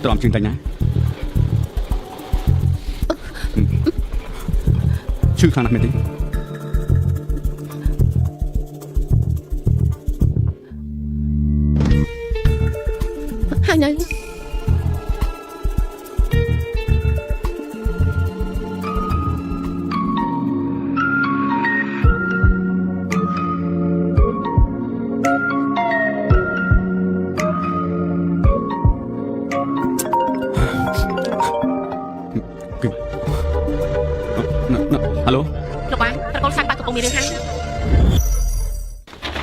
ទ្រាំជើងតិចណាឈឺខ្លាំងណាស់មែនទេ ហើយនៅ គឺណ៎ហៅឡូ លោកបានត្រកូលសានបាក់កំពុងមានរឿងហើយ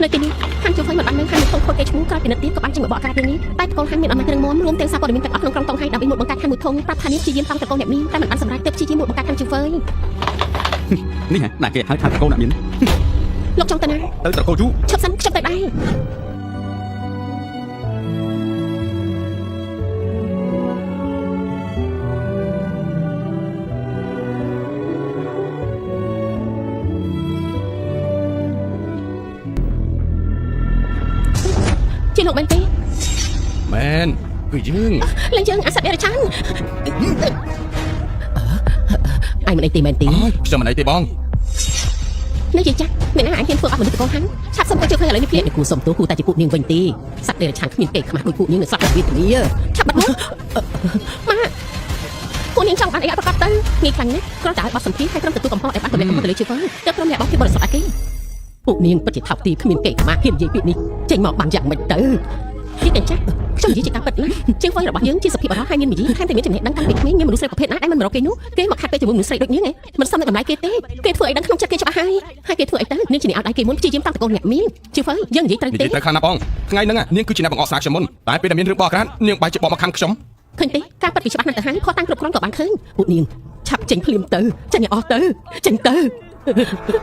នៅទីនេះហាន់ជូហ្វៃមិនបាននៅហាន់នៅក្នុងខូចគេឈ្មោះក្រោយពីនិតទៀតក៏បានចេញមកបកក្រាបរឿងនេះតែត្រកូលហាន់មានអំណាចរឹងមាំរួមទាំងសារព័ត៌មានទាំងអស់ក្នុងក្រុងតុងហៃដើម្បីមុតបង្កើតហាន់មួយធំប្រាប់ថានេះព្យាយាមតង់ត្រកូលអ្នកមានតែមិនបានសម្រេចទើបព្យាយាមមុតបង្កើតហាន់ជូហ្វៃ នេះហ៎ណាគេហៅថាត្រកូលអ្នកមាន លោកចង់ទៅណា ទៅត្រកូលយូ ឈប់សិនខ្ញុំទៅដែរជាលោកមែនទេ មែនគឺយើង ឡើងយើងអាសត្វដេរឆាន ឯងមិនអីទេមែនទេ អើយខ្ញុំមិនអីទេបង នៅជាចាស់អ្នកណាអាចហ៊ានធ្វើបាបមនុស្សតកូលហាន់ឆាប់សុំទៅជឿឃើញឥឡូវនេះភ្លាម អ្នកគូសុំទោសគូតែជាពួកនាងវិញទេសត្វដេរឆានគ្មានគេខ្មាស់ដូចពួកនាងនៅស្លាប់វេទនា ឆាប់បាត់មកម៉ាពួកនាងចង់បានអីឲ្យប្រកាសទៅងាយខ្លាំងណាស់គ្រាន់តែឲ្យបោះសម្ភារហើយក្រុមទទួលកំហុសដែលបានទម្លាក់កំហុសទៅលើជឿហ្វទៅក្រុមអ្នកបោះភាពបរិសុទ្ធឲ្យគេ ពួកនាងពិតជាថោកទាបគ្មានគេខ្មាស់ហ៊ាននិយាយពាក្យនេះចេញមកបានយ៉ាងម៉េចទៅ ជាកញ្ចាស់ខ្ញុំនិយាយជាការពិតណាជាងហ្វរបស់យើងជាសុភាពបរិសុទ្ធហើយមានមារយាទថែមទាំងមានចំណេះដឹងតាំងពីក្មេងមានមនុស្សស្រីប្រភេទណាដែលមិនមករកគេនោះគេមកខាត់ពេលជាមួយមនុស្សស្រីដូចនាងឯងមិនសមនឹងតម្លៃគេទេគេធ្វើអីដឹងក្នុងចិត្តគេច្បាស់ហើយហើយគេធ្វើអីទៅនាងជាអ្នកឲ្យដៃគេមុនព្យាយាមតាំងតកូលអ្នកមានជឿហ្វយើងនិយាយត្រូវទេ និយាយទៅខាងណាបងថ្ងៃហ្នឹងនាងគឺជាអ្នកបង្អកសារខ្ញុំមុនតែពេលដែលមានរឿងបកក្រាតនាងបែរជាបកមកខាងខ្ញុំ ឃើញទេការពិតវាច្បាស់ណាស់ទៅហើយខុសតាំងគ្រប់គ្រាន់ក៏បានឃើញ ពួកនាងឆាប់ចេញភ្លាមទៅចេញឲ្យអស់ទៅចេញទៅ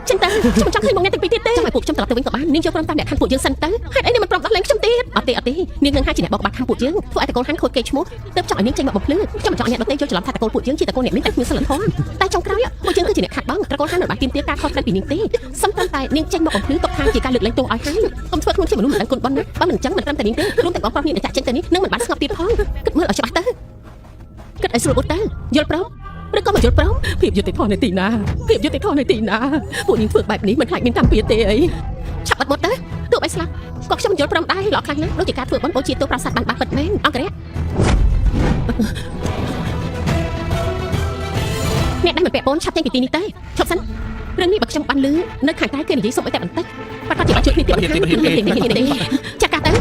ចឹងទៅខ្ញុំចង់ឃើញមកអ្នកទាំងពីរទៀតទេចង់ឲ្យពួកខ្ញុំត្រឡប់ទៅវិញក៏បាននាងចូលព្រមតាមអ្នកខាងពួកយើងសិនទៅហេតុអីនាងមិនព្រមដោះលែងខ្ញុំទៀតអត់ទេអត់ទេនាងនឹងហាជាអ្នកបកបាត់ខាងពួកយើងធ្វើឲ្យតកូលហាន់ខូចគេឈ្មោះទើបចង់ឲ្យនាងចេញមកបំភ្លឺខ្ញុំមិនចង់ឲ្យអ្នកដទៃយល់ច្រឡំថាតកូលពួកយើងជាតកូលអ្នកមានតែគ្មានសិលធម៌តែចុងក្រោយពួកយើងគឺជាអ្នកខាត់បងតកូលហាន់មិនបានទាមទារការខុសត្រូវពីនាងទេសំត្រឹមតែនាងចេញមកបំភ្លឺទុកថាជាការលើកលែងទោសឲ្យហើយកុំធ្វើខ្លួនជាមនុស្សមិនដឹងគុណបុណ្យណាបើមិនអញ្ចឹងមិនត្រឹមតែនាងទេរួមទាំងបងប្រុសនាងដែលចាក់ចេញទៅនេះនឹងមិនបានស្ងប់ទៀតផងគិតមើលឲ្យច្បាស់ទៅគិតឲ្យស្រួលបួតទៅយល់ព្រមឬក៏មិនយល់ព្រម ភាពយុត្តិធម៌នៅទីណាភាពយុត្តិធម៌នៅទីណាពួកនាងធ្វើបែបនេះមិនខ្លាចមានកម្មពៀទេអី ឆាប់បាត់មាត់ទៅទោះបីស្លាប់ក៏ខ្ញុំមិនយល់ព្រមដែរល្អខ្លាំងណាស់ដូចជាការធ្វើបុណ្យបូជាទោសប្រាសាទបានបាសពិតមែនអង្គរៈអ្នកដែលមិនពាក់ព័ន្ធឆាប់ចេញពីទីនេះទៅឈប់សិនរឿងនេះបើខ្ញុំបានលឺនៅខាងក្រៅគេនិយាយសុំអីតែបន្តិចបាត់គាត់ជាបានជួយគ្នាទៀតទេចាក់កាទៅ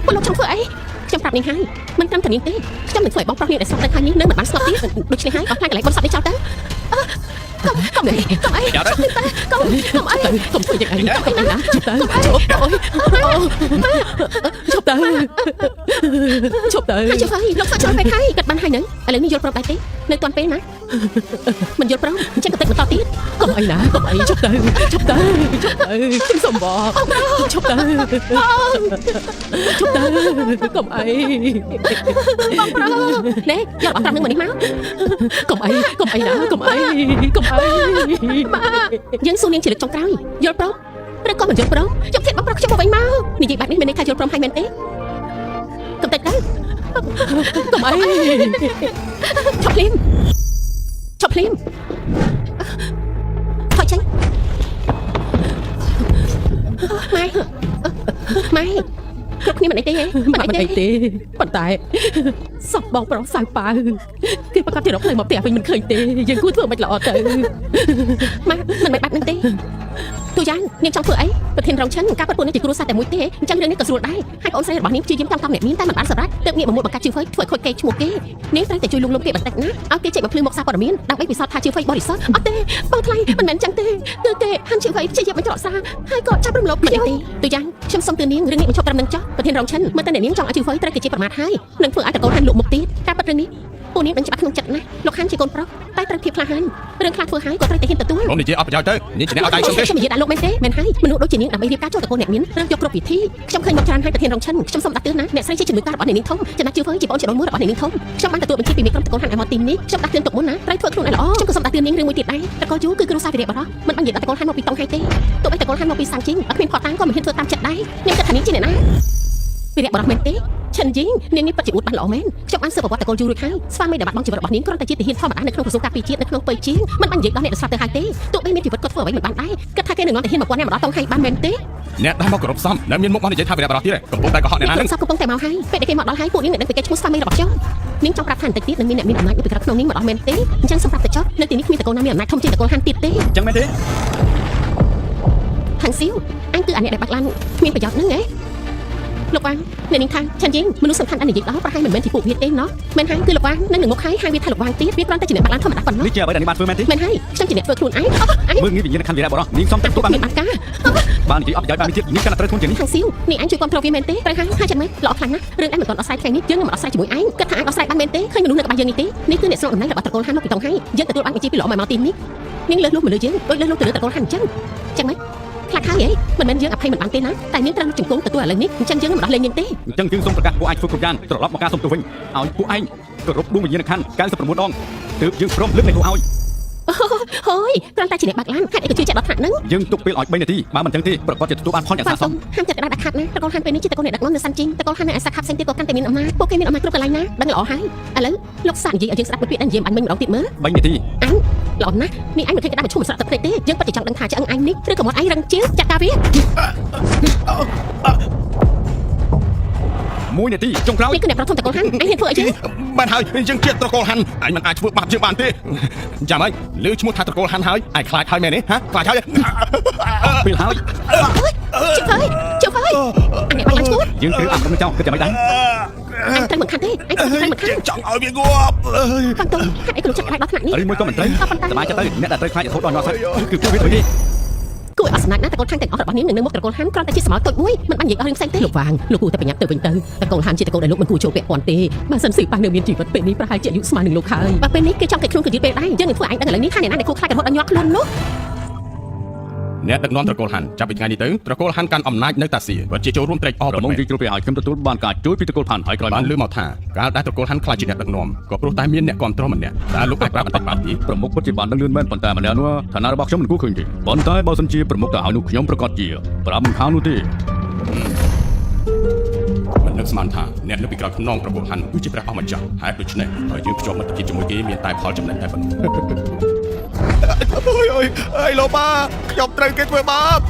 ពួកលោកចង់ធ្វើអីខ្ញុំប្រាប់នាងហើយមិនត្រឹមតែនាងទេខ្ញុំនឹងធ្វើឲ្យបងប្រុសនាងដែលស្លាប់ទៅខាងនេះនៅមិនបានស្លាប់ទៀតដូច្នេះហើយអស់ខ្លាចកន្លែងបុណ្យសពនេះចោលទៅកុំកុំកុំអីកុំកុំកុំអី ទៅកុំធ្វើយ៉ាងឯងកុំអីណាឈប់ទៅឈប់អូយឈប់ទៅឈប់ទៅ ហើយជឿហើយលោកធ្វើជ្រុលពេកហើយគាត់បានហើយ ហើយនៅឥឡូវនេះយល់ព្រមដែរទេនៅតាន់ពេលណាមិនយល់ព្រមអញ្ចឹងក៏តិចបន្តទៀត កុំអីណាកុំអីឈប់ទៅឈប់ទៅឈប់ទៅខ្ញុំសុំបងឈប់ទៅឈប់ទៅកុំអី បងប្រុសណែយករបស់ត្រង់នឹងមកនេះមក កុំអីកុំអីណាកុំអីកុំអី យើងសួរនាងជាលើកចុងក្រោយយល់ព្រមឬក៏មិនយល់ព្រមយកធាតបងប្រុសខ្ញុំមកវិញមកនិយាយបែបនេះមានន័យថាយល់ព្រមហើយមែនទេកំតិចទៅ កុំអី ឈប់ភ្លាមឈប់ភ្លាមថយចេញម៉ែម៉ែគ្រប់គ្នាមិនអីទេហ៎ មិន មិនអីទេ អីទេប៉ុន្តែសពបងប្រុសសៅប៉ៅគេប្រកាសជារកផ្លូវមកផ្ទះវិញមិនឃើញទេយើងគួរធ្វើមិនល្អទៅ ម៉ាមិនបែបហ្នឹងទេទូយ៉ាងនាងចង់ធ្វើអីប្រធានរងឈិនការប៉ັດពួកនេះជាគ្រួសារតែមួយទេអញ្ចឹងរឿងនេះក៏ស្រួលដែរហើយបងស្រីរបស់នាងព្យាយាមចង់តាមអ្នកមានតែមិនបានសម្រេចទើបងាកមកមួលបង្កាច់ជឿហ្វៃធ្វើឲ្យខូចកេរឈ្មោះគេនាងត្រូវតែជួយលួងលោមគេបន្តិចណាឲ្យគេចេញមកភ្លឺមកសារព័ត៌មានដើម្បីពិសោធន៍ថាជឿហ្វៃបរិសុទ្ធអត់ទេបងថ្លៃមិនមែនចឹងទេគឺគេហាន់ជឿហ្វៃព្យាយាមបញ្ច្រកសារហើយក៏ចាប់រំលោភខ្ញុំទូយ៉ាងខ្ញុំសុំទឿននាងរឿងនេះបញ្ឈប់ត្រឹមនឹងចុះប្រធានរងឈិនមើលតែអ្នកនាងចង់ឲ្យជឿហ្វៃត្រូវគេជាប្រមាថហើយនឹងធ្វើឲ្យតកូលហាន់លក់មុខទៀតការប៉ັດរឿងនេះពួកនាងដឹងច្បាស់ក្នុងចិត្តណាស់លោកហាន់ជាកូនប្រុសតែត្រូវភាពក្លាហានរឿងខ្លះធ្វើហើយក៏ត្រូវតែហ៊ានទទួល ខ្ញុំនិយាយអត់ប្រយោជន៍ទៅនាងជាអ្នកឲ្យដៃខ្ញុំទេ ខ្ញុំនិយាយដាក់លោកមែនទេមែនហើយមនុស្សដូចជានាងដើម្បីរៀបការចូលតកូលអ្នកមានត្រូវយកគ្រប់វិធីខ្ញុំឃើញមកច្រើនហើយប្រធានរងឈិនខ្ញុំសូមដាស់តឿនណាអ្នកស្រីជាជំនួយការរបស់អ្នកនាងធំចំណាក់ជឿហ្វើជាបងជីដូនមួយរបស់អ្នកនាងធំខ្ញុំបានទទួលបញ្ជាពីមេក្រុមតកូលហាន់ឲ្យមកទីនេះខ្ញុំដាស់តឿនទុកមុនណាត្រូវធ្វើខ្លួនឲ្យល្អខ្ញុំក៏សូមដាស់តឿននាងរឿងមួយទៀតដែរតកូលយូគឺគ្រួសារវីរៈបរោះមិនបាញ់និយាយដល់តកូលហាន់មកពីតុងហើយទេទោះបីតកូលហាន់មកពីសាំងជីងបើគ្មានផតតាំងក៏មិនហ៊ានធ្វើតាមចិត្តដែរនាងគិតថានាងជាអ្នកណាវីរៈបរោះមែនទេឈិនយីងនាងនេះពិតជាអួតបានល្អមែនខ្ញុំបានស៊ើបប្រវត្តិតកូលយូរួចហើយស្វាមីដែលបាត់បង់ជីវិតរបស់នាងគ្រាន់តែជាទាហានធម្មតានៅក្នុងក្រសួងការពារជាតិនៅក្នុងប៉ៃជាងមិនបាញ់និយាយដល់អ្នកដែលស្លាប់ទៅហើយទេទោះបីមានជីវិតក៏ធ្វើអ្វីមិនបានដែរគិតថាគេនឹងនាំទាហាន1000នាក់មកដល់តុងហៃបានមែនទេ អ្នកដែលមកគោរពសមនៅមានមុខមកនិយាយថាវីរៈបរោះទៀតកំពុងតែកុហកអ្នកណានឹង អ្នកគ្រប់សពកំពុងតែមកហើយពេលដែលគេមកដល់ហើយពួកនាងនឹងដឹងពីគេឈ្មោះស្វាមីរបស់ខ្ញុំនាងចង់ប្រាប់ថាបន្តិចទៀតនឹងមានអ្នកមានអំណាចនៅពីក្រៅក្នុងនាងមកដល់មែនទេអញ្ចឹងសូមប្រាប់ទៅចុះនៅទីនេះគ្មានតកូលណាមានអំណាចធំជាងតកូលហាន់ទៀតទេ អញ្ចឹងមែនទេ ខាងស៊ីវអញគឺអាអ្នកដែលបាក់ឡានគ្មានប្រយោជន៍ហ្នឹងហ៎លោកវ៉ាងអ្នកនាងថាឆាន់យីងមនុស្សសំខាន់អញនិយាយដល់ប្រហែលមិនមែនជាពួកវាទេណោះមែនហើយគឺលោកវ៉ាងនឹងនឹងមុខហើយហើយវាថាលោកវ៉ាងទៀតវាគ្រាន់តែជាអ្នកបាក់ឡានធម្មតាប៉ុណ្ណោះ នេះជាអ្វីដែលនាងបានធ្វើមែនទេ មែនហើយខ្ញុំជាអ្នកធ្វើខ្លួនឯងអញ មើលងាយវិញ្ញាណខណ្ឌវីរៈបរោះនាងសុំតែទទួលបាន មានបានការ បាននិយាយអត់ប្រយោជន៍បាននេះទៀតនាងកាន់តែត្រូវធ្ងន់ជាងនេះ ខាងស៊ីវនេះអញជួយគ្រប់គ្រងវាមែនទេត្រូវហើយហើយចាំម៉េចល្អខ្លាំងណាស់រឿងឯងមិនទាន់ដោះស្រាយថ្ងៃនេះយើងនឹងមកដោះស្រាយជាមួយឯងគិតថាអាចដោះស្រាយបានមែនទេឃើញមនុស្សនៅក្បែរយើងនេះទេនេះគឺអ្នកស្រុកតំណែងរបស់ត្រកូលហានមកពីតុងហៃយើងទទួលបានបញ្ជាពីល្អមកទីនេះនាងលើសលុះមកលើយើងដូចលើសលុះទៅលើត្រកូលហានអញ្ចឹងចឹងម៉េចខ្លាចហើយហីមិនមែនយើងអភ័យមិនបានទេណាតែនាងត្រូវជង្គង់ទទួលឥឡូវនេះអញ្ចឹងយើងនឹងមិនដោះលែងនាងទេ អញ្ចឹងយើងសូមប្រកាសពួកឯងធ្វើគ្រប់យ៉ាងត្រឡប់មកការសុំទោសវិញឲ្យពួកឯងគោរពដួងវិញ្ញាណខណ្ឌ99ដងទើបយើងព្រមលើកលែងទោសឲ្យ ហើយគ្រាន់តែជាអ្នកបាក់ឡានហេតុអីក៏ជួយចាក់ដល់ថ្នាក់ហ្នឹង យើងទុកពេលឲ្យ3នាទីបើមិនអញ្ចឹងទេប្រកាសជាទទួលបានផលយ៉ាង បាទ សាកសម ហាមចិត្តក្តារដាច់ខាតណាត្រកូលហានពេលនេះជាត្រកូលអ្នកដឹកនាំនៅសាន់ជីងត្រកូលហាននៅឯសាខាផ្សេងទៀតក៏កាន់តែមានអំណាចពួកគេមានអំណាចគ្រប់កន្លែងណាដឹងល្អហើយឥឡូវលោកសាកនិយាយឲ្យយើងស្ដាប់មួយពាក្យដែលនិយាយអញមិញម្ដងទៀតមើល 3នាទី អញល្អណាស់នេះអញមិនឃើញក្តារមឈូសមិនស្រក់ទឹកភ្នែកទេយើងពិតជាចង់ដឹងថាឆ្អឹងអញនេះឬក៏មាត់ឯងរឹងជាងចាត់ការវា 1នាទីចុងក្រោយ នេះគឺអ្នកប្រធំតកូលហានអញហ៊ានធ្វើអីយើង បានហើយយើងជាត្រកូលហាន់ឯងមិនអាចធ្វើបាបយើងបានទេចាំហើយលើឈ្មោះថាត្រកូលហាន់ហើយឯងខ្លាចហើយមែនទេហាខ្លាចហើយ ពេលហើយ ជិះហើយជិះហើយអញអ្នកបាក់ឡានឈួត យើងត្រូវអាប់រំចោលគិតយ៉ាងម៉េចដែរ អញត្រូវមិនខានទេអញត្រូវមិនខាន យើងចង់ឲ្យវាងាប់អើយ បាំងតូហេតុអីក៏លោកចិត្តក្តារដល់ថ្នាក់នេះ ឬមួយក៏មិនត្រូវ ក៏ប៉ុន្តែ សប្បាយចិត្តទៅអ្នកដែលត្រូវខ្លាចរហូតដល់ញាត់សាច់គឺពួកវាទៅនេះ គួរឲ្យអស់សំណើចណាស់តកូលហានទាំងអស់របស់នាងនឹងនៅមុខតកូលហានគ្រាន់តែជាសមោលតូចមួយមិនបាញ់និយាយអស់រឿងផ្សេងទេ លោកវាងលោកគួរតែប្រញាប់ទៅវិញទៅតកូលហានជាតកូលដែលលោកមិនគួរចូលពាក់ព័ន្ធទេបើសិនស៊ឺប៉ាំងនៅមានជីវិតពេលនេះប្រហែលជាអាយុស្មើនឹងលោកហើយ បើពេលនេះគេចង់គេខ្លួនក៏យឺតពេលដែរយើងនឹងធ្វើឯងដឹងឥឡូវនេះថាអ្នកណាដែលគួរខ្លាចរហូតដល់ញាត់ខ្លួននោះ អ្នកដឹកនាំត្រកូលហាន់ចាប់ពីថ្ងៃនេះទៅត្រកូលហាន់កាន់អំណាចនៅតាសៀពិតជាចូលរួមត្រេកអរ ប្រមុ ពិតមែន ខយើងជ្រុលពេលឲ្យខ្ញុំទទួលបានការជួយពីត្រកូលផាន់ហើយក្រោយ បាន មក លើមកថាកាលដែលត្រកូលហាន់ខ្លាចជាអ្នកដឹកនាំក៏ព្រោះតែមានអ្នកគ្រប់គ្រងម្នាក់តើលោកអាចប្រាប់បន្តិចបានទេ ប្រមុខពិតជាបានដឹងលឿនមែនប៉ុន្តែម្នាក់នោះឋានៈរបស់ខ្ញុំមិនគួរឃើញទេប៉ុន្តែបើសិនជាប្រមុខទៅឲ្យនោះខ្ញុំប្រកាសជាប្រាប់មិនខាននោះទេ មិននឹកស្មានថាអ្នកនៅពីក្រោយខ្នងត្រកូលហាន់គឺជាព្រះអង្គម្ចាស់ហេតុដូច្នេះបើយើងភ្ជាប់មិត្តភាពជាមួយគេមានតែផលចំណេញតែប៉ុណ្ណោះ អូយអូយអើយលោកបាខ្ញុំត្រូវគេធ្វើបាប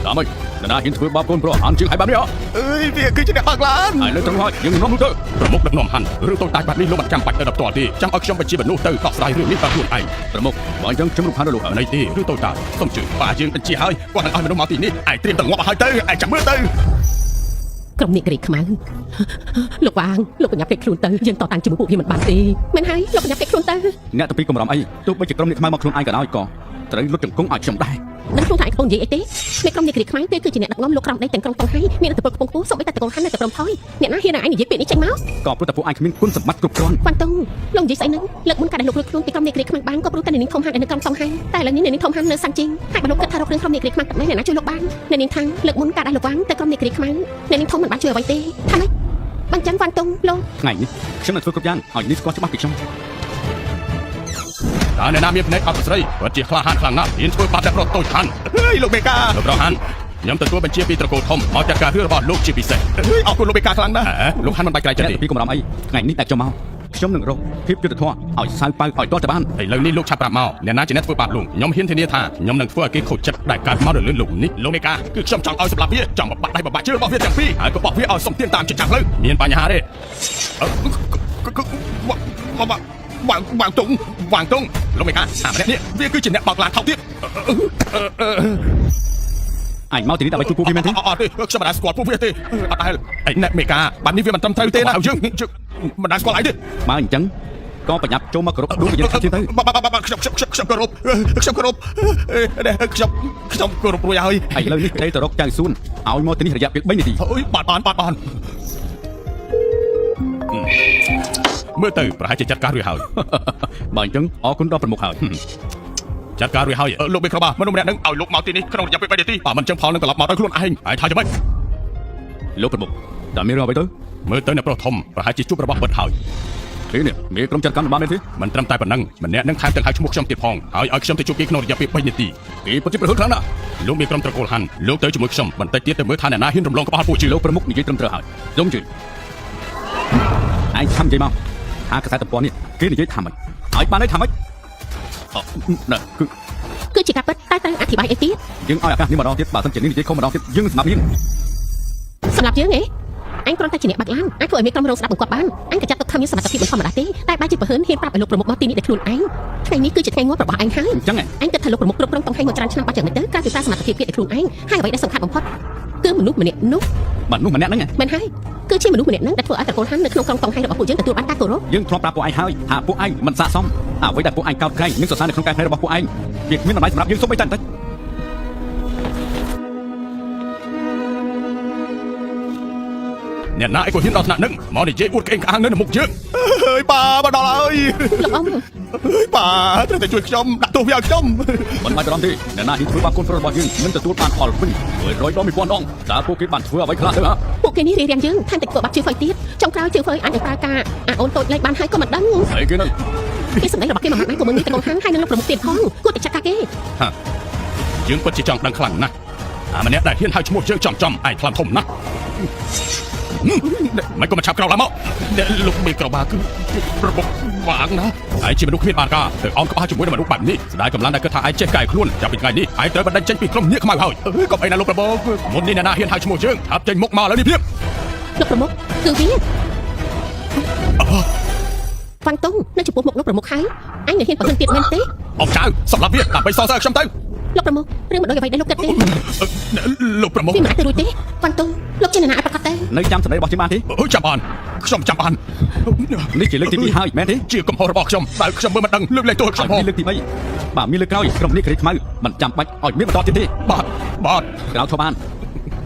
តាមអីនរណាហ៊ានធ្វើបាបកូនប្រុសអានជាងឲ្យបែបនេះហ៎ អើយវាគឺជាអ្នកបើកឡាន ហើយនៅត្រង់ហើយយើងនាំនោះទៅ ប្រមុខដឹកនាំហាន់រឿងតូចតាចបែបនេះលោកមិនចាំបាច់ទៅដល់ផ្ទាល់ទេចាំឲ្យខ្ញុំបញ្ជាមនុស្សទៅដោះស្រាយរឿងនេះដោយខ្លួនឯង ប្រមុខបើអញ្ចឹងខ្ញុំរំខានដល់លោកហើយ នៃទេរឿងតូចតាចសូមជឿបាទយើងបញ្ជាឲ្យគាត់នឹងឲ្យមនុស្សមកទីនេះឯងត្រៀមតែងាប់ឲ្យហើយទៅឯងចាំមើលទៅ ក្រុមនេះក្រីខ្មៅលោកវាងលោកប្រញាប់គេខ្លួនទៅយើងតតាំងជាមួយពួកវាមិនបានទេ មែនហើយលោកបញ្ញាប់គេខ្លួនទៅ អ្នកទៅពីកំរំអីទោះបីជាក្រុមនេះខ្មៅមកខ្លួនឯងក៏ដោយក៏ ត្រូវលុតជង្គង់ឲ្យខ្ញុំដែរ ដឹងខ្លួនថាឯងកំពុងនិយាយអីទេមេក្រុមនេះគ្រាខ្មៅគេគឺជាអ្នកដឹកនាំលោកក្រោមដីទាំងក្រុងតុងហៃមានឥទ្ធិពលខ្ពង់ខ្ពស់សូម្បីតែតកូលហាន់នៅតែព្រមថយអ្នកណាហ៊ានឲ្យឯងនិយាយពាក្យនេះចេញមក ក៏ព្រោះតែពួកឯងគ្មានគុណសម្បត្តិគ្រប់គ្រាន់ វ៉ាន់តុងលោកនិយាយស្អីហ្នឹងលើកមុនកាលដែលលោករួចខ្លួនពីក្រុមនេះគ្រាខ្មៅបានក៏ព្រោះតែអ្នកនាងធំហាន់នៅក្រុងតុងហៃតែឥឡូវនេះអ្នកនាងធំហាន់នៅសាន់ជីងហើយបើលោកគិតថារករឿងក្រុមនេះគ្រាខ្មៅតែអ្នកណាជួយលោកបានអ្នកនាងថាងលើកមុនកាលដែលលោកវ៉ាងទៅក្រុមនេះគ្រាខ្មៅអ្នកនាងធំមិនបានជួយអ្វីទេថាម៉េចបានចឹងវ៉ាន់តុងលោក ថ្ងៃនេះខ្ញុំនឹងធ្វើគ្រប់យ៉ាងឲ្យនេះស្គាល់ច្បាស់ពីខ្ញុំ តើអ្នកណាមានភ្នែកអត់ស្រីគាត់ជាក្លាហានខ្លាំងណាស់ហ៊ានធ្វើបាបតែប្រុសតូចហាន់ ហើយលោកមេកា លោកប្រុសហាន់ខ្ញុំទទួលបញ្ជាពីត្រកូលធំមកចាត់ការរឿងរបស់លោកជាពិសេស ហើយអរគុណលោកមេកាខ្លាំងណាស់ ហ៎លោកហាន់មិនបាច់ក្រែងចិត្ត អ្នក ទេ ពីកំរំអីថ្ងៃនេះតែខ្ញុំមកខ្ញុំនឹងរកភាពយុត្តិធម៌ឲ្យសៅប៉ៅឲ្យទាល់តែបាន ឥឡូវនេះលោកឆាប់ប្រាប់មកអ្នកណាជាអ្នកធ្វើបាបលោកខ្ញុំហ៊ានធានាថាខ្ញុំនឹងធ្វើឲ្យគេខូចចិត្តដែលកើតមកនៅលើលោកនេះ លោកមេកាគឺខ្ញុំចង់ឲ្យសម្លាប់វាចង់បំបាក់ដៃបំបាក់ជើងរបស់វាទាំងពីរហើយក៏បោះវាឲ្យសុំទានតាមចិញ្ចាំងផ្លូវ មានបញ្ហាទេ វាងវាងតុងវាងតុងលោកមេកាអាម្នាក់នេះវាគឺជាអ្នកបោកឡានថោកទៀត ឯងមកទីនេះដើម្បីជួយពួកវាមែនទេ អត់ទេខ្ញុំមិនដែលស្គាល់ពួកវាទេអត់ដែលឯអ្នកមេកាបែបនេះវាមិនត្រឹមត្រូវទេណាយើងមិនដែលស្គាល់ឯងទេ បើអញ្ចឹងក៏ប្រញាប់ចូលមកគោរពដួងវិញ្ញាណខាងទៀតទៅ បាទបាទបាទខ្ញុំខ្ញុំខ្ញុំគោរពខ្ញុំគោរពខ្ញុំខ្ញុំគោរពរួចហើយ ឥឡូវនេះត្រូវទៅរកចៅសួនឲ្យមកទីនេះរយៈពេល3នាទី អើយបាទបានបាទបាន មើលទៅប្រហែលជាចាត់ការរួចហើយ បើអញ្ចឹងអរគុណដល់ប្រមុខហើយ ចាត់ការរួចហើយ លោកមេក្របមនុស្សម្នាក់នឹងឲ្យលោកមកទីនេះក្នុងរយៈពេល3នាទី បើមិនចឹងផលនឹងត្រឡប់មកដោយខ្លួនឯងហើយថាយ៉ាងម៉េច លោកប្រមុខតើមានរឿងអ្វីទៅ មើលទៅអ្នកប្រុសធំប្រហែលជាជួបរបស់បិទហើយ ទេនេះមានក្រុមចាត់កម្មបានទេ មិនត្រឹមតែប៉ុណ្ណឹងម្នាក់នឹងថែមទាំងហៅឈ្មោះខ្ញុំទៀតផងហើយឲ្យខ្ញុំទៅជួបគេក្នុងរយៈពេល3នាទី គេពិតជាប្រហិតខ្លាំងណាស់ លោកមានក្រុមត្រកូលហាន់លោកទៅជាមួយខ្ញុំបន្តិចទៀតទៅមើលថាអ្នកណាហ៊ានរំលងក្បាលពួកជឿ លោកប្រមុខនិយាយត្រឹមត្រូវហើយសូមជឿឯងខំនិយាយមកថាកសែតទំព័រនេះគេនិយាយថាម៉េចហើយបានន័យថាម៉េចអណែគឺ គឺជាការពិតតែត្រូវអធិប្បាយអីទៀត យើងឲ្យឱកាសនេះម្ដងទៀតបើសិនជានេះនិយាយខុសម្ដងទៀតយើងនឹងស្មាប់នាង សម្រាប់យើងហ៎អញគ្រាន់តែជាអ្នកបាក់ឡានអាចធ្វើឲ្យមានក្រុមរងស្ដាប់បង្គាប់បានអញក៏ចាត់ទុកថាមានសមត្ថភាពមិនធម្មតាទេតែបែរជាប្រហិនហ៊ានប្រាប់ឲ្យលោកប្រមុខមកទីនេះដោយខ្លួនឯងថ្ងៃនេះគឺជាថ្ងៃងាប់របស់អញហើយ អញ្ចឹងឯង អញគិតថាលោកប្រមុខគ្រប់គ្រងតុងហែងមកច្រើនឆ្នាំបាត់យ៉ាងម៉េចទៅក្រៅពីប្រើសមត្ថភាពគេដោយខ្លួនឯងហើយអ្វីដែលសំខាន់បំផុតគឺមនុស្សម្នាក់នោះ បាទនោះម្នាក់ហ្នឹងឯង មែនហើយគឺជាមនុស្សម្នាក់ហ្នឹងដែលធ្វើឲ្យត្រកូលហាន់នៅក្នុងក្រុងតុងហែងរបស់ពួកយើងទទួលបានការគោរព យើងធ្លាប់ប្រាប់ពួកឯងហើយថាពួកឯងមិនស័ក្តិសមអ្វីដែលពួកឯងកោតក្រែងនិងសរសើរនៅក្នុងការផ្នែករបស់ពួកឯងវាគ្មានតម្លៃសម្រាប់យើងសូម្បីតែបន្តិច អ្នកណាឯងក៏ហ៊ានដល់ថ្នាក់នឹងមកនិយាយអួតក្អេងក្អាងនៅមុខយើង ហើយប៉ាមកដល់ហើយ លោកអ៊ំ ហើយប៉ាត្រូវតែជួយខ្ញុំដាក់ទោសវាឲ្យខ្ញុំ មិនបាច់បារម្ភទេអ្នកណាហ៊ានធ្វើបាបកូនប្រុសរបស់យើងនឹងទទួលបានផលវិញ100ដង1000ដងតើពួកគេបានធ្វើអ្វីខ្លះទៅហ៎ ពួកគេនេះរារាំងយើងថែមទាំងធ្វើបាបជឿហ្វៃទៀតចុងក្រោយជឿហ្វៃអាចនឹងប្រើការអាអូនតូចលេខបានហើយក៏មិនដឹង អីគេហ្នឹង គេសម្ដែងរបស់គេមួយម៉ាត់ណាក៏មិននេះត្រកូលហាន់ហើយនឹងលោកប្រមុខទៀតផងគួរតែចាត់ការគេ ហាយើងពិតជាចង់ដឹងខ្លាំងណាស់អាម្នាក់ដែលហ៊ានហៅឈ្មោះយើងចំចំឯងខ្លាំងធំណាស់មិនក៏មកឆាប់ក្រោកឡើងមកលោកមេក្របាគឺប្របុកវាងណាឯងជាមនុស្សគ្មានបានការទៅអោនក្បាលជាមួយនឹងមនុស្សបែបនេះស្ដាយកម្លាំងដែលគិតថាឯងចេះកែខ្លួនចាប់ពីថ្ងៃនេះឯងត្រូវបណ្ដេញចេញពីក្រុមនាគខ្មៅហើយ អើយកុំអីណាលោកប្របង មុននេះអ្នកណាហ៊ានហៅឈ្មោះយើងឆាប់ចេញមុខមកឥឡូវនេះភ្លាម លោកប្រមុខគឺវាវ៉ាន់តុងនៅចំពោះមុខលោកប្រមុខហើយអញនៅហ៊ានប្រហិនទៀតមែនទេ អបចៅសម្រាប់វាដើម្បីសរសើរខ្ញុំទៅ លោកប្រមុខរឿងមិនដូចអ្វីដែលលោកគិតទេ លោកប្រមុខ វាមិនអាចទៅរួចទេវ៉ាន់តុងលោកជាអ្នកណាឲ្យប្រកាសទេ នៅចាំសម្ដីរបស់យើងបានទេ អើចាំបានខ្ញុំចាំបាន នេះជាលើកទី2ហើយមែនទេ ជាកំហុសរបស់ខ្ញុំដែលខ្ញុំមើលមិនដឹងលើកលែងទោសខ្ញុំផង នេះលើកទី3បាទមានលើកក្រោយក្រុមនេះគ្រីខ្មៅមិនចាំបាច់ឲ្យមានបន្តទៀតទេ បាទបាទ ក្រៅឈប់បាន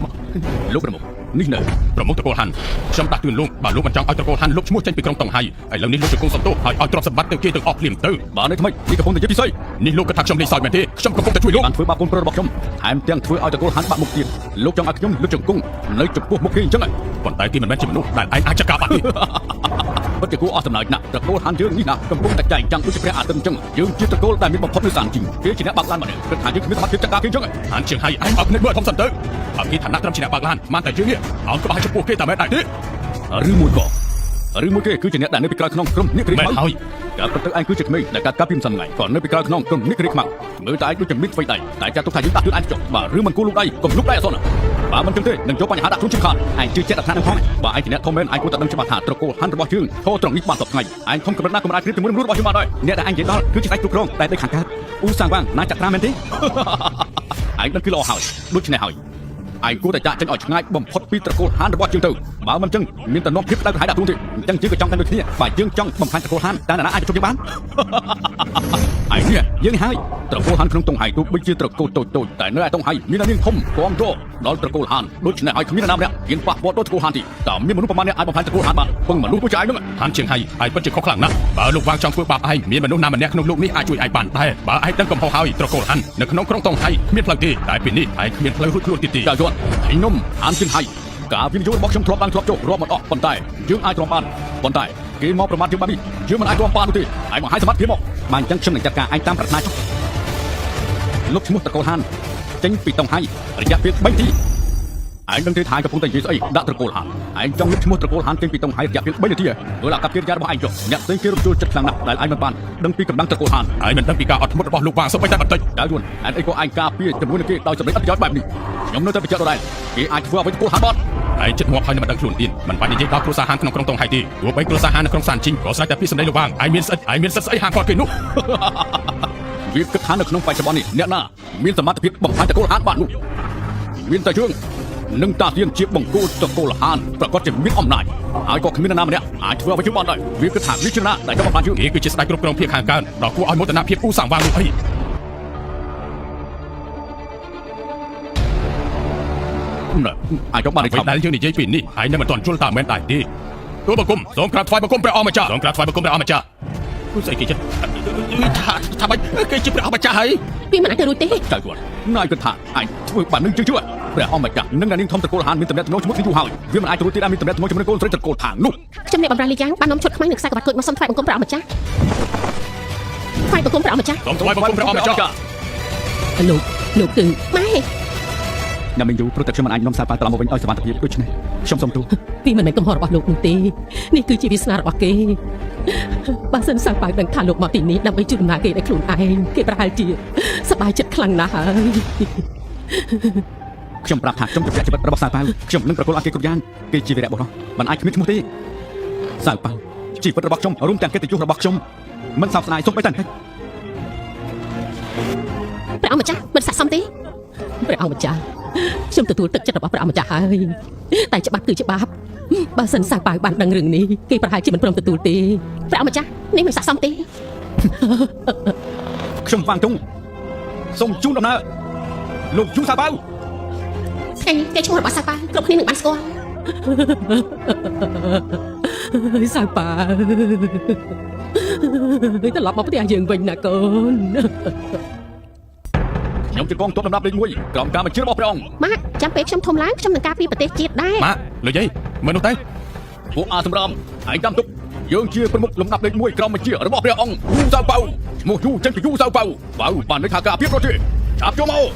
លោកប្រមុខនេះនៅ ប្រមុខត្រកូលហាន់ខ្ញុំដាស់តឿនលោកបើលោកមិនចង់ឲ្យត្រកូលហាន់លុបឈ្មោះចេញពីក្រុងតុងហៃឥឡូវនេះលោកជង្គង់សំទោសហើយឲ្យទ្រព្យសម្បត្តិទៅគេទាំងអស់ភ្លាមទៅ បាទនៅថ្មីនេះកំពុងតែយិបពិសី នេះលោកគិតថាខ្ញុំលេងសើចមែនទេខ្ញុំកំពុងតែជួយលោក បានធ្វើបាបកូនប្រុសរបស់ខ្ញុំថែមទាំងធ្វើឲ្យតកូលហាន់បាក់មុខទៀតលោកចង់ឲ្យខ្ញុំលុតជង្គង់នៅចំពោះមុខគេអញ្ចឹង ប៉ុន្តែគេមិនមែនជាមនុស្សដែលឯងអាចចាត់ការបានទេ ពិតជាគួរអស់សំណើចណាស់ត្រកូលហាន់យើងនេះណាកំពុងតែចែងចាំងដូចជាព្រះអាទិត្យអញ្ចឹងយើងជាត្រកូលដែលមានបំផុតនៅសានជីងគេជាអ្នកបាក់ឡានមកនេះគិតថាយើងគ្មានសមត្ថភាពចាត់ការគេអញ្ចឹង ហាន់ជាងហៃឯងឲ្យភ្នែកមើលធំសិនទៅបើគេឋានៈត្រឹមជាអ្នកបើកឡានមិនតែយើងនេះអោនក្បាលចំពោះគេតែមែនដែរទេ ឬមួយក៏ឬមួយគេគឺជាអ្នកដែលនៅពីក្រោយក្នុងក្រុមនេះគ្រីខ្មៅ មែនហើយ ការពិតទៅឯងគឺជាក្មេងដែលកាត់កាពីម្សិលថ្ងៃក៏នៅពីក្រោយក្នុងក្រុមនេះគ្រីខ្មៅមើលតែឯងដូចជាមានអ្វីដៃតែចាត់ទុកថាយើងដាក់ខ្លួនឯងចុះបាទឬមិនគួរលូកដៃកុំលូកដៃអសនបើមិនចឹងទេនឹងជួបបញ្ហាដាក់ខ្លួនជាខាតឯងជឿជាក់ដល់ថ្នាក់នឹងផងបើឯងជាអ្នកធំមែនឯងគួរតែដឹងច្បាស់ថាត្រកូលហាន់របស់យើងធរត្រង់នេះបានសពថ្ងៃឯងធំកម្រិតណាក៏មិនអាចប្រៀបជាមួយនឹងរបស់យើងបានដែរអ្នកដែលឯងនិយាយដល់គឺជាស្ដេចគ្រប់គ្រងតែដូចខាងកើតអ៊ូសាងវាងណាចាក់ត្រាមែនទេឯងដឹងគឺល្អហើយដូច្នេះហើយឯងគួរតែចាក់ចេញឲ្យឆ្ងាយបំផុតពីត្រកូលហានរបស់យើងទៅបើមិនចឹងមានតែនាំភាពក្តៅក្រហាយដាក់ខ្លួនទេអញ្ចឹងយើងក៏ចង់តែដូចគ្នាបើយើងចង់បំផ្លាញត្រកូលហានតើអ្នកណាអាចជួបយើងបាន ឯង នេះយើងហើយត្រកូលហានក្នុងតុងហៃទោះបីជាត្រកូលតូចតូចតែនៅឯតុងហៃមាននាងធំគាំទ្រដល់ត្រកូលហានដូច្នេះហើយគ្មាននរណាម្នាក់ហ៊ានប៉ះពាល់ដល់ត្រកូលហានទេតើមានមនុស្សប្រមាណអ្នកអាចបំផ្លាញត្រកូលហានបានពឹងមនុស្សដូចជាឯងនោះ ហានជាងហៃឯងពិតជាខុសខ្លាំងណាស់បើលោកវាងចង់ធ្វើបាបឯងមានមនុស្សណាម្នាក់ក្នុងលោកនេះអាចជួយឯងបានដែរបើឯងដឹងកំហុសហើយត្រកូលហាននៅក្នុងក្រុងតុងហៃគ្មានផ្លូវទេតែពេលនេះឯងគ្មានផ្លូវរួចខ្លួនទៀតទេ ចៅយន់ឯនំហានជាងហៃការវិនិយោគរបស់ខ្ញុំធ្លាប់ឡើងធ្លាប់ចុះរាប់មិនអស់ប៉ុន្តែយើងអាចទ្រាំបានប៉ុន្តែគេមកប្រមាថយើងបែបនេះយើងមិនអាចទ្រាំបាននោះទេឯងមកឲ្យសមត្ថភាពមក បានអញ្ចឹងខ្ញុំនឹងចាត់ការឯងតាមប្រាថ្នាចុះលុបឈ្មោះត្រកូលហានចេញពីតុងហៃរយៈពេល3នាទី ឯងដឹងទេថាឯងកំពុងតែនិយាយស្អីដាក់ត្រកូលហានឯងចង់លុបឈ្មោះត្រកូលហានចេញពីតុងហៃរយៈពេល3នាទីមើលអាកប្បកិរិយារបស់ឯងចុះអ្នកផ្សេងគេរំជួលចិត្តខ្លាំងណាស់ដែលឯងមិនបានដឹងពីកម្លាំងត្រកូលហាន ឯងមិនដឹងពីការអត់ធ្មត់របស់លោកវាងសូម្បីតែបន្តិច ចៅយួនឯងអីក៏ឯងការពារជាមួយនឹងគេដោយសម្លេងអត់ប្រយោជន៍បែបនេះខ្ញុំនៅតែបញ្ជាក់ដដែលគេអាចធ្វើអ្វីត្រកូលហានបាត់ ឯងចិត្តងាប់ហើយមិនដឹងខ្លួនទៀតមិនបាច់និយាយដល់គ្រួសារហានក្នុងក្រុងតុងហៃទេទោះបីគ្រួសារហាននៅក្រុងសានជីងក៏ស្រេចតែពីសម្ដីលោកវាងឯងមានស្អិតឯងមានសិទ្ធិស្អីហាមគាត់គេនោះ វាគិតថានៅក្នុងបច្ចុប្បន្ននេះអ្នកណាមានសមត្ថភាពបំផ្លាញត្រកូលហានបាននោះមានតែយើងនឹងតាទៀនជាបង្គោលត្រកូលហានប្រកាសជាមានអំណាចហើយក៏គ្មាននរណាម្នាក់អាចធ្វើអ្វីជាបានដែរវាគិតថាវាជាណាដែលចង់បំផ្លាញយើង គេគឺជាស្ដេចគ្រប់គ្រងភាគខាងកើតដ៏គួរឲ្យមោទនភាពអ៊ូសាំងវាងនោះអី ណែអាចចង់បាន អ្វីដែលយើងនិយាយពីនេះឯងនៅមិនទាន់ជល់តាមមែនដែរទេទូបង្គំសូមក្រាបថ្វាយបង្គំព្រះអង្គម្ចាស់សូមក្រាបថ្វាយបង្គំព្រះអង្គម្ចាស់គឺស្អីគេចិត្តថាថាម៉េចគេជាព្រះអង្គម្ចាស់ហើយ វាមិនអាចទៅរួចទេ ចៅគាត់ណៃគិតថាអញធ្វើបាននឹងជឿជឿព្រះអង្គម្ចាស់និងអ្នកនាងធំត្រកូលហានមានតំណែងជាមួយគ្នាយូរហើយវាមិនអាចទៅរួចទៀតដែរមានតំណែងជាមួយនឹងកូនស្រីត្រកូលថាងនោះ ខ្ញុំអ្នកបម្រើលីយ៉ាងបាននាំឈុតខ្មៅនិងខ្សែក្បាត់គុជមកសុំថ្វាយបង្គំព្រះអង្គម្ចាស់ថ្វាយបង្គំព្រះអង្គម្ចាស់ សូមថ្វាយបង្គំព្រះអង្គម្ចាស់ លោកលោកគឺ ម៉ែ អ្នកមីងយូព្រោះតែខ្ញុំមិនអាចនាំសារប៉ាត្រឡប់មកវិញឲ្យសុវត្ថិភាពដូច្នេះខ្ញុំសូមទោស វាមិនមែនកំហុសរបស់លោកនោះទេនេះគឺជាវាសនារបស់គេបើសិនសាប៉ាវដឹងថាលោកមកទីនេះដើម្បីជួយដំណើរគេដោយខ្លួនឯងគេប្រហែលជាសប្បាយចិត្តខ្លាំងណាស់ហើយ ខ្ញុំប្រាប់ថាខ្ញុំជម្រះជីវិតរបស់សាប៉ាវខ្ញុំនឹងប្រគល់ឲ្យគេគ្រប់យ៉ាងគេជាវីរៈបុរសមិនអាចគ្មានឈ្មោះទេសាប៉ាវជីវិតរបស់ខ្ញុំរួមទាំងកិត្តិយសរបស់ខ្ញុំមិនសោកស្ដាយសូម្បីតែបន្តិច ព្រះអង្គម្ចាស់មិនស័ក្តិសមទេ ព្រះអង្គម្ចាស់ខ្ញុំទទួលទឹកចិត្តរបស់ព្រះអង្គម្ចាស់ហើយតែច្បាប់គឺច្បាប់បើសិនសាប៉ាវបានដឹងរឿងនេះគេប្រហែលជាមិនព្រមទទួលទេ ព្រះអង្គម្ចាស់នេះមិនស័ក្តិសមទេ ខ្ញុំវាងទុងសូមជូនដំណើរលោកយូសាប៉ាវ ថ្ងៃនេះគេឈ្មោះរបស់សាប៉ាគ្រប់គ្នានឹងបានស្គាល់ ហើយសាប៉ាវត្រឡប់មកផ្ទះយើងវិញណាកូន ខ្ញុំជាកងទ័ពលំដាប់លេខ1ក្រោមការបញ្ជារបស់ព្រះអង្គ ម៉ាក់ចាំពេលខ្ញុំធំឡើងខ្ញុំនឹងការពារប្រទេសជាតិដែរ ម៉ាក់លោកយាយមើលនោះទៅ ពួកអាសម្រាមឯងចាំទុកយើងជាប្រមុខលំដាប់លេខ1ក្រោមបញ្ជារបស់ព្រះអង្គយូសាប៉ៅឈ្មោះយូចេញពីយូសាប៉ៅប៉ៅបានន័យថាការពារប្រទេសឆាប់ចូលមក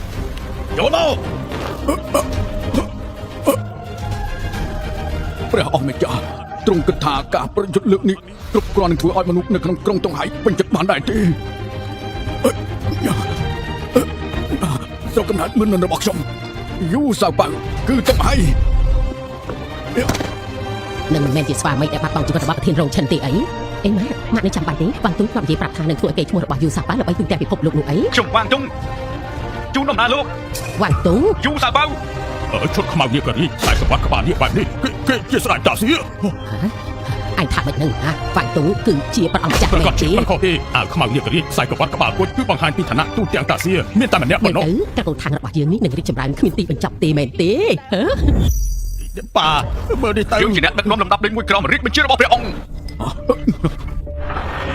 ចូលមកព្រះអង្គម្ចាស់ទ្រង់គិតថាការប្រយុទ្ធលើកនេះគ្រប់គ្រាន់នឹងធ្វើឲ្យមនុស្សនៅក្នុងក្រុងតុងហៃពេញចិត្តបានដែរទេស្រុកកំណើតមិនរបស់ខ្ញុំយូសាប៉ៅគឺតុងហៃ នឹងមិនមែនជាស្វាមីដែលបាត់បង់ជីវិតរបស់ប្រធានរោងឈិនទេអីអេម៉ាក់ម៉ាក់នៅចាំបាច់ទេវ៉ាងទុងធ្លាប់និយាយប្រាប់ថានឹងធ្វើឲ្យគេឈ្មោះរបស់យូសាប៉ាល្បីទូទាំងពិភពលោកនោះអី ខ្ញុំវាងទុងជូនដំណើរលោក វ៉ាងទុង យូសាប៉ៅ អើឈុតខ្មៅនេះក៏រីខ្សែក្រវ៉ាត់ក្បាលនេះបែបនេះគេគេជាស្ដេចតាសៀ ហ៎អញថាមិននឹងហ่ะវ៉ាងទុងគឺជាព្រះអង្គម្ចាស់ ប្រកាស មែនទេ ជាមិនខុសទេអាវខ្មៅនេះក៏រីខ្សែក្រវ៉ាត់ក្បាលគុជគឺបង្ហាញពីឋានៈទូទាំងតាសៀមានតែម្នាក់ មើល ប៉ុណ្ណោះ ទៅត្រកូលខាងរបស់យើងនេះនឹងរីកចម្រើនគ្មានទីបញ្ចប់ទេមែនទេហ៎ ប៉ាមើលនេះទៅ យើងជាអ្នកដឹកនាំលំដាប់លេខ1ក្រោមរាជបញ្ជារបស់ព្រះអង្គ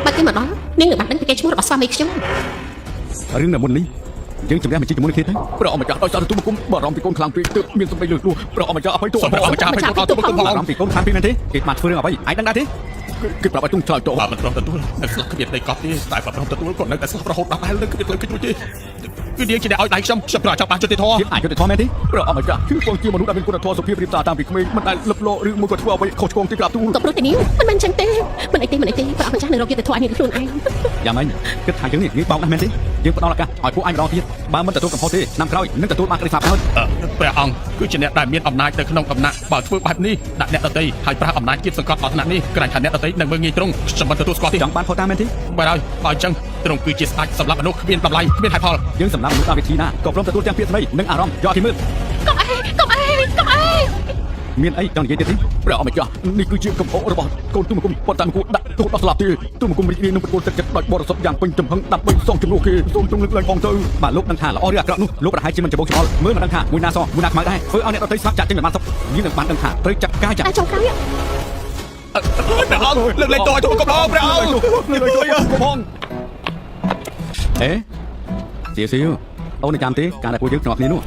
បើគេមកដល់នាងនឹងបានដឹងពីគេឈ្មោះរបស់ស្វាមីខ្ញុំ រឿងនៅមុននេះយើងជម្រះបញ្ជីជាមួយនឹងគ្នាទៅ ព្រះអង្គម្ចាស់ដោយសារទទួលបង្គំបារម្ភពីកូនខ្លាំងពេកទើបមានសម្ដីលើសលួសព្រះអង្គម្ចាស់អភ័យទោស សូមព្រះអង្គម្ចាស់អភ័យទោសដល់ទូបង្គំផង បារម្ភពីកូនខ្លាំងពេកមែនទេគេបានធ្វើរឿងអ្វីឯងដឹងដែរទេ គេប្រាប់ឲ្យទុំឆ្លើយតប បើមិនព្រមទទួលនៅស្លាប់គ្មានដីកប់ទេតែបើព្រមទទួលក៏នៅតែស្លាប់រហូតដល់ដែលនៅគ្មានផ្លូវគេចរួចទេ គឺនាងជាអ្នកឲ្យដៃខ្ញុំខ្ញុំប្រចាំបានយុត្តិធម៌ ភាពអយុត្តិធម៌មែនទេ ព្រះអង្គម្ចាស់គឺពងជាមនុស្សដែលមានគុណធម៌សុភាពរៀបសារតាំងពីក្មេងមិនដែលលឹបលរឬមួយក៏ធ្វើអ្វីខុសឆ្គងទីក្រាបទូល ក៏ព្រោះតែនាងមិនមែនចឹងទេមិនអីទេមិនអីទេព្រះអង្គម្ចាស់នឹងរកយុត្តិធម៌ឲ្យនាងខ្លួនឯង យ៉ាងម៉េចគិតថាយើងនេះងាយបោកណាស់មែនទេយើងផ្ដល់ឱកាសឲ្យពួកឯងម្ដងទៀតបើមិនទទួលកំហុសទេឆ្នាំក្រោយនឹងទទួលបានក្តីស្លាប់ហើយ អឺព្រះអង្គគឺជាអ្នកដែលមានអំណាចនៅក្នុងដំណាក់បើធ្វើបែបនេះដាក់អ្នកដទៃហើយប្រើអំណាចគៀបសង្កត់ដល់ថ្នាក់នេះក្រែងថាអ្នកដទៃនឹងមើលងាយទ្រង់ខ្ញុំមិនទទួលស្គាល់ទេ ចង់បានខុសតាមមែនទេ បើហើយបើអញ្ចឹងទ្រង់គឺជាស្ដេចសម្រាប់មនុស្សគ្មានតម្លៃគ្មានហេតុផល យើងសម្រាប់មនុស្សតាមវិធីណាក៏ព្រមទទួលទាំងពាក្យស្ដីនិងអារម្មណ៍យកឲ្យគេមើល កុំអីកុំអីកុំអី មានអីចង់និយាយទៀតទេ ព្រះអម្ចាស់នេះគឺជាកំហុសរបស់កូនទូមង្គមប៉ុន្តែមិនគួរដាក់ទោសដល់ស្លាប់ទេទូមង្គមរីករាយនឹងប្រគល់ទឹកចិត្តដោយបរិសុទ្ធយ៉ាងពេញចំហឹងដើម្បីសងជំនួសគេសូមទ្រង់លើកលែងផងទៅ បាទលោកដឹងថាល្អឬអាក្រក់នោះលោកប្រហែលជាមិនច្របូកច្របល់មើលមិនដឹងថាមួយណាសមួយណាខ្មៅដែរធ្វើឲ្យអ្នកដទៃស្លាប់ចាក់ចេញមិនបានសុខយើងនឹងបានដឹងថាត្រូវចាត់ការយ៉ាង តែចុងក្រោយ ព្រះអង្គលើកលែងទោសឲ្យទូលបង្គំផងព្រះអង្គ លើកលែងទោសឲ្យទូលបង្គំផង អេសៀវសៀវអូននៅចាំទេការដែលពួកយើងធ្លាប់គ្នានោះ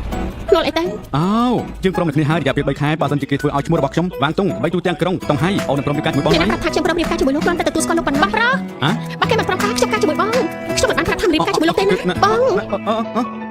ភ្លល់អីទៅ អោយើងព្រមនឹងគ្នាហើយរយៈពេល3ខែបើសិនជាគេធ្វើឲ្យឈ្មោះរបស់ខ្ញុំវាងតុងបីទូទាំងក្រុងតុងហៃអូននឹងព្រមរៀបការជាមួយបង អ្នក ไหម ណាប្រាប់ថាខ្ញុំព្រមរៀបការជាមួយលោកគ្រាន់តែទទួលស្គាល់លោកប៉ុណ្ណោះបងប្រុសហ ៎ បើគេមិនព្រមការខ្ញុំការជាមួយបងខ្ញុំមិនបានប្រាប់ថារៀបការជាមួយលោកទេណាបង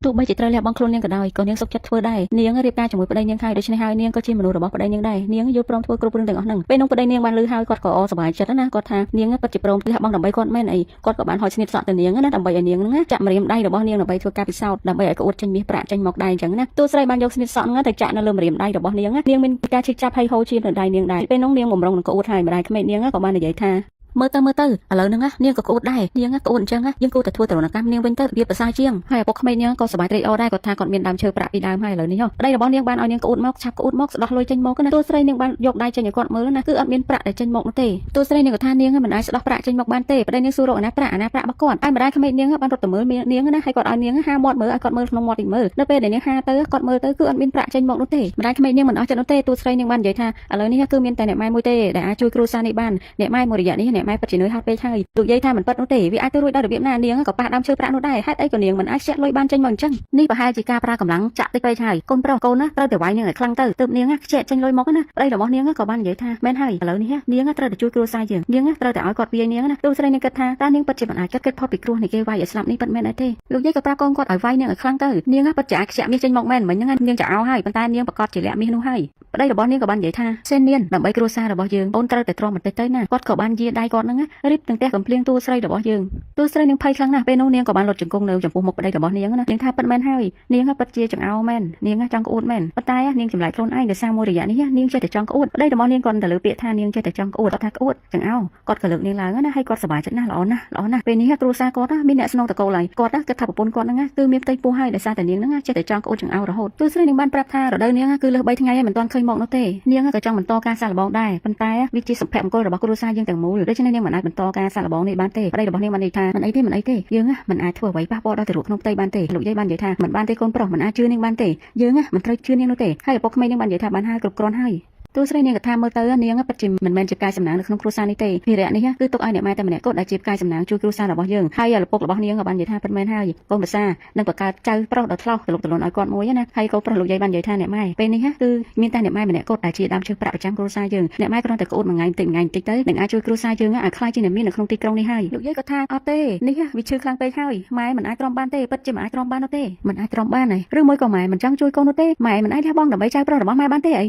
ទោះបីជាត្រូវលះបង់ខ្លួននាងក៏ដោយក៏នាងសុខចិត្តធ្វើដែរនាងរៀបការជាមួយប្តីនាងហើយដូច្នេះហើយនាងក៏ជាមនុស្សរបស់ប្តីនាងដែរនាងយល់ព្រមធ្វើគ្រប់រឿងទាំងអស់ហ្នឹងពេលនោះប្តីនាងបានឮហើយគាត់ក៏អសប្បាយចិត្តណាគាត់ថានាងពិតជាព្រមលះបង់ដើម្បីគាត់មែនអីគាត់ក៏បានហុចស្នៀតសក់ទៅនាងណាដើម្បីឲ្យនាងហ្នឹងចាក់ម្រាមដៃរបស់នាងដើម្បីធ្វើការពិសោធន៍ដើម្បីឲ្យក្អួតចេញមាសប្រាក់ចេញមកដែរអញ្ចឹងណាតួស្រីបានយកស្នៀតសក់ហ្នឹងទៅចាក់នៅលើម្រាមដៃរបស់នាងនាងមានការឈឺចាប់ហើយហូរឈាមនៅដៃនាងដែរពេលនោះនាងបំរុងនឹងក្អួតហើយម្ដាយក្មេកនាងក៏បាននិយាយថាមើលទៅមើលទៅឥឡូវហ្នឹងណានាងក៏ក្អួតដែរនាងណាក្អួតអញ្ចឹងណាយើងគួរតែធ្វើទរណកម្មនាងវិញទៅវាប្រសើរជាងហើយឪពុកក្មេកនាងក៏សប្បាយត្រេកអរដែរគាត់ថាគាត់មានដើមឈើប្រាក់ពីដើមហើយឥឡូវនេះហ៎ប្តីរបស់នាងបានឲ្យនាងក្អួតមកឆាប់ក្អួតមកស្ដោះលុយចេញមកណាតួស្រីនាងបានយកដៃចេញឲ្យគាត់មើលណាគឺអត់មានប្រាក់ដែលចេញមកនោះទេតួស្រីនាងក៏ថានាងមិនអាចស្ដោះប្រាក់ចេញមកបានទេប្តីនាងសួររកអាណាប្រាក់អាណាប្រាក់របស់គាត់ហើយម្ដាយក្មេកនាងបានរត់ទៅមើលនាងណាហើយគាត់ឲ្យនាងហាមាត់មើលឲ្យគាត់មើលក្នុងមាត់តិចមើលនៅពេលដែលនាងហាទៅគាត់មើលទៅគឺអត់មានប្រាក់ចេញមកនោះទេម្ដាយក្មេកនាងមិនអស់ចិត្តនោះទេតួស្រីនាងបាននិយាយថាឥឡូវនេះគឺមានតែអ្នកម៉ែមួយទេដែលអាចជួយគ្រួសារនេះបានអ្នកម៉ែមួយរយៈនេះអ្នកម៉ែពិតជានឿយហត់ពេកហើយលោកយាយថាមិនពិតនោះទេវាអាចទៅរួចដល់របៀបណានាងក៏ប៉ះដើមឈើប្រាក់នោះដែរហេតុអីក៏នាងមិនអាចចាក់លុយបានចេញមកអញ្ចឹងនេះប្រហែលជាការប្រើកម្លាំងចាក់តិចពេកហើយកូនប្រុសកូនណាត្រូវតែវាយនាងឲ្យខ្លាំងទៅទើបនាងខ្ជាក់ចេញលុយមកណាប្តីរបស់នាងក៏បាននិយាយថាមែនហើយឥឡូវនេះនាងត្រូវតែជួយគ្រួសារយើងនាងត្រូវតែឲ្យគាត់វាយនាងណាលោកស្រីនាងគិតថាតើនាងពិតជាមិនអាចគិតផុតពីគ្រោះនៃគេវាយឲ្យស្លាប់នេះពិតមែនអត់ទេលោកយាយក៏ប្រាប់កូនគាត់ឲ្យវាយនាងឲ្យខ្លាំងទៅនាងពិតជាអាចខ្ជាក់មាសចេញមកមែនមិញហ្នឹងនាងចៅអោហើយប៉ុន្តែនាងប្រកាសជាលាក់មាសនោះហើយប្តីរបស់នាងក៏បាននិយាយថាសេននានដើម្បីគ្រួសាររបស់យើងអូនត្រូវតែទ្រាំបន្តិចទៅណាគាត់ក៏បានយាដៃគាត់ហ្នឹងរៀបទាំងផ្ទះកំភ្លៀងតួស្រីរបស់យើងតួស្រីនាងភ័យខ្លាំងណាស់ពេលនោះនាងក៏បានលត់ជង្គង់នៅចំពោះមុខប្តីរបស់នាងណានាងថាពិតមែនហើយនាងពិតជាចង្អោមែននាងចង់ក្អួតមែនប៉ុន្តែនាងចម្លែកខ្លួនឯងដោយសារមួយរយៈនេះនាងចេះតែចង់ក្អួតប្តីរបស់នាងគាត់ទៅលើពាក្យថានាងចេះតែចង់ក្អួតគាត់ថាក្អួតចង្អោគាត់ក៏លើកនាងឡើងណាហើយគាត់សប្បាយចិត្តណាស់ល្អណាស់ល្អណាស់ពេលនេះគ្រួសារគាត់មានអ្នកស្នងតកូលហើយគាត់គិតថាប្រពន្ធគាត់ហ្នឹងគឺមានផ្ទៃពោះហើយដោយសារតែនាងហ្នឹងចេះតែចង់ក្អួតចង្អោរហូតតួស្រីនាងបានប្រាប់ថារដូវនាងគឺលើស3ថ្ងៃហើយមិនទាន់ឃើញមកនោះទេនាងក៏ចង់បន្តការសាកល្បងដែរប៉ុន្តែវាជាសុភមង្គលរបស់គ្រួសារយើងទាំងមូលដូច្នេះនាងមិនអាចបន្តការសាកល្បងនេះបានទេប្តីរបស់នាងបាននិយាយថាមិនអីទេមិនអីទេយើងមិនអាចធ្វើអ្វីប៉ះពាល់ដល់ទារកក្នុងផ្ទៃបានទេលោកយាយបាននិយាយថាមិនបានទេកូនប្រុសមិនអាចជឿនាងបានទេយើងមិនត្រូវជឿនាងនោះទេហើយឪពុកក្មេងនាងបាននិយាយថាបានហើយគ្រប់គ្រាន់ហើយ ទោះស្រីនាងក៏ថាមើលទៅនាងពិតជាមិនមែនជាផ្កាយសំណាងនៅក្នុងគ្រួសារនេះទេភារៈនេះគឺទុកឲ្យអ្នកម៉ែតែម្នាក់គត់ដែលជាផ្កាយសំណាងជួយគ្រួសាររបស់យើងហើយឪពុករបស់នាងក៏បាននិយាយថាពិតមែនហើយកូនប្រសានឹងបង្កើតចៅប្រុសដ៏ថ្លោះទលុកទលន់ឲ្យគាត់មួយណាហើយកូនប្រុសលោកយាយបាននិយាយថាអ្នកម៉ែពេលនេះគឺមានតែអ្នកម៉ែម្នាក់គត់ដែលជាដើមឈើប្រាក់ប្រចាំគ្រួសារយើងអ្នកម៉ែគ្រាន់តែក្អួតមួយថ្ងៃបន្តិចមួយថ្ងៃបន្តិចទៅនឹងអាចជួយគ្រួសារយើងឲ្យក្លាយជាអ្នកមាននៅក្នុងទីក្រុងនេះហើយលោកយាយក៏ថាអត់ទេនេះវាឈឺខ្លាំងពេកហើយម៉ែមិនអាចទ្រាំបានទេពិតជាមិនអាចទ្រាំបាននោះទេមិនអាចទ្រាំបានហើយឬមួយក៏ម៉ែមិនចង់ជួយកូននោះទេម៉ែមិនអាចលះបង់ដើម្បីចៅប្រុសរបស់ម៉ែបានទេអី